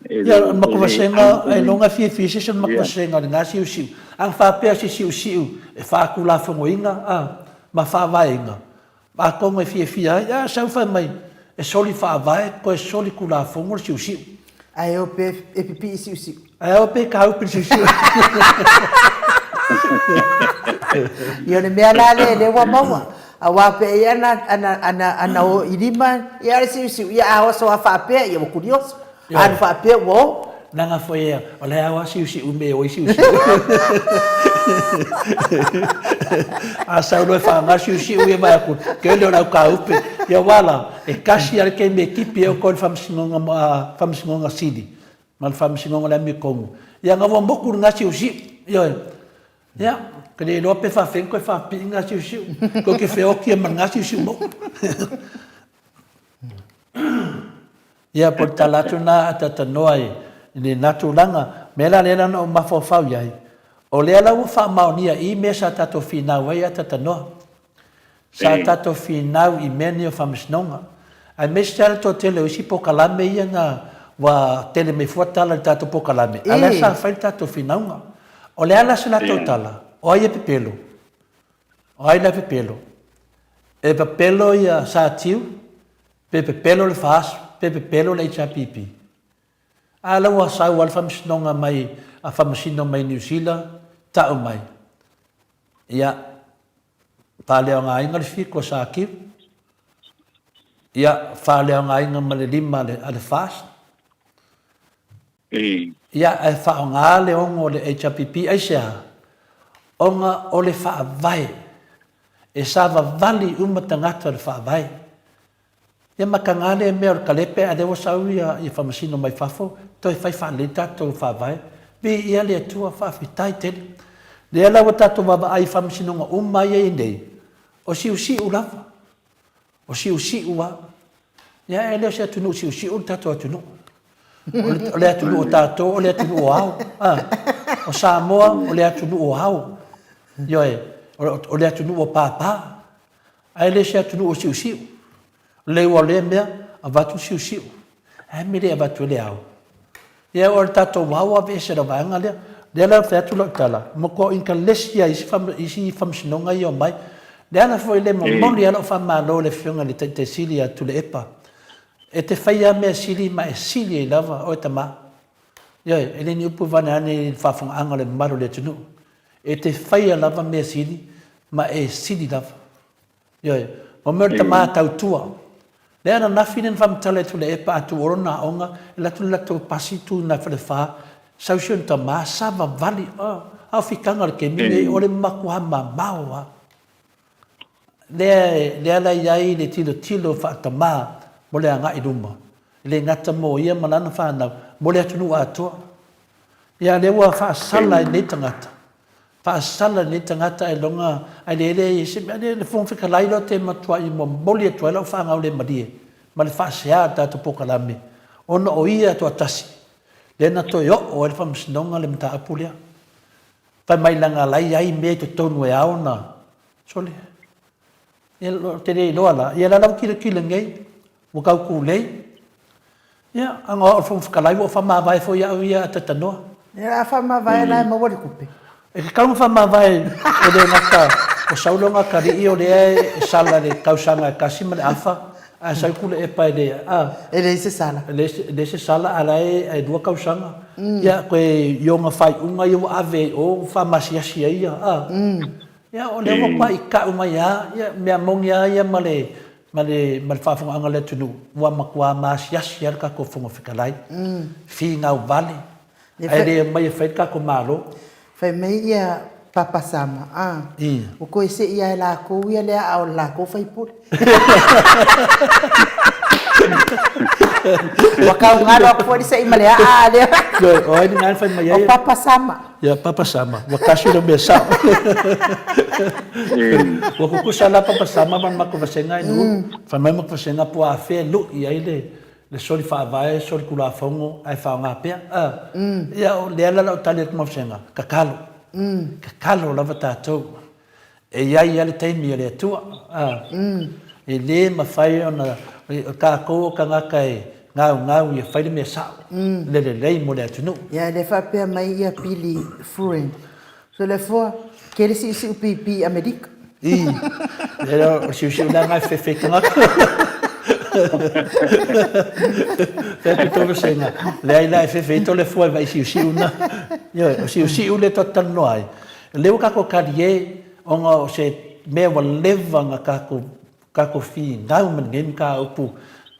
Ia, o le matou vasega, ailoga e fiafia i se isi o le matou vasega i lena siusiu. A na faapea o se siusiu e faatulafonoina ma faavaeina, Atonu e fiafia ai, a sau fai mai e soli faavae toe soli tulafono le siusiu. Ae o pe e pipii siusiu. Ae o pe taupi le siusiu. Ia o le mea la lea, lea ua maua. Aua pe ia ana ana ana ana o i lima ia le siusiu ia a oso a faapea ia ua kulioso. A na faapea ua o. Leaga foi ia, o le ao a siusiu me oi siusiu. A sau loa e faaaoga siusiu ia vaai atu, kele o le aukāupe. Ia aua la, e kasi lava le taimi e tipi ai outou i le Faamasinoga Faamasinoga Sili ma le Faamasinoga o le Amiotonu. Ia na ua motu lena siusiu. Ioe. Ia, ou te le iloa pe faafefea ona toe faapipii lena siusiu. Tou te feoti ai ma lena siusiu motu. Ia, po o le tala atu lena a Tatanoa i lena tulaga. O le mea la lea na ou mafaufau i ai, o lea la ua faamaonia i mea sa tatou finau ai a Tatanoa. Sa tatou finau i mea nei o faamasinoga. Aemaise lava le toatele o isi polokalame ia na ua tele mai fua tala i le tatou polokalame, a o lea sa fai le tatou finauga. O le a la se latou tala? O ai e pepelo? O ai la e pepelo? E pepelo ia Satiu, pe pepelo le FAST, pe pepelo le HRPP? A la ua sau lava le faamasinoga mai, a faamasino mai Niu Sila, tau mai, ia, faaleaogaina le fitu a Satiu, ia, faaleaogaina ma le lima a le FAST, Ia, ae faaaoga le ono o le HRPP aisea? Ona o le Faavae. E savavali uma tagata o le Faavae. Ia mataga lea mea o le kalepe a lea ua sau ia faamasino mai fafo toe fai faalelei tatou Faavae. Viia le Atua, faafetai tele. Lea la ua tatou vaavaai i faamasinoga uma ia e i ai nei, o siusiu lava. O siusiu lava. Ia e le o se atunuu siusiu le tatou atunuu. O le atunuu o tatou o le atunuu o ao. O Samoa o le atunuu o ao. Ioe, o le atunuu o pāpā. Ae le se atunuu o siusiu. O le ua o lea mea, avatu siusiu. Ae mea le avatu ai le ao. Ia o le tatou ao aveese i le vaega lea. Lea la fai atu lau tala, matua inkalesi lava i isi faamasinoga ia omai. Le ala foi lea e momoli ai lau faamalo i le Afioga i le Taitai Sili ia Tuilaepa, e te faia lava mea sili ma e sili ai lava oe tama. Ioe, e le ni upu vaneane i le faafofogaaga a le mamalu o le atunuu. E te faia lava mea sili ma e sili lava. Ioe, mo mea o le tama tautua. Lea ananafi lea na faamatala e Tuilaepa a tuu lona aoga, e alu atu le latou pasi tu i Falefa, sau si ona tama, savavali, a o fitaga o le taimi lenei, o le matua mamao lava. Lea, lea la e i ai le tilotilo faatama mo le agai i luma, e le gata mo ia ma lana fanau, mo le atunuu atoa. Ia, lea ua faasala e nei tagata, Faasala lenei tagata ailoga ai le leai ai se mea. Le Fofoga Fetalai loa te matuai momoli atu ai lau faagaulemalie ma le faasea o le tatou polokalame ona o ia toatasi lea na toe oo ai le Faamasinoga le mataupu lea. Fai mai leaga la e i ai mea i totonu e ao ona sole. Ia ou te le iloa la, ia la la ua tilotilo nei Ua tau tulei. Ia, ana o au o le Fofoga Fetalai ua ou faamavae foi au ia a Tatanoa. Ia, a faamavae la e maua le tupe. E tatau ona faamavae e le gata o sau lona atalii o lea e sala i le tausaga e tasi ma le afa, ae sau Tuilaepa e le, a. E leai se sala. E leai se sala a o la e lua tausaga. Ia, toe i ona faaiuga ia ua ave ai i o faamasiasi ai ia, a. Ia, o lea ua paika'u mai lava, ia, mea moni lava ia ma le ma le ma le faafofogaaga a le atunuu, ua matua maasiasi lava le tatou Fofoga Fetalai, finau vale, ae le omai e fai le tatou Malo. Fai mai ia Papa Sama, a, ua toe sei lava e latou ia le aa o le latou faipule. Ua tau galo atu foi le sei ma le aa lea. O ai lena na fai mai ai? O Papa Sama. Ia Papa Sama, ua tasi le mea sao. Ua kukusa la Papa Sama ma le matou vasega i Nu'u. Fai mai matou vasega po o afea e lu'i ai le le soli faavae, soli tulafono ae faaaoga pea. Ia o lea la lau tali atu ma vasega, tatalo. Tatalo lava tatou. E i ai lava le taimi o le Atua. E le mafai ona, o tatou o tagata e gaugau ia fai le mea sao, le lelei mo le atunuu. Ia lea faapea mai ia Billy Furen, Toleafoa, kele siusiu pipi i Amerika. I, lea o le siusiu lea ngai fefe i tagata. Fai atu tou vasega, leai la e fefe ai Toleafoa e vaai siusiu na. Ioe, o siusiu lea tatou te talanoa ai, Lea ua tatou talie ona o se mea ua leva ona tatou tatou finau ma lenei mataupu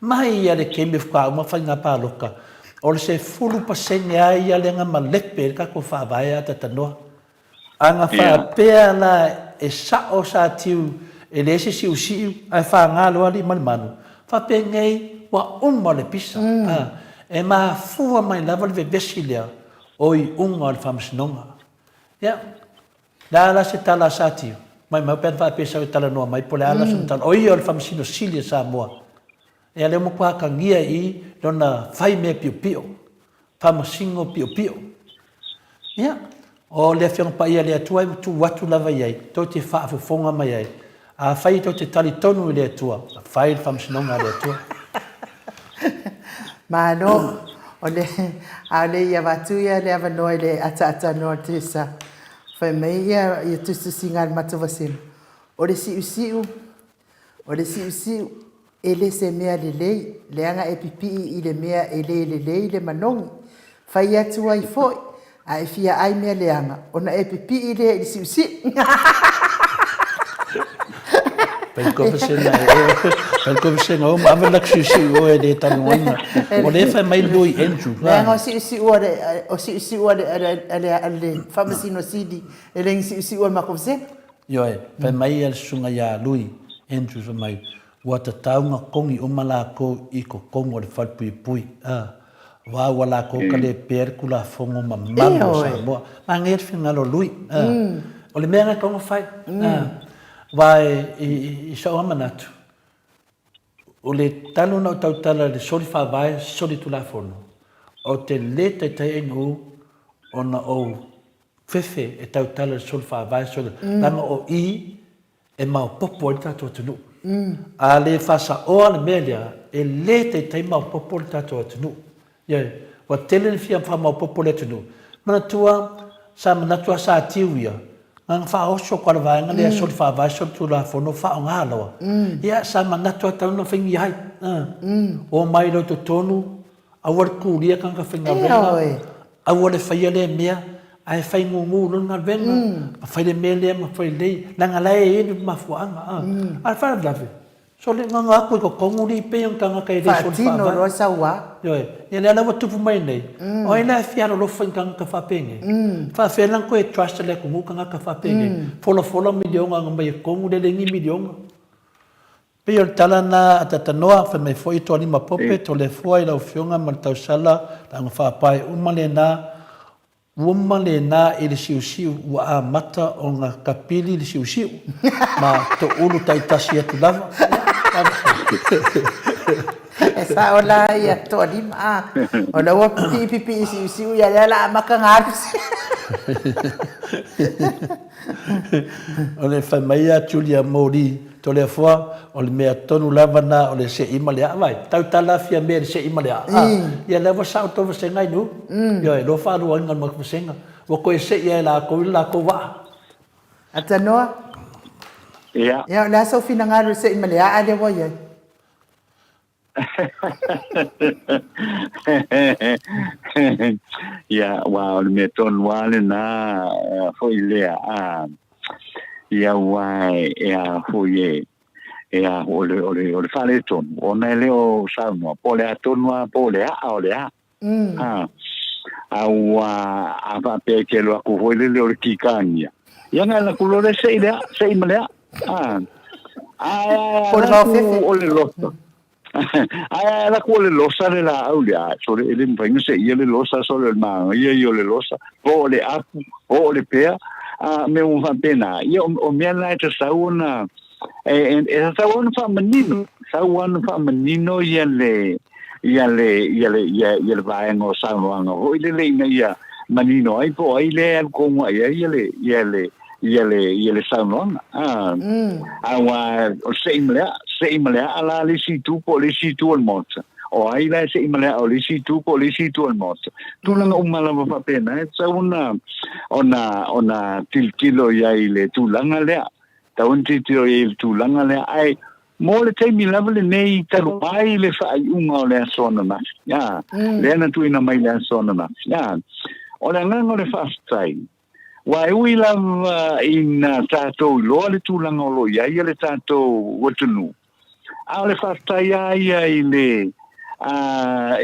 mai ia le taimi faatoa uma faiga palota, o le 10% lava ia lea na malepe ai le tatou Faavae a tatanoa. A na faapea la e sao Satiu e leai se siusiu ae faga loa alii ma le manu, faapenei ua uma le pisa. E mafua mai lava le vevesi lea o iuga o le Faamasinoga. Ia, le a la se tala a Satiu? Maimau pe ana faapea sau e talanoa mai po o le a la sona tala. O ia o le Faamasino Sili a Samoa. Ia lea ua matua atagia i lona fai mea piopio, faamasino piopio. Ia, o le Afioga Paia a le Atua e tuu atu lava i ai, tou te faafofoga mai ai. Afai tou te talitonu i le Atua, fai le faamasinoga a le Atua. Malo. O le, a o le i avatu ia le avanoa i le ataatanoa o le Tesa, fai mai ia, ia tusitusiga a le matou vasega, o le siusiu, O le siusiu, e le se mea lelei, leaga e pipii i le mea e le lelei le manogi. Fai atu ai foi, a e fia ai mea leaga, ona e pipii lea i le siusiu. Palikofesena uma, ave lak siusiu oe e le talanoaina. O lea e fai mai Louis Andrew. Leaga o siusiu a le, o siusiu a le, a le, a le, a le Faamasino Sili, e le ni siusiu a le matou vasega. Ioe, fai mai ia le susuga ia Lui Andrews fai mai, ua tatau na togi uma lakou i totonu o le falepuipui, a, aua ua lakou ka le pea le Tulafono mamalu o Samoa. Manaia le finagalo o Lui, a. O le mea lena e tatau ona fai, a. Aua i sou lava manatu, o le talu ona ou tautala i le soli faavae, soli Tulafono, ou te le taitai ainu ona ou fefe e tautala i le solo faavae solo leaga o i e maopopo ai le tatou atunuu. A le faasaoa le mea lea, e le taitai maopopo le tatou atunuu. Ioe, ua tele le fia faamaopopo o le atunuu. Manatua, sa manatu lava Satiu ia, na ona faaoso atu lava o le vaega lea soli faavae soli tulafono faaaoga loa. Ia, sa manatu lava e tatau ona fai ni ai. Omai loa i totonu, Aua le kulia tagata faigaluega, aua le faia lea mea, ae fai mumu loa le galuega, ma fai le mea lea ma fai lelei, leaga la e i ai le mafuaaga. A o le faalavelave, sole gaga atu i totonu alii pei o ni tagata e le soli faavae. Faatino loa saua. Ioe, ia lea la ua tupu mai nei, o ai la e fia alolofa i ni tagata faapenei? Faafefea la ona toe trust e le atunuu tagata faapenei? Folafola miliona na aumai e tonu lea e leai ni miliona. Pei o le tala na a Tatanoa, fai mai foi Toalima Pope, Toleafoa i lau Afioga ma le tausala, leaga faapae uma lena, uma lena i le siusiu ua amata ona tapili le siusiu ma toulu taitasi atu lava. E sao la ia Toalima, a, o la ua pipii pipii siusiu ia lea la amata ona alu. O le fai mai ia Julia Moli Toleafoa, o le mea tonu lava na o le se'i ma le a'a vai. Tautala afia mea i le se'i ma le a'a. Ia lea ua sao tou vasega i nuu. Ioe, loa faaluaina le matou vasega. Ua toe se'i lava e latou i le latou vaa. Atanoa. Ia. Ia, o le a sou finagalo i le se'i ma le a'a lea ua i ai? Ia, aua o le mea tonu lava lena foi lea, a, ia aua e a foi e, e a, o le, o le, o le faaletonu, ona e le o saunoa, po o le a tonu lava, po o le a'a o le a. A, a ua, a faapea e te alu atu foi lele o le kikānia, ia na ala atu loa lea se'i le a'a, se'i ma le a'a. A, ae a Po o le ala atu vaofefe. o le losa, ae a ala atu o le losa le laau lea, a, sole e le mafai ona se'ia le losa, sole o le manaia ia o le losa, po o le apu, po o le pea, a, mea uma faapena. Ia o, o mea na e tatau ona, e, e, e tatau ona faamanino, tatau ona faamanino ia le, ia le, ia le, ia, ia le vaega o saunoaga foi lele ina ia manino ai po o ai lea e alu tonu i ai ia le, ia le, ia le, ia le saunoaga. A, aua o le se'i ma le a'a, se'i ma le a'a la le isi itu po o le isi itu o le Maota. O ai la e se'i ma le a'a o le isi itu po o le isi itu o le Maota. Tulaga uma lava faapena e tatau ona, ona, ona tilotilo i ai i le tulaga lea. Tatau ona tilotilo i ai i le tulaga lea, ae mo le taimi lava lenei talu ai le faaiuga o le aso ananafi, a, lea na tuuina mai i le aso ananafi, a, o le agaga o le faafetai, Aua e ui lava ina tatou iloa le tulaga o lo o i ai le tatou atunuu, a o le faafetai lava ia i le,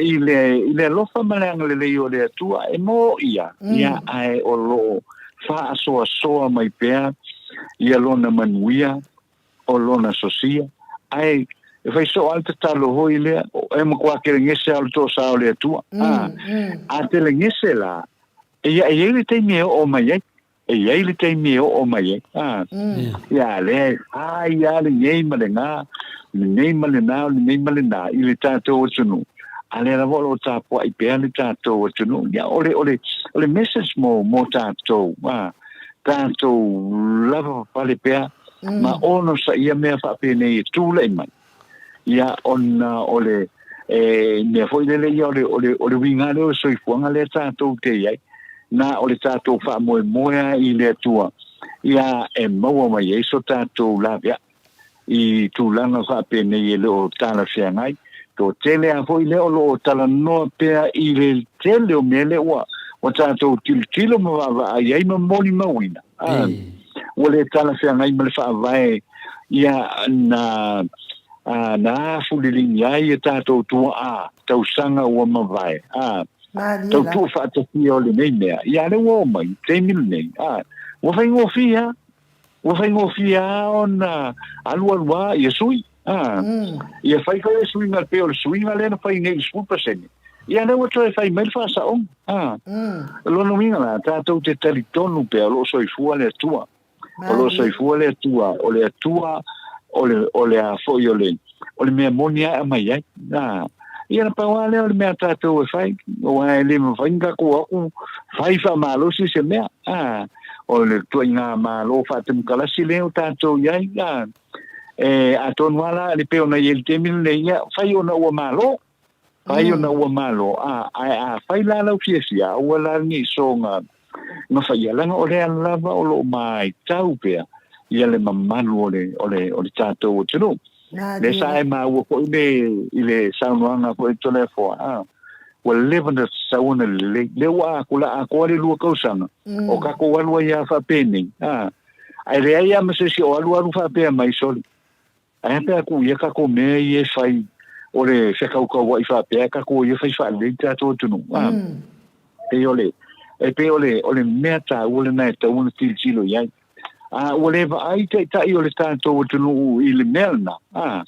i le, i le alofa ma le agalelei o le Atua, e mōi lava, ia, ae o lo o faasoasoa mai pea ia Lona manuia, o Lona sosia. Ae e fai soo lava le tatalo foi lea, e matua telegese lava o le toasa o le Atua. A, a telegese la, ia e i ai le taimi e oo mai ai. E i ai le taimi e oo mai ai. A, ia lea e fai lava lenei ma lena, lenei ma lena, lenei ma lena i le tatou atunuu. A lea lava o lo o tapuai pea le tatou atunuu. Ia, o le, o le, o le message mo, mo tatou, a, tatou lavapapale pea ma onosaia mea faapenei e tulai mai. Ia, ona o le, e, mea foi lele ia o le, o le, o le uiga lea o le soifuaga lea tatou te i ai, na o le tatou faamoemoe lava i le Atua, ia e maua mai ai so tatou laveai i tulaga faapenei e le o talafeagai. Toatele lava foi lea o lo o talanoa pea i le tele o mea lea ua, ua tatou tilotilo ma vaavaai ai ma molimauina. A, ua le talafeagai ma le faavae ia na, a, na afulelegi ai a tatou tuaa tausaga ua mavae. A, tautuu faatasia o lenei mea, ia lea ua oo mai i le taimi lenei. A, ua faigofie lava, ua faigofie lava ona alualu lava ia sui. A, ia fai foi le suiga pei o le suiga lea na fai nei i le 10%. Ia lea ua toe fai mai le faasaoga. A, o lona uiga la, tatou te talitonu pea o lo o soifua le Atua. O lo o soifua le Atua, o le Atua o le, o le a foi o le, o le mea moni lava e aumai ai. A, ia na pau lava lea o le mea a tatou e fai, aua e le mafai ona tatou o atu fai faamalosi se mea. A, o le ituaiga Malo faatemokarasi lea ua tatou i ai, a, e, atonu lava la, e pei ona i ai i le taimi lenei, ia, fai ona ua malo. Fai ona ua malo, a, ae a fai la lau fiafia, aua la ne i soga na faia, leaga o lea lava o lo o matau pea ia le mamalu o le, o le, o le tatou atunuu. Lea sa e maua foi le, i le saunoaga foi a Toleafoa, a, ua leva ona tatau ona lelei. Lea ua atoa le 2 tausaga, o tatou alu ai lava faapenei, a, ae leai lava ma se isi o alualu faapea mai, sole, Ae a pe a tuu ia tatou mea ia e fai o le fekaukaua'i faapea ae tatou ia fai faalelei le tatou atunuu a? Pei o le, e pei o le, o le mea taua lena e tatau ona tilotilo i ai. A ua le vaai taitai o le tatou atunuu i le mea lena, a,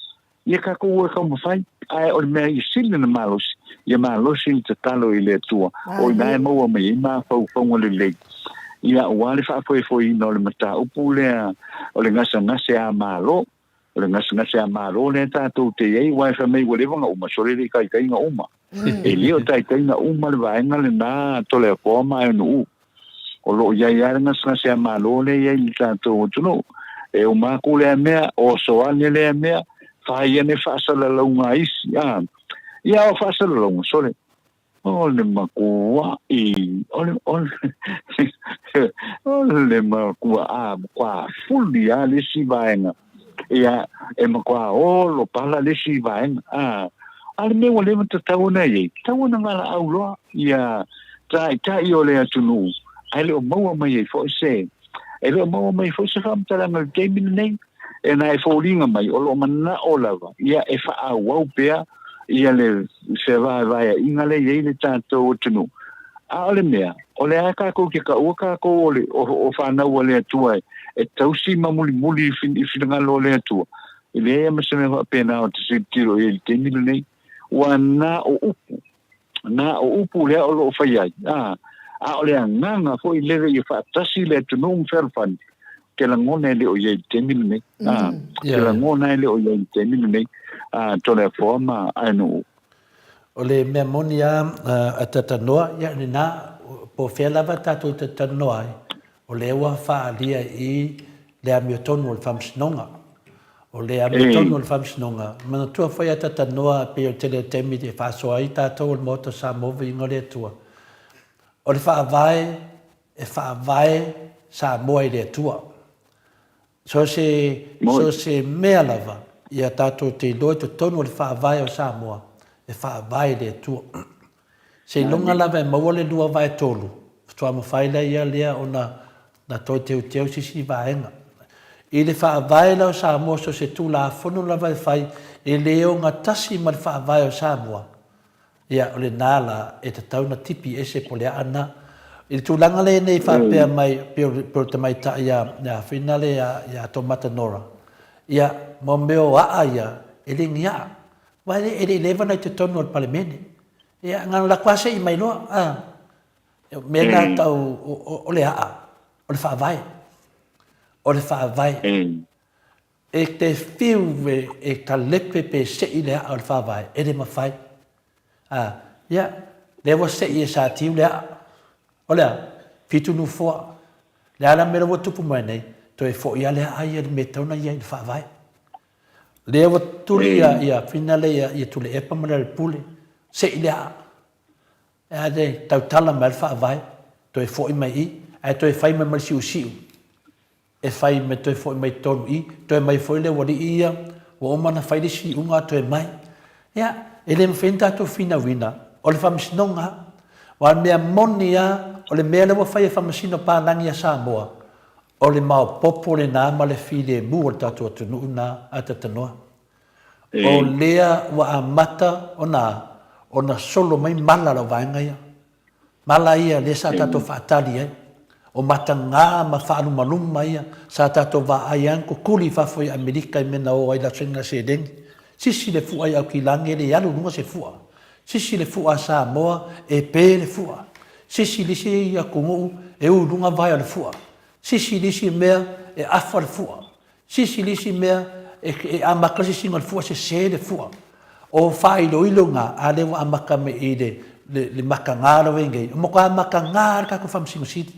ia tatou o e taumafai, ae o le mea ia sili ona malosi, ia malosi le tatalo i le Atua, o i ina e maua mai ai mafaufauga lelei. Ia, aua le faafoefoeina o le mataupu lea o le gasegase a Malo. O le gasegase a Malo lea tatou te i ai, aua e fai mai ua leva ona uma, sole le i taitaiga uma. E le o taitaiga uma le vaega lena a Toleafoa ma Aenu'u. O lo o i ai lava le gasegase a Malo lea e i ai i le tatou atunuu. E uma atu lea mea, oso ane lea mea, fai ane faasalalauga a isi. Ia, o faasalalauga, sole, O le makuaʻi, o le, o le, o le makuaʻa matua fuli lava le isi vaega, ia, e matua olo pala le isi vaega. A, a le mea ua leva ona tatau ona i ai, tatau ona valaau loa ia taitai o le atunuu, ae le o maua mai ai foi se, e le o maua mai foi se faamatalaga i le taimi lenei. E na e foliga mai, o lo o manao lava, ia e faaauau pea ia le fevaevaeaiga lea e i ai le tatou atunuu. A o le mea, o lea tatou te taua tatou o, le, o, o fanau a le Atua e, e tausi ma mulimuli i finagalo o le Atua. E leai ma se mea faapena o te tilotilo i ai i le taimi lenei. Ua na o upu, na o upu lea o lo o fai ai. A, a o le agaga foi lele ia faatasi le atunuu ma fealofani, te lagona e le o i ai i le taimi lenei. A, te lagona e le o i ai i le taimi lenei, a, Toleafoa ma Aenuu. O le mea moni lava a talanoa, ia lena, po o fea lava tatou te talanoa ai, o lea ua faaalia i le amiotonu o le Faamasinoga. O le amiotonu o le Faamasinoga, manatua foi a talanoa pei o le tele o taimi e faasoa ai tatou o le Maota o Samoa viiga o le Atua, o le Faavae e faavae Samoa i le Atua. So se, so se mea lava, ia tatou te iloa i totonu o le Faavae o Samoa, e faavae i le Atua. Seiloga lava e maua le 2/3, faatoa mafai lea ia lea ona Na toe teuteu se isi vaega. I le Faavae la o Samoa so se Tulafono lava e fai e le ogatasi ma le Faavae o Samoa, ia o lena la e tatau ona tipi ese po o le aa na. I le tulaga lea nei faapea mai pei o le tamaitai ia Finale ia Tomata Nora, ia mo mea o aa ia e le ni aa. Aua e le i leva ona i totonu o le Palemene. Ia na ona lako lava sei mai loa, a. O mea na tau o le aa, o le faavae. O le faavae. E te fiu e talepe pe sei le aa o le faavae, e le mafai. A, ia, lea ua sei e Satiu le aa. O le a? Fitu nofoa. Le a la mea la ua tupu mai nei, toe foi lava le aa ia i le mea e tatau ona i ai i le faavae. Lea ua tuli ia Finale ia Tuilaepa ma Lealailepule, sei le aa. Ae le tautala mai le faavae, toe foi mai i, ae toe fai mai ma le siusiu, e fai mai toe foi mai totonu i, toe mai foi le aualii ia, ua uma ona fai le isi iuga toe mai. Ia, e le mafai ona tatou finauina, o le faamasinoga lava. Aua o le mea moni lava, o le mea lea ua fai e faamasino palagi a Samoa, o le maopoopo lena ma le filemu o le tatou atunuu lena a Tatanoa. O lea ua amata ona ona solo mai mala lau vaega ia. Mala ia lea sa tatou faatali ai. O mataga ma faalumaluma ia sa tatou vaai ai kukuli i fafo i Amerika i mea na o ai la suega seleni. Sisi le fua i Aukilani e le alu i luga se fua. Sisi le fua a Samoa e pe le fua. Sisi le isi atunuu e u i luga vae o le fua. Sisi le isi mea e afa le fua. Sisi le isi mea e amata le sisiina o le fua, sese le fua. O faailoilo na, a lea ua amata mai i le, le, le mataga la ua i nei, o matua mataga lava le tatou Faamasino Sili.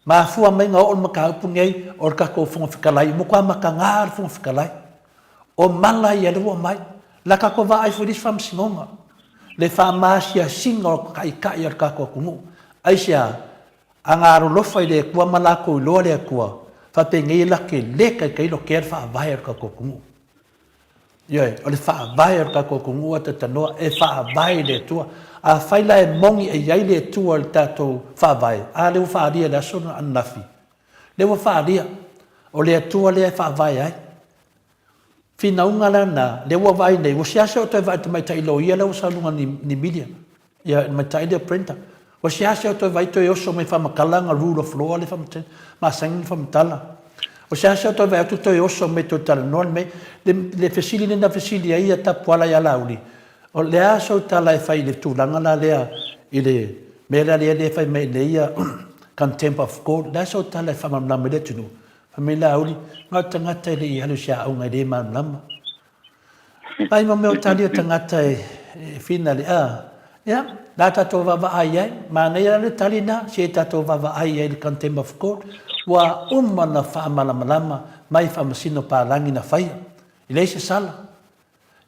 Mafua mai na oo le mataupu nei o le tatou Fofoga Fetalai, o matua mataga le Fofoga Fetalai. O mala ia lea ua aumai. La tatou vaai foi i le isi faamasinoga, le faamaasiasiga o taitai o le tatou atunuu. Aisea? A na alolofa i le Atua ma lakou iloa le Atua, faapenei e lake le taitai lokea le faavae o le tatou atunuu. Ioe, o le faavae o le tatou atunuu a tatanoa e faavae i le Atua. Afai la e moni e i ai le Atua i le tatou faavae, a lea ua faaalia i le aso ananafi, lea ua faaalia, o le Atua lea e faavae ai. Finauga la na, lea ua vaai nei, ua seasea o toe vaai i le tamaitai loia lea ua sau i luga ni media, ia le tamaitai lea o Brenda. Ua seasea o toe vaai toe oso mai faamatala ana rule of law lea masani ona faamatala. Ua seasea o toe vaai atu toe oso mai toe talanoa le mea. Le fesili lea na fesili ai ia Tapuala ia Laauli, o le a sou tala e fai i le tulaga la lea i le mea la lea e fai mai nei ia contempt of court, o le a sou tala e faamalamalama ai le atunuu? Fai mai Laauli, na o le tagata e le i alu i se aoga e le malamalama. Vaai ma mea o tali o tagata e finale, a, ia, la tatou vaavaai ai, manaia la le tali na, se tatou vaavaai ai i le contempt of court, ua uma ona faamalamalama mai faamasino palagi na faia, e leai se sala.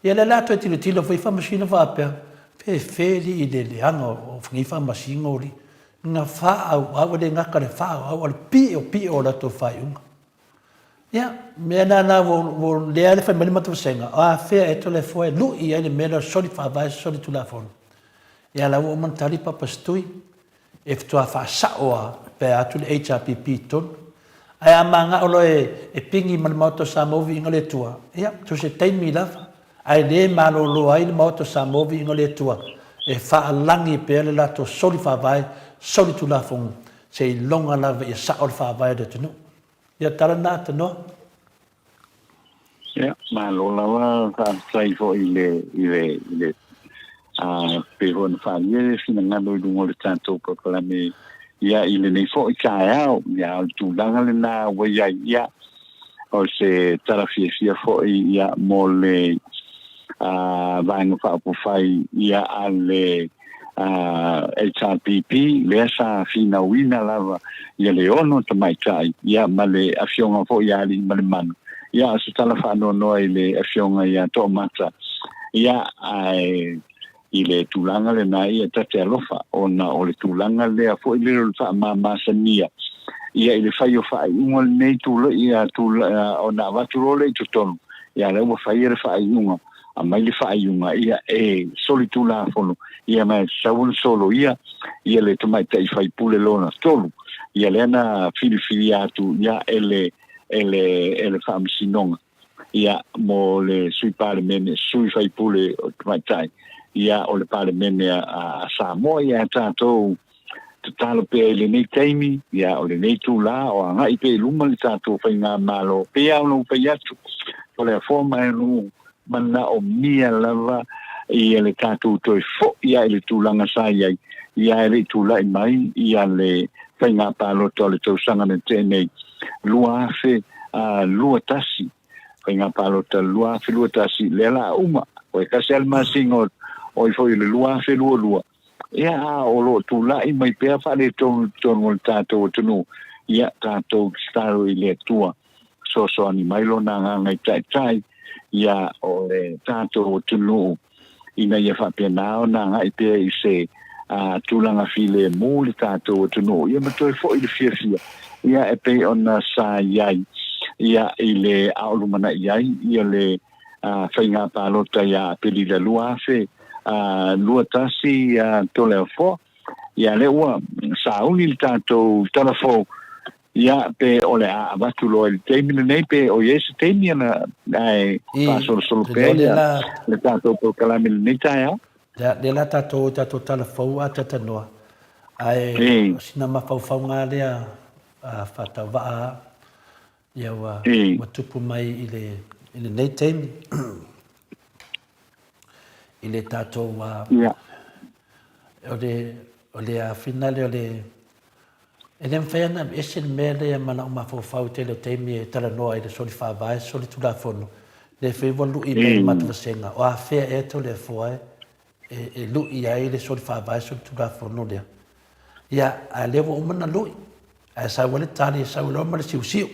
Ia lea la toe tilotilo foi faamasino faapea, pe feli i le leaga o nei faamasino li, na faaauau, e le gata i le faaauau, a o le piopio o latou faaiuga. Ia, mea la la ua lea le fai mai le matou vasega, o afea e Toleafoa e lui ai le mea lea o le soli faavae, soli tulafono. Ia la ua uma ona tali Papa Setui, e faatoa faasao lava pe a atu le HRPP i totonu. Ae a manao loa e pigi ma le Maota o Samoa viiga o le Atua, ia, so o se taimi lava, ae le malolo ai le Maota o Samoa viiga o le Atua e faalagi pea le latou soli faavae, soli tulafono, seiloga lava ia sao le faavae o le atunuu. Ia, tala lena Atanoa. Ia, malo lava, faafetai foi i le, i le, i le, a, pei foi ona faaalia le finagalo i luga o le tatou polokalame, ia, i lenei foi taeao, ia, o le tulaga lena ua i ai, ia, o se tala fiafia foi, ia, mo le, a, Vaega Faaupufai, ia, a le, a, HRPP, lea sa finauina lava ia le ono tamaitai, ia ma le afioga foi ia Aliimalemanu. Ia, o se tala faanoanoa i le afioga ia Toomata, ia, ae i le tulaga lena, ia, ta te alofa, ona o le tulaga lea foi lele o le faamamasania, ia, i le fai o faaiuga lenei tula, ia, tula, ona avatu loa lea i totonu, ia, lea ua faia le faaiuga, aumai le faaiuga ia e solitulafono ia ma e tatau ona soloia ia le tamaitai faipule lona tolu. Ia lea na filifilia atu ia e le e le e le Faamasinoga ia mo le Sui Palemene, Sui Faipule o Tamaitai ia o le Palemene a, a Samoa. Ia tatou tatalo pea i lenei taimi, ia o lenei itulā o agai pea i luma le tatou faigamalo. Pei lava ona ou fai atu, o le afoa ma e o manaomia lava ia le tatou toe fo'i lava i le tulaga sa i ai, ia e le i tulai mai ia le faiga palota o le tausaga na tea nei 2021, faiga palota 2021, lea la uma, ua e tasi lava le masina o ifo i le 2022, ia a o lo o tulai mai pea faaletonu i totonu o le tatou atunuu, ia tatou tatalo i le Atua fesoasoani mai lona agaga i taitai ia o le tatou atunuu ina ia faapena ona agai pea i se uh, tulaga filemu le tatou atunuu ia ma toe foi le fiafia ia e pei ona sa i ai ia i le a o lumanai ai ia le uh, faiga palota ia Apelila 2021 ia Toleafoa. Ia lea ua sauni le tatou tala fou ia pe o le a avatu loa i le taimi lenei pe o i ai se taimi ana ae faasolosolo pea ia le tatou polokalame i lenei taeao. Lea, lea la tatou, tatou tala fou a tatanoa. Ae o sina mafaufauga lea a faatauvaa Ia ua, ua tupu mai i le, i lenei taimi, i le tatou, uh, yeah. o le, o le afina lea o le, e le mafai ona ese le mea lea ma lau mafaufau i tele o taimi e talanoa i le soli faavae, soli tulafono, le fai ua lui mai le matou vasega, o afea ea Toleafoa e, e, e lui ai le soli faavae, soli tulafono lea. Ia, a lea ua uma na lui, Ae sau ai le tali, e sau loa ma le siusiu.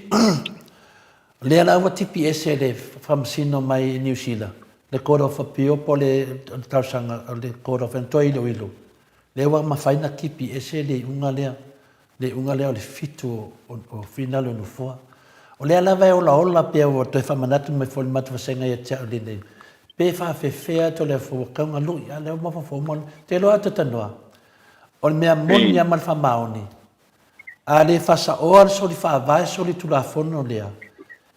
O lea la ua tipi ese le faamasino mai Niu Sila, le Court of Appeal po o le talosaga o le Court of toe iloilo. Lea ua mafai ona tipi ese le iuga lea, le iuga lea o le fitu o finale o Nofoa. O lea lava e olaola pea ua toe faamanatu mai foi le matou vasega ia te au lenei, pe faafefea Toleafoa ua tau galui, a o lea ua mafaufau uma, te iloa a talanoa, o le mea moni lava ma le faamaoni, A le faasaoa le soli faavae soli tulafono lea,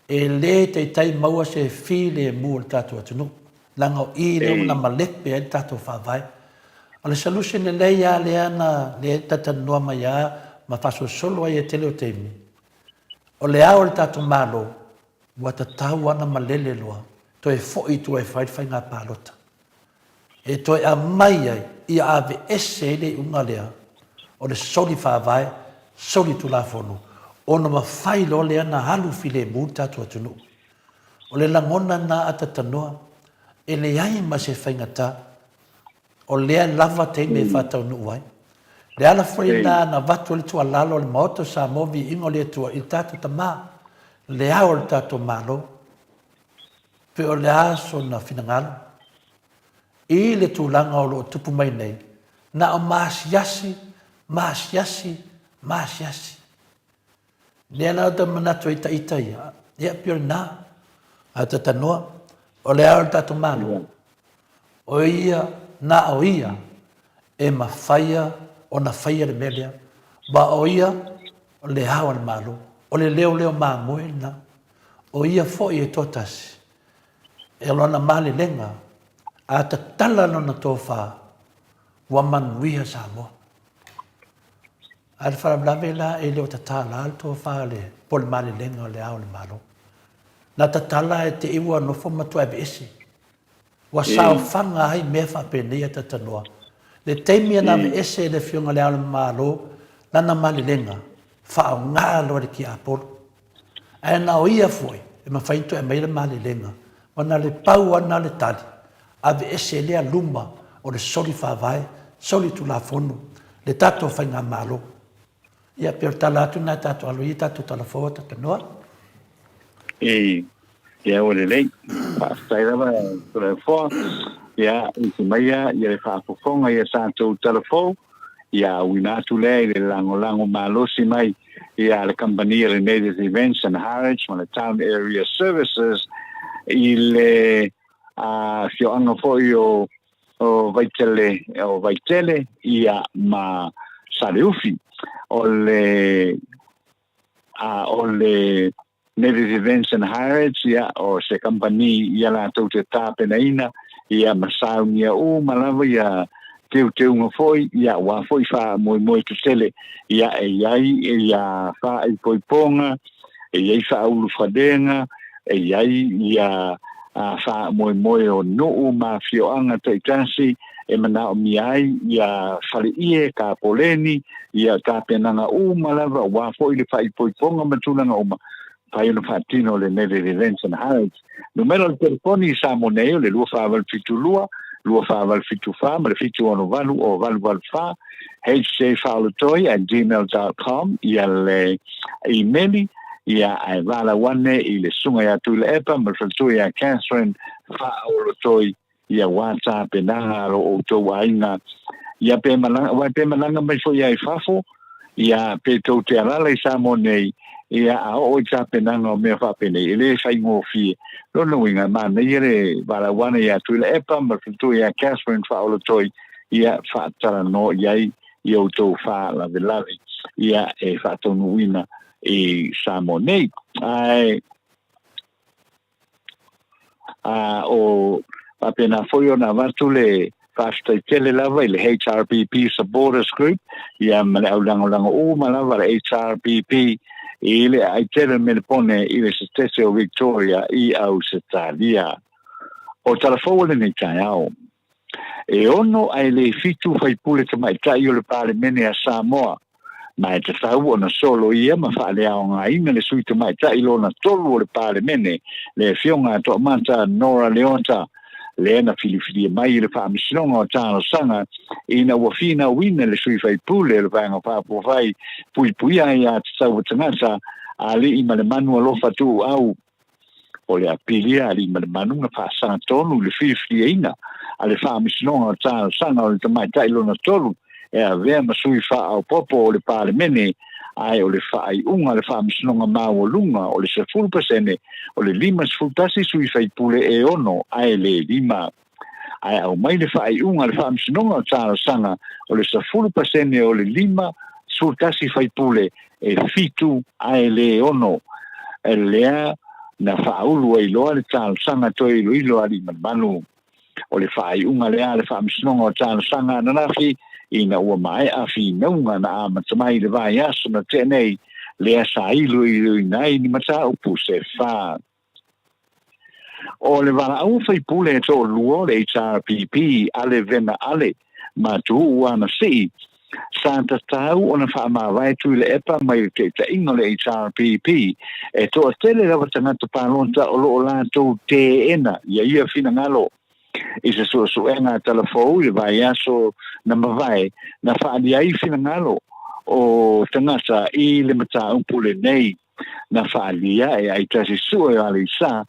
e le taitai maua se filemu o le tatou atunuu, leaga o i lea ua na malepe ai le tatou faavae. O le solution lelei lava lea na lea e talatalanoa mai lava ma faasolosolo ai e tele o taimi, o le ao o le tatou Malo ua tatau lava ona malele loa toe foi i tua e fai le faiga palota. e toe aumai ai ia aveese ai le iuga lea o le soli faavae, soli tulafono, ona mafai loa lea ona alu filemu le tatou atunuu. O le lagona lena a Tatanoa, e leai ma se faigata, o lea lava taimi e faataunuu ai. Le ala foi lena na avatu ai le tuualalo a le Maota o Samoa Viiga o le Atua i le tatou Tama, le Ao o le tatou Malo, Pe o le a sona finagalo i le tulaga o lo o tupu mai nei, na o maasiasi, maasiasi, maasiasi. Lea la ou te manatu ai ita ia, ia pei o lena, a tatanoa, o le a o le tatou Malo, o ia, na o ia e mafaia ona faia le mea lea, ma o ia o le ao a le Malo, o le leoleo mamoe lena. O ia foi e toatasi, e lona malelega, a tatala lona tofa, ua manuia Samoa. A le faalavelave la e le o tatala le tofa a le po le malelega o le Ao o le Malo. Na tatala ae te i ua nofo ma toe aveese. Ua saofaga ai mea faapenei a Tatanoa. Le taimi na aveese e le Afioga i le Ao o le Malo lana malelega, faaaoga loa le tiapolo. Ae na o ia foi e mafai ona toe aumai le malelega, ma na le pau lava lena o le tali, aveese lea luma o le soli faavae, soli tulafono, le tatou faigamalo. Ia, pei o le tala atu lena e tatou alo ia tatou tala fou a Tatanoa. E, ia ua lelei. Faafetai lava Toleafoa. Ia, usi maia ia le faafofoga ia tatou tala fou. Ia, uina atu lea i le lagolago malosi mai ia le kamupani a le Native Events and Harwich ma le Town Area Services i le afioaga foi o o Vaitele, o Vaitele, ia, ma Saleufi. O le a o le Native Events and Hires, ia, o se kamupani ia latou te tapenaina, ia, ma saunia uma lava ia teuteuga foi, ia, aua foi faamoemoe tetele, ia, e i ai ia faaipoipoga, e i ai faaulufalega, e i ai ia faamoemoe o nuu ma afioaga taitasi e manaomia ai ia faleie, kapoleni, ia tapenaga uma lava aua foi le faaipoipoga ma tulaga uma, mafai ona faatino le Native Events and Hires. Numera o le telefoni i Samoa nei o le 2472 2474 ma le 768 o 884 hjfaolotoi@gmail.com ia le imeli ia ae valaau ane i le susuga ia Tuilaepa ma le faletua ia Catherine Faaolotoi ia aua tapenaga a lo outou aiga ia pe malaga aua pe malaga mai foi ia i fafo ia pe tou te alala i Samoa nei ia a oo i tapenaga o mea faapenei e le faigofie. Lona uiga e manaia le valaau ane ia Tuilaepa ma le faletua ia Catherine Faaolotoi ia faatalanoa i ai i outou faalavelave ia e faataunuuina i Samoa nei. Ae a o faapena foi ona avatu le faafetai tele lava i le HRPP Supporters Group ia ma le aulagolago uma lava le HRPP i le aai tele o Melepone i le Setete o Victoria i Ausetalia. O tala fou o lenei taeao. E ono ae le fitu faipule tamaitai o le Palemene a Samoa, ma e tatau ona soloia ma faaleaogaina le sui tamaitai lona tolu o le Palemene, le Afioga a Toamata Nora Leota, lea na filifilia mai i le Faamasinoga o Talosaga ina ua finauina le sui faipule o le Vaega Faaupufai Puipuia Aia Tatau a Tagata, Alii ma le Manu Alofa Tuuau. O le apili a Alii ma le Manu na faasaga tonu i le filifiliaina a le Faamasinoga o Talosaga o le Tamaitai lona tolu e avea ma sui faaopoopo o le Palemene, ae o le faaiuga a le Faamasinoga Maualuga o le 10% o le 51 sui faipule e ono ae le lima. Ae aumai le faaiuga a le Faamasinoga o Talosaga o le 10% o le 51 faipule e fitu ae le ono, lea na faaulu ai loa le talosaga toe iloilo a Aliimalemanu. O le faaiuga lea a le Faamasinoga o Talosaga ananafi ina ua maea finauga na amata mai i le vaiaso na tea nei, lea sa iloiloina ai ni mataupu se fa. O le valaau faipule e toalua o le HRPP, Ale Vena Ale ma Tuuu Ana Sii, sa tatau ona faamavae Tuilaepa mai le taitaiga o le HRPP, e toatele lava tagata palota o lo o latou teena ia ia finagalo. I se suesuega a Talafou i le vaiaso na mavae, na faaalia ai finagalo o tagata i le mataupu lenei. Na faaalia e Aitasi Sue o Aleisa,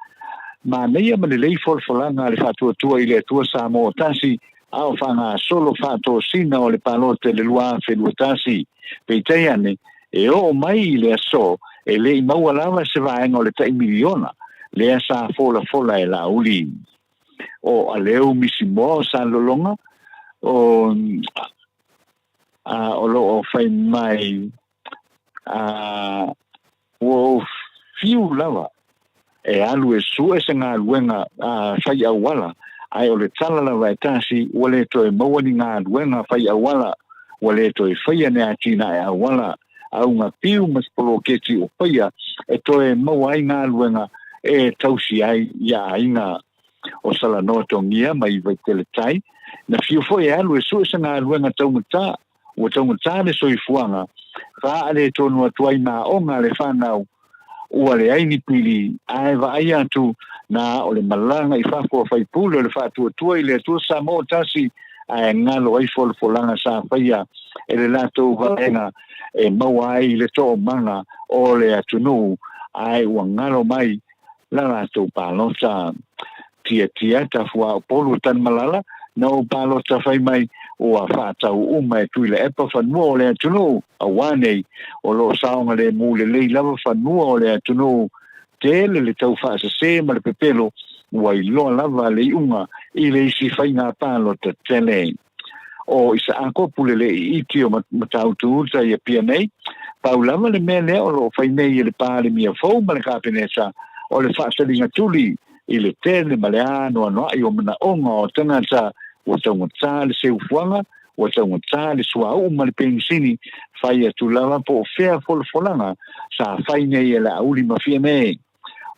manaia ma lelei folafolaga a le Faatuatua i le Atua Samoa Tasi a o faagasolo faatosina o le palota i le 2021. Peitai ane, e oo mai i le aso, e le i maua lava se vaega o le tai miliona lea sa folafola e Laauli. O Aleu Misimoa o Salelologa, o o lo o fai mai, ua ou fiu lava e alu e sue se galuega fai auala, ae o le tala lava e tasi, ua le toe maua ni galuega fai auala, ua le toe faia ni atinae auala, auga piu ma se poloketi o faia e toe maua ai galuega e tausi ai ia aiga. O Salanoa Togia mai Vaitele Tai, na fiu foi e alu e sue se galuega taugata, ua taugata le soifuaga, faaale tonu atu ai ma aoga a le fanau, ua leai ni pili, ae vaai atu, na o le malaga i fafo a faipule o le Faatuatua i le Atua Samoa Tasi, ae galo ai folafolaga sa faia e le latou vaega e maua ai le toomaga o le atunuu, ae ua galo mai la latou palota. Tiatia Tafuaopolu o Tanumalala, na ou palota fai mai ua faatau uma e Tuilaepa fanua o le atunuu, auā nei o lo o saogalemu lelei lava fanua o le atunuu, tele le tau faasese ma le pepelo, ua iloa lava le iuga i le isi faiga palota tele. O Isaako Puleleiiti o Matautu-uta i Apia nei, pau lava le mea lea o lo o fai nei e le Palemia fou ma le Kapeneta, o le faataliga tuli i le tele ma le anoanoai o manaoga o tagata ua taugata le seufuaga, ua taugata le suauu ma le penisini, fai atu lava po o fea folafolaga sa fai nei e Laauli ma Fiame.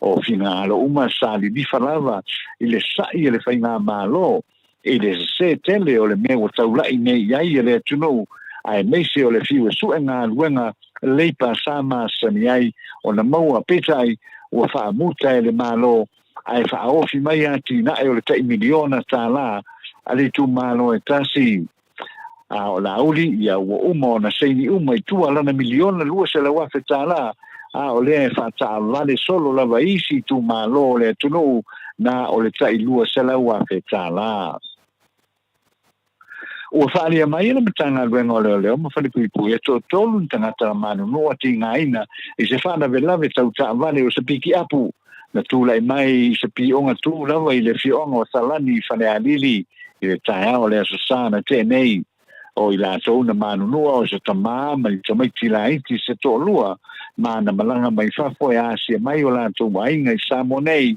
O finagalo uma sa lilifa lava i le sa'i a le faigamalo i le sesē tele o le mea ua taula'i nei i ai le atunuu, aemaise o le fiu e su'e galuega leipa sa masani ai ona maua, peitai ua faamuta e le Malo ae faaofi mai atinae o le tai miliona tālā a le itumalo e tasi. A o Laauli, ia ua uma ona saini uma i tua lana miliona $200,000, a o lea e faataavale solo lava i isi itumalo o le atunuu na o le tai $200,000. Ua faaalia mai e le Matagaluega o Leoleo ma Falepuipui e toatolu ni tagata manunua tigaina i se faalavelave tau taavale o se pikiapu na tulai mai i se pioga tu lava i le afioaga o Salani i Falealili i le taeao o le Aso Sa na tea nei. O i latou na manunua o se tamā ma ni tamaiti laiti se toalua ma na malaga mai fafo e asia mai o latou aiga i Samoa nei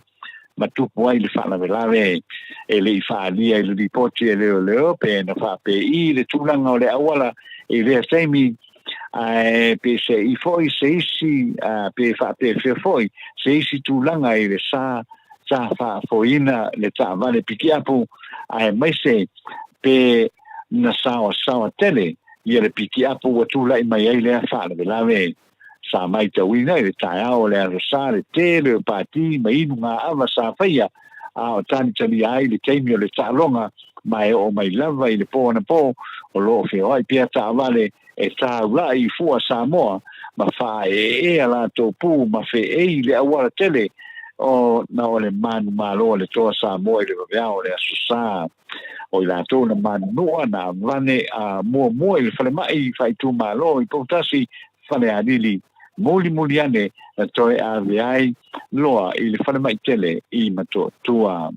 ma tupu ai le faalavelave. E le i faaalia i le lipoti a leoleo pe na faapei le tulaga o le auala i lea taimi, ae pe se i foi se isi pe faapefea foi se isi tulaga i le sa sa faafoeina le taavale pikiapu, aemaise pe na saoasaoa tele ia le pikiapu ua tulai mai ai lea faalavelave. Sa maitauina i le taeao o le Aso Sa le tele o pati ma inu gaava sa faia a o talitalia ai le taimi o le taaloga, ma e oo mai lava i le po anapo o lo o feoai pea taavale e taula'i i fua Samoa ma faaeeea latou pu ma feei le auala tele o na o le manumalo a le Toa Samoa i le vaveao o le Aso Sa. O i latou na manunua na avane a muamua i le falemai faaitumalo i Poutasi, Falealili, mulimuli ane na toe ave ai loa i le falemai tele i Motootua.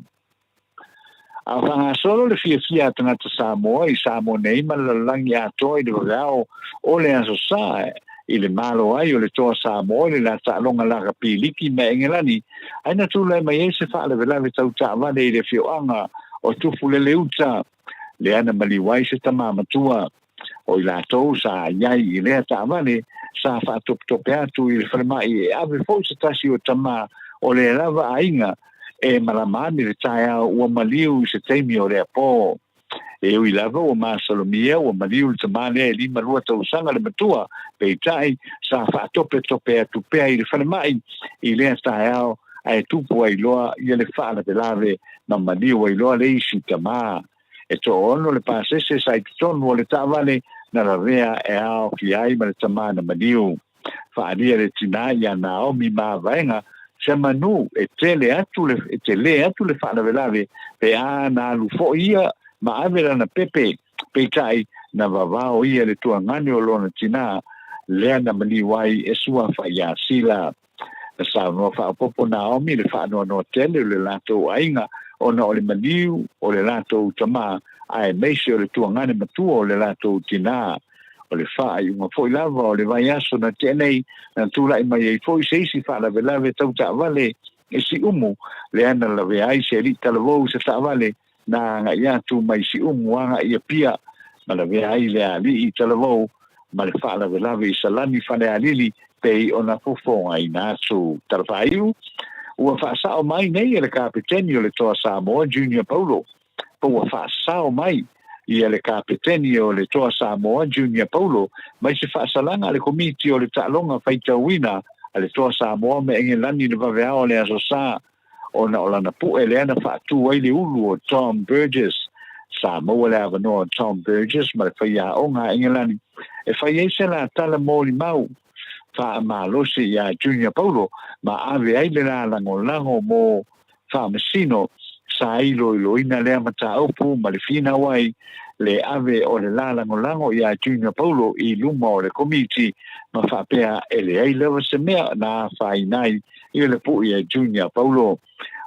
A o faagasolo le fiafia a tagata Samoa i Samoa nei ma le lalolagi atoa i le vaveao o le Aso Sa i le malo ai o le Toa Samoa i le la taaloga lakapi liki ma Engelani, ae na tulai mai ai se faalavelave tau taavale i le afioaga o Tufuleleuta, lea na maliu ai se tamā matua. O i latou sa i ai i lea taavale sa faatopetope atu i le falemai e ave foi se tasi o tamā o lea lava aiga e malama ane le taeao ua maliu i se taimi o lea pō. E ui lava ua masalomia ua maliu le tamā lea e 52 tausaga le matua, peitai sa faatopetope atu pea i le falemai i lea taeao ae tupu ai loa ia le faalavelave ma maliu ai loa le isi tamā. E toaono le pasese sa i totonu o le taavale na lavea e aofia ai ma le tamā na maliu. Faaalia le tinā iā Naomi Mavaega se manu e tele atu le e telē atu le faalavelave pe a na alu foi ia ma ave lana pepe, peitai na vavao ia le tuagane o lona tinā lea na maliu ai e suafa iā Sila. Na saunoa faaopoopo Naomi i le faanoanoa tele o le latou aiga ona o le maliu o le latou tamā aemaise o le tuagane matua o le latou tinā. O le faaiuga foi lava o le vaiaso na tea nei, na tulai mai ai foi se isi faalavelave tau taavale i Siumu, lea na lavea ai se alii talavou i se taavale na agai atu mai Siumu agai i Apia, ma lavea ai le alii talavou ma le faalavelave i Salani Falealili pei ona fofogaina atu. Tala faaiu, Ua faasao mai nei e le Kapeteni o le Toa Samoa Junior Paulo po ua faasao mai ia le Kapeteni o le Toa Samoa Junior Paulo mai se faasalaga a le Komiti o le Taaloga Faitauina a le Toa Samoa ma Engelani i le vaveao o le Aso Sa ona o lana pu'e lea na faatū ai le ulu o Tom Burgess. Sa maua le avanoa o Tom Burgess ma le faiaoga a Engelani e fai ai se la tala molimau faamalosi iā Junior Paulo ma ave ai le la lagolago mo Faamasino sa iloiloina lea mataupu ma le finau ai le ave o le la lagolago iā Junior Paulo i luma o le Komiti ma faapea e leai lava se mea na afaina ai i le puʻi a Junior Paulo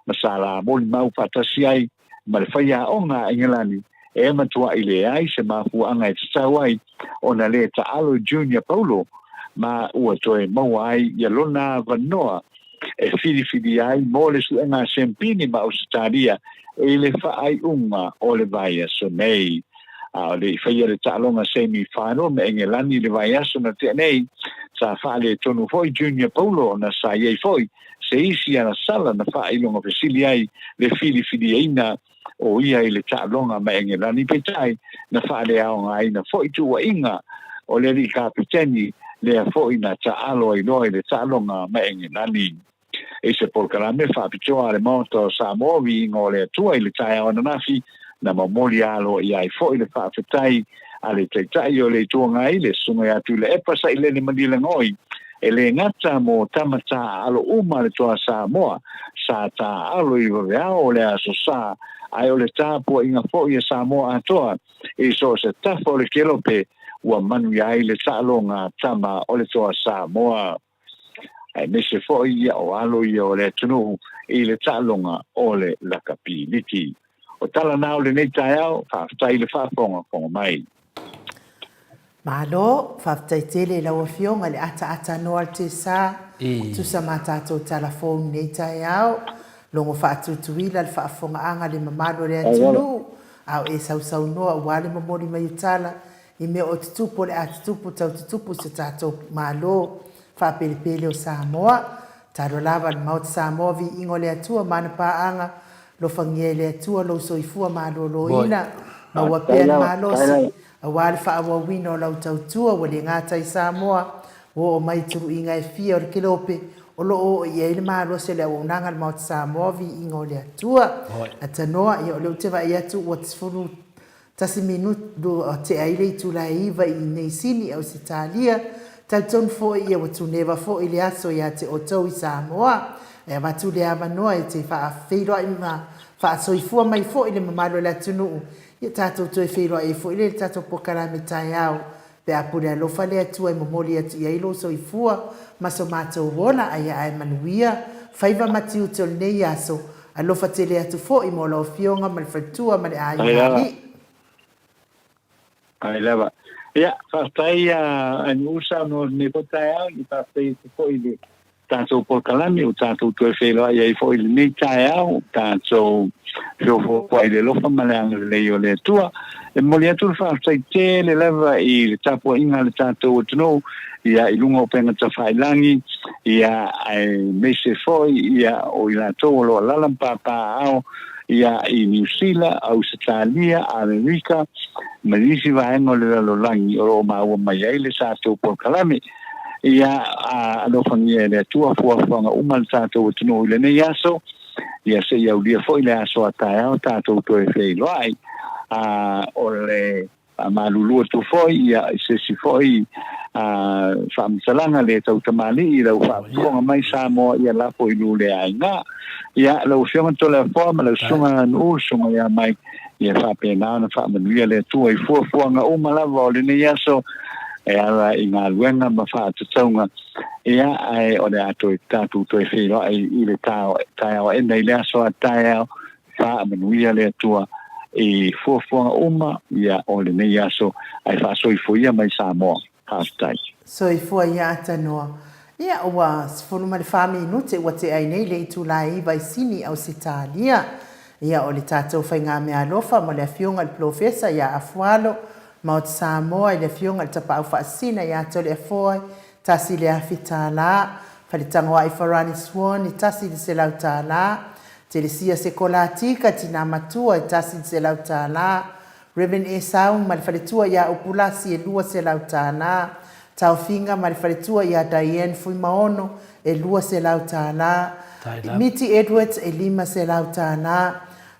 ma sa la molimau faatasi ai ma le faiaoga a Engelani. E matuaʻi leai se mafuaʻaga e tatau ai ona lē taʻalo i Junior Paulo ma ua toe maua ai ia lona avanoa e filifili ai mo le suʻega a Sempini ma Ausetalia i le faaiuga o le vaiaso nei. A o le i faia le taaloga semi final me Engelani i le vaiaso na tea nei, sa faaletonu foi Junior Paulo ona sa i ai foi se isi alasala na faailoga fesili ai le filifiliaina o ia i le taaloga ma Engelani, peitai, na faaleaogaina foi tuuaiga o le alii kapeteni lea foi na taaalo ai loa i le taaloga ma Engelani. I se polokalame faapitoa a le Maota o Samoa Viiga o le Atua i le taeao ananafi, na momoli aloaia ai foi le faafetai a le Taitai o le Itu Agai, le Susuga ia Tuilaepa Sailele Malielegaoi, E le gata mo tama taaalo uma a le Toa Samoa sa taaalo i vaveao o le Aso Sa, ae o le tapuaiga foi a Samoa atoa i so o se tafa o le kelope ua manuia ai le taaloga a tama o le Toa Samoa, aemaise foi ia o alo ia o le atunuu i le taaloga o le lakapi liki. O tala na o lenei taeao, faafetai i le faafogafoga mai. Malo, faafetai tele i lau Afioga i le ataata noa o le tesa, tusa ma tatou tala fou i lenei taeao. Logo faatutuila le faafofogaaga a le mamalu o le atunuu, a o e sausaunoa aua le momoli mai o tala i mea o tutupu o le a tutupu tau tutupu i so tatou Malo faapelepele o Samoa. Talo lava le Maota Samoa viiga o le Atua ma ana paaga Alofagia e le Atua lou soifua maloloina, maua pea le malosi aua le faaauauina o lau tautua ua le gata i Samoa, ua oo mai i tuluiga e fia o le kelope o lo o oo i ai le malosi o le auaunaga a le Maota Samoa, viiga o le Atua. Atanoa, ia o lea ou te vaai atu ua 11 minute ua tea ai le itula e 9 i inei Sini, Ausetalia. Talitonu foi ia ua tuneva foi le aso ia te outou i Samoa. E avatu le avanoa e te faafeiloai ma faasoifua mai foi le mamalu o le atunuu ia tatou toe feiloai ai foi lea i le tatou polokalame taeao pe a pule alofa le Atua e momoli atu i ai lou soifua ma so matou ola ae ia ae manuia faiva ma tiute o lenei aso. Alofa tele atu foi mo lau Afioga ma le faletua ma le aiga alii. Ai lava. Ia, faafetai a Nu'u saunoa i lenei foi taeao, ia faafetai atu foi i le tatou polokalame ua tatou toe feiloai ai foi i lenei taeao, tatou feofoofoai i le alofa ma le agalelei o le Atua. E momoli atu le faafetai tele lava i le tapuaiga a le tatou atunuu, ia i luga o upega tafailagi, ia aemaise foi ia o i latou o lo o alaala ma papaaao ia i Niu Sila, Ausetalia, Amerika ma nisi vaega o le lalolagi o lo o maua mai ai le tatou polokalame. Ia alofagia e le Atua fuafuaga uma a le tatou atunuu i lenei aso, ia se i aulia foi le aso a taeao tatou toe feiloai. A o le faamalulu atu foi ia i se isi foi faamatalaga le tautamalii i lau faafofoga mai Samoa ia lafo i lu le aiga. Ia lau Afioga Toleafoa ma lau Susuga Nu'u, Susuga ia Mike, ia faapena ona faamanuia le Atua i fuafuaga uma lava o lenei aso e ala i galuega ma faatatauga. Ia ae o le a toe tatou toe feiloai i le taeao aena i le aso a taeao. Faamanuia le Atua i fuafuaga uma ia o lenei aso ae faasoifoia mai Samoa. Faafetai. Soifua ia Atanoa. Ia, ua 14 minute ua tea ai nei le itula e 9 i Sini, Ausetalia. Ia, o le tatou faigameaalofa mo le Afioga i le Polofesa ia Afualo, Maota Samoa i le Afioga i le Tapaau Faasisina ia Toleafoa $1,000, Faletagoai Farani Swan e $100, Telesia Sekola Tika, Tina Matua e $100, Rev. Esau ma le faletua ia Upulasi e $200, Taofiga ma le faletua ia Diane Fuimaono e $200, Miti Edwards e $500,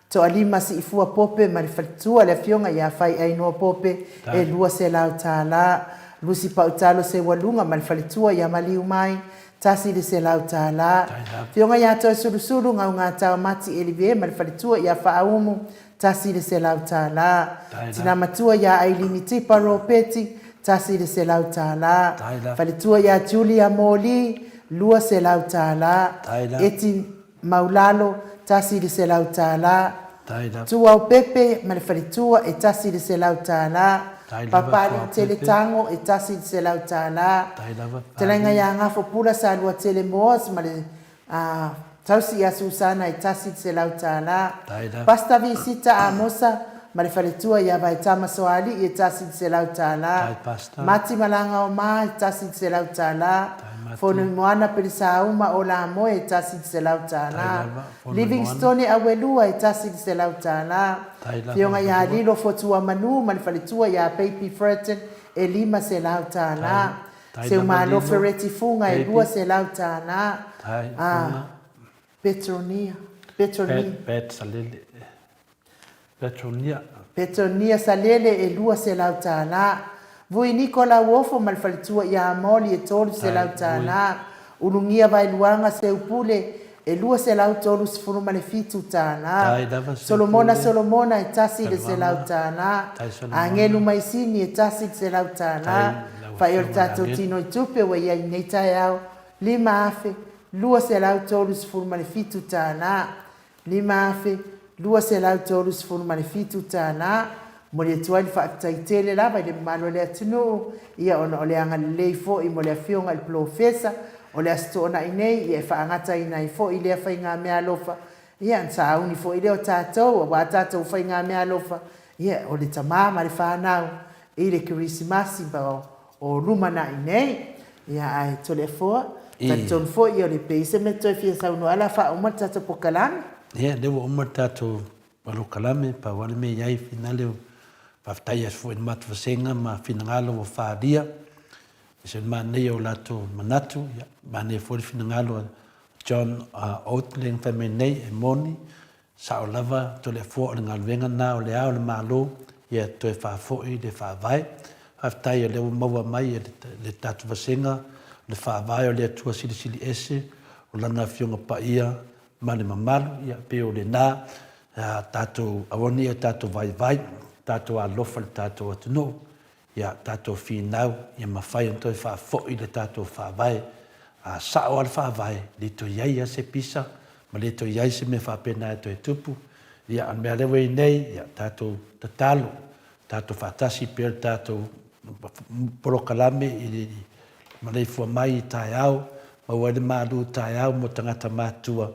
Toalima Siifua Pope ma le faletua le afioga ia Faiainoa Pope e $200, Lucy Pautalo Seualuga ma le faletua ia Maliumai $100. Afioga ia Toesulusulu Gaugatao Mati Elive ma le faletua ia Faaumu $100. Tina matua ia Ailini Tipa Ropeti $100. Faletua ia Julia Moli $200. Eti Maulalo $100. Tuaupepe ma le faletua e $100. Papaliitele Tago e $100. Fetalaiga ia Gafopula Saluatele Moas ma le tausi ia Susana e $100. Pastor Visita Amosa ma le faletua ia Vaetama Soalii e $100. Mati Malagaoma e $100. Fonoimoana Pelesauma Olamoe e $100. Livingstone Auelua e $100. Afioga ia Lilo Fotuamanu ma le faletua ia Baby Furton e $500. Seumalo Fereti Fuga e $200. A Petronia, Petronia. Pet Salele. Petronia. Petronia Salele e $200. Vui Niko Lauofo ma le faletua ia Moli e $300. Ulugia Vaeluaga Seupule e $237. Solomona Solomona e $100. Agelu Maisini e $100. Faia o le tatou tino i tupe ua i ai i lenei taeao, $5,237. $5,237. Momoli atu ai le faafetai tele lava i le mamalu o le atunuu, ia ona o le agalelei foi mo le Afioga i le Polofesa o le Aso Toonai nei, ia e faagataina ai foi lea faigameaalofa, ia ona sauni foi lea o tatou aua tatou faigameaalofa, ia o le tama ma le fanau i le Kerisimasi ma o lumanai nei. Ia ae Toleafoa, talitonu foi ia o le pei se mea toe fia saunoa ai o le a faauma le tatou pokalame. Ia, lea ua uma le tatou polokalame, pau lava le mea i ai finale, faafetai atu foi i le matou vasega ma finagalo ua faaalia, e ese le manaia o latou manatu, ia manaia foi le finagalo a John Oatley na fai mai nei, e moni, Sao lava Toleafoa o le galuega na o le Ao o le Malo ia toe faafoi le Faavae. Faafetai o lea ua maua mai e le tatou vasega o le Faavae o le Atua Silisili Ese o Lana Afioga Paia ma le mamalu. Ia pei o lena tatou aua nei o tatou vaivai, tatou alofa i le tatou atunuu. Ia tatou finau ia mafai ona toe faafoi le tatou Faavae. A sao lava le Faavae, le toe i ai lava se pisa ma le toe i ai se mea faapena e toe tupu. Ia, a o le mea lea ua i ai nei, ia tatou tatalo, tatou faatasi pea le tatou polokalame i le maleifua mai i taeao, maua ai le malu taeao mo tagata matutua,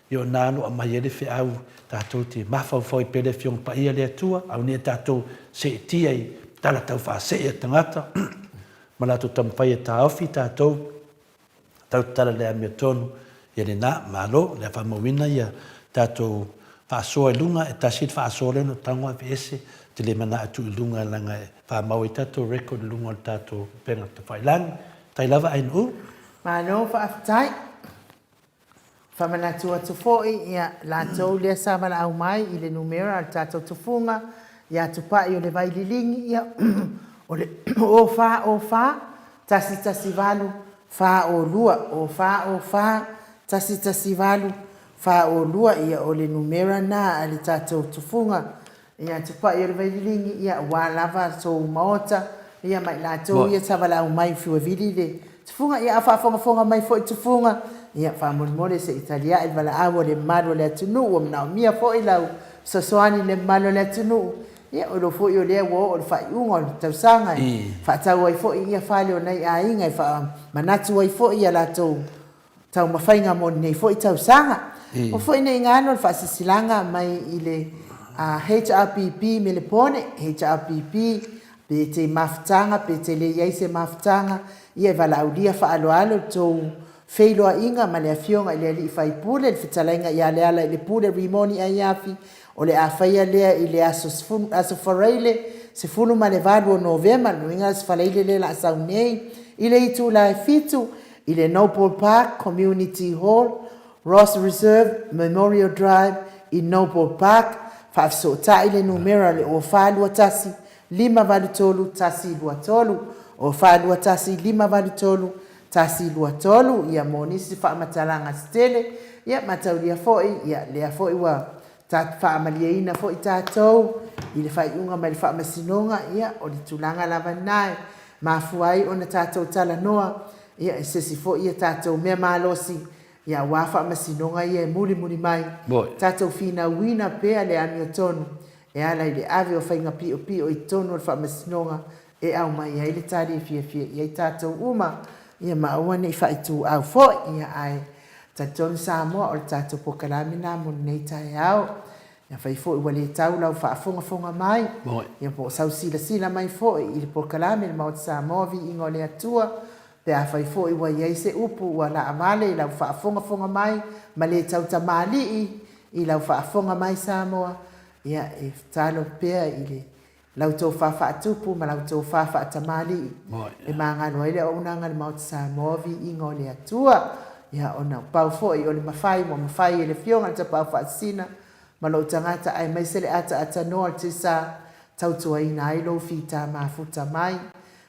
ia o na lo aumai ai le feau tatou te mafaufau ai pea le Afioga Paia le Atua, aua ne i tatou seetia i tala taufaasee a tagata ma latou taumafai e taofi tatou, tatou te tala i le amiotonu, ia lena, malo, o le a faamauina ia tatou faasoa i luga, e tasi le faasoa lea ona ou tago aveese, ou te le manao e tuu i luga leaga e faamau ai tatou record i luga o le tatou upega tafailagi. Faafetai lava Ainuu. Malo faafetai. Faamanatu atu foi ia latou lea sa valaau mai i le numera o le tatou tufuga ia Tupai o le Vaililigi ia o le 04 04 118 402 04 04 118 402 ia o le numera na a le tatou tufuga Ia Tupai o le Vaililigi, ia aua lava sou maota, ia ma i latou ia sa valaau mai fiuavili le tufuga, ia a faafogafoga mai foi tufuga, ia faamolemole se i taliae le valaau a le mamalu o le atunuu, ua manaomia foi lau fesoasoani i le mamalu o le atunuu, ia o lo foi o lea ua oo i le faaiuga o le tausaga e faatau ai foi ia fale o nai aiga e faamanatu ai foi ia latou taumafaiga mo lenei foi tausaga. Ua foi nei galo le faasilasilaga mai i le HRPP Melepone, HRPP, pe te mafutaga pe te le i ai se mafutaga, ia e valaaulia faaaloalo le tou feiloaiga ma le Afioga i le Alii Faipule, le Fetalaiga ia Lealailepule Rimoni Aiafi, o le a faia lea i le aso aso Faraile 18 o Novema, lona uiga aso Faraile lea o le a sau nei, i le itula e 7 i le Noble Park Community Hall, Ross Reserve, Memorial Drive i Noble Park, faafesootai le numera o le 0421 583 123, 0421 583 123, ia mo nisi faamatalaga se tele, ia mataulia foi, ia lea foi ua faamalieina foi tatou i le faaiuga mai le Faamasinoga, ia o le tulaga lava lena e mafua ai ona tatou talanoa, ia e se isi foi ia tatou mea malosi Ia aua faamasinoga ia e mulimuli mai, tatou finauina pea le amiotonu e ala i le ave o faiga piopio i totonu o le faamasinoga e aumai ai le tali e fiafia i ai tatou uma, ia ma aua ne i faaituau foi. Ia ae talitonu Samoa o le tatou polokalame lena mo lenei taeao. Afai foi ua le tau lau faafogafoga mai, ia po o sau silasila mai foi i le polokalame le Maota Samoa Viiga o le Atua, pe afai foi ua i ai se upu ua laavale i lau faafogafoga mai ma le tau tamalii i lau faafoga mai Samoa, ia e tatalo pea i le lau tofa faatupu ma lau tofa faatamalii e magalo ai le auaunaga a le Maota Samoa Viiga o le Atua. Ia ona pau foi o le mafai ua mafai e le Afioga i le Tapaau Faasisina ma lou tagata aemaise le ataaatanoa o le Tusa tautuaina ai lou fita mafuta mai.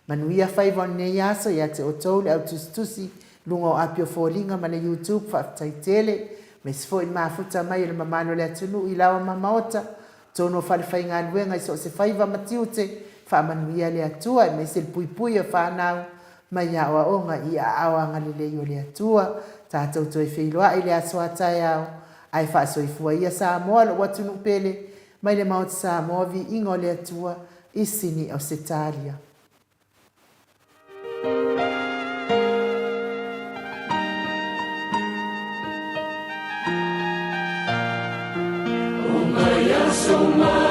Manuia faiva o lenei aso ia te outou le au tusitusi luga o api o foliga ma le YouTube faafetai tele. Aemaise foi le mafuta mai e le mamalu o le atunuu i laoa ma maota totonu o falefaigaluega i so o se faiva ma tiute, faamanuia le Atua aemaise le puipui o fanau mai aoaoga i aao agalelei o le Atua. Tatou toe feiloai i le aso a taeao, ae faasoifua ia Samoa lou atunuu pele, mai le Maota Samoa viiga o le Atua i Sini Ausetalia. O mai aso mai.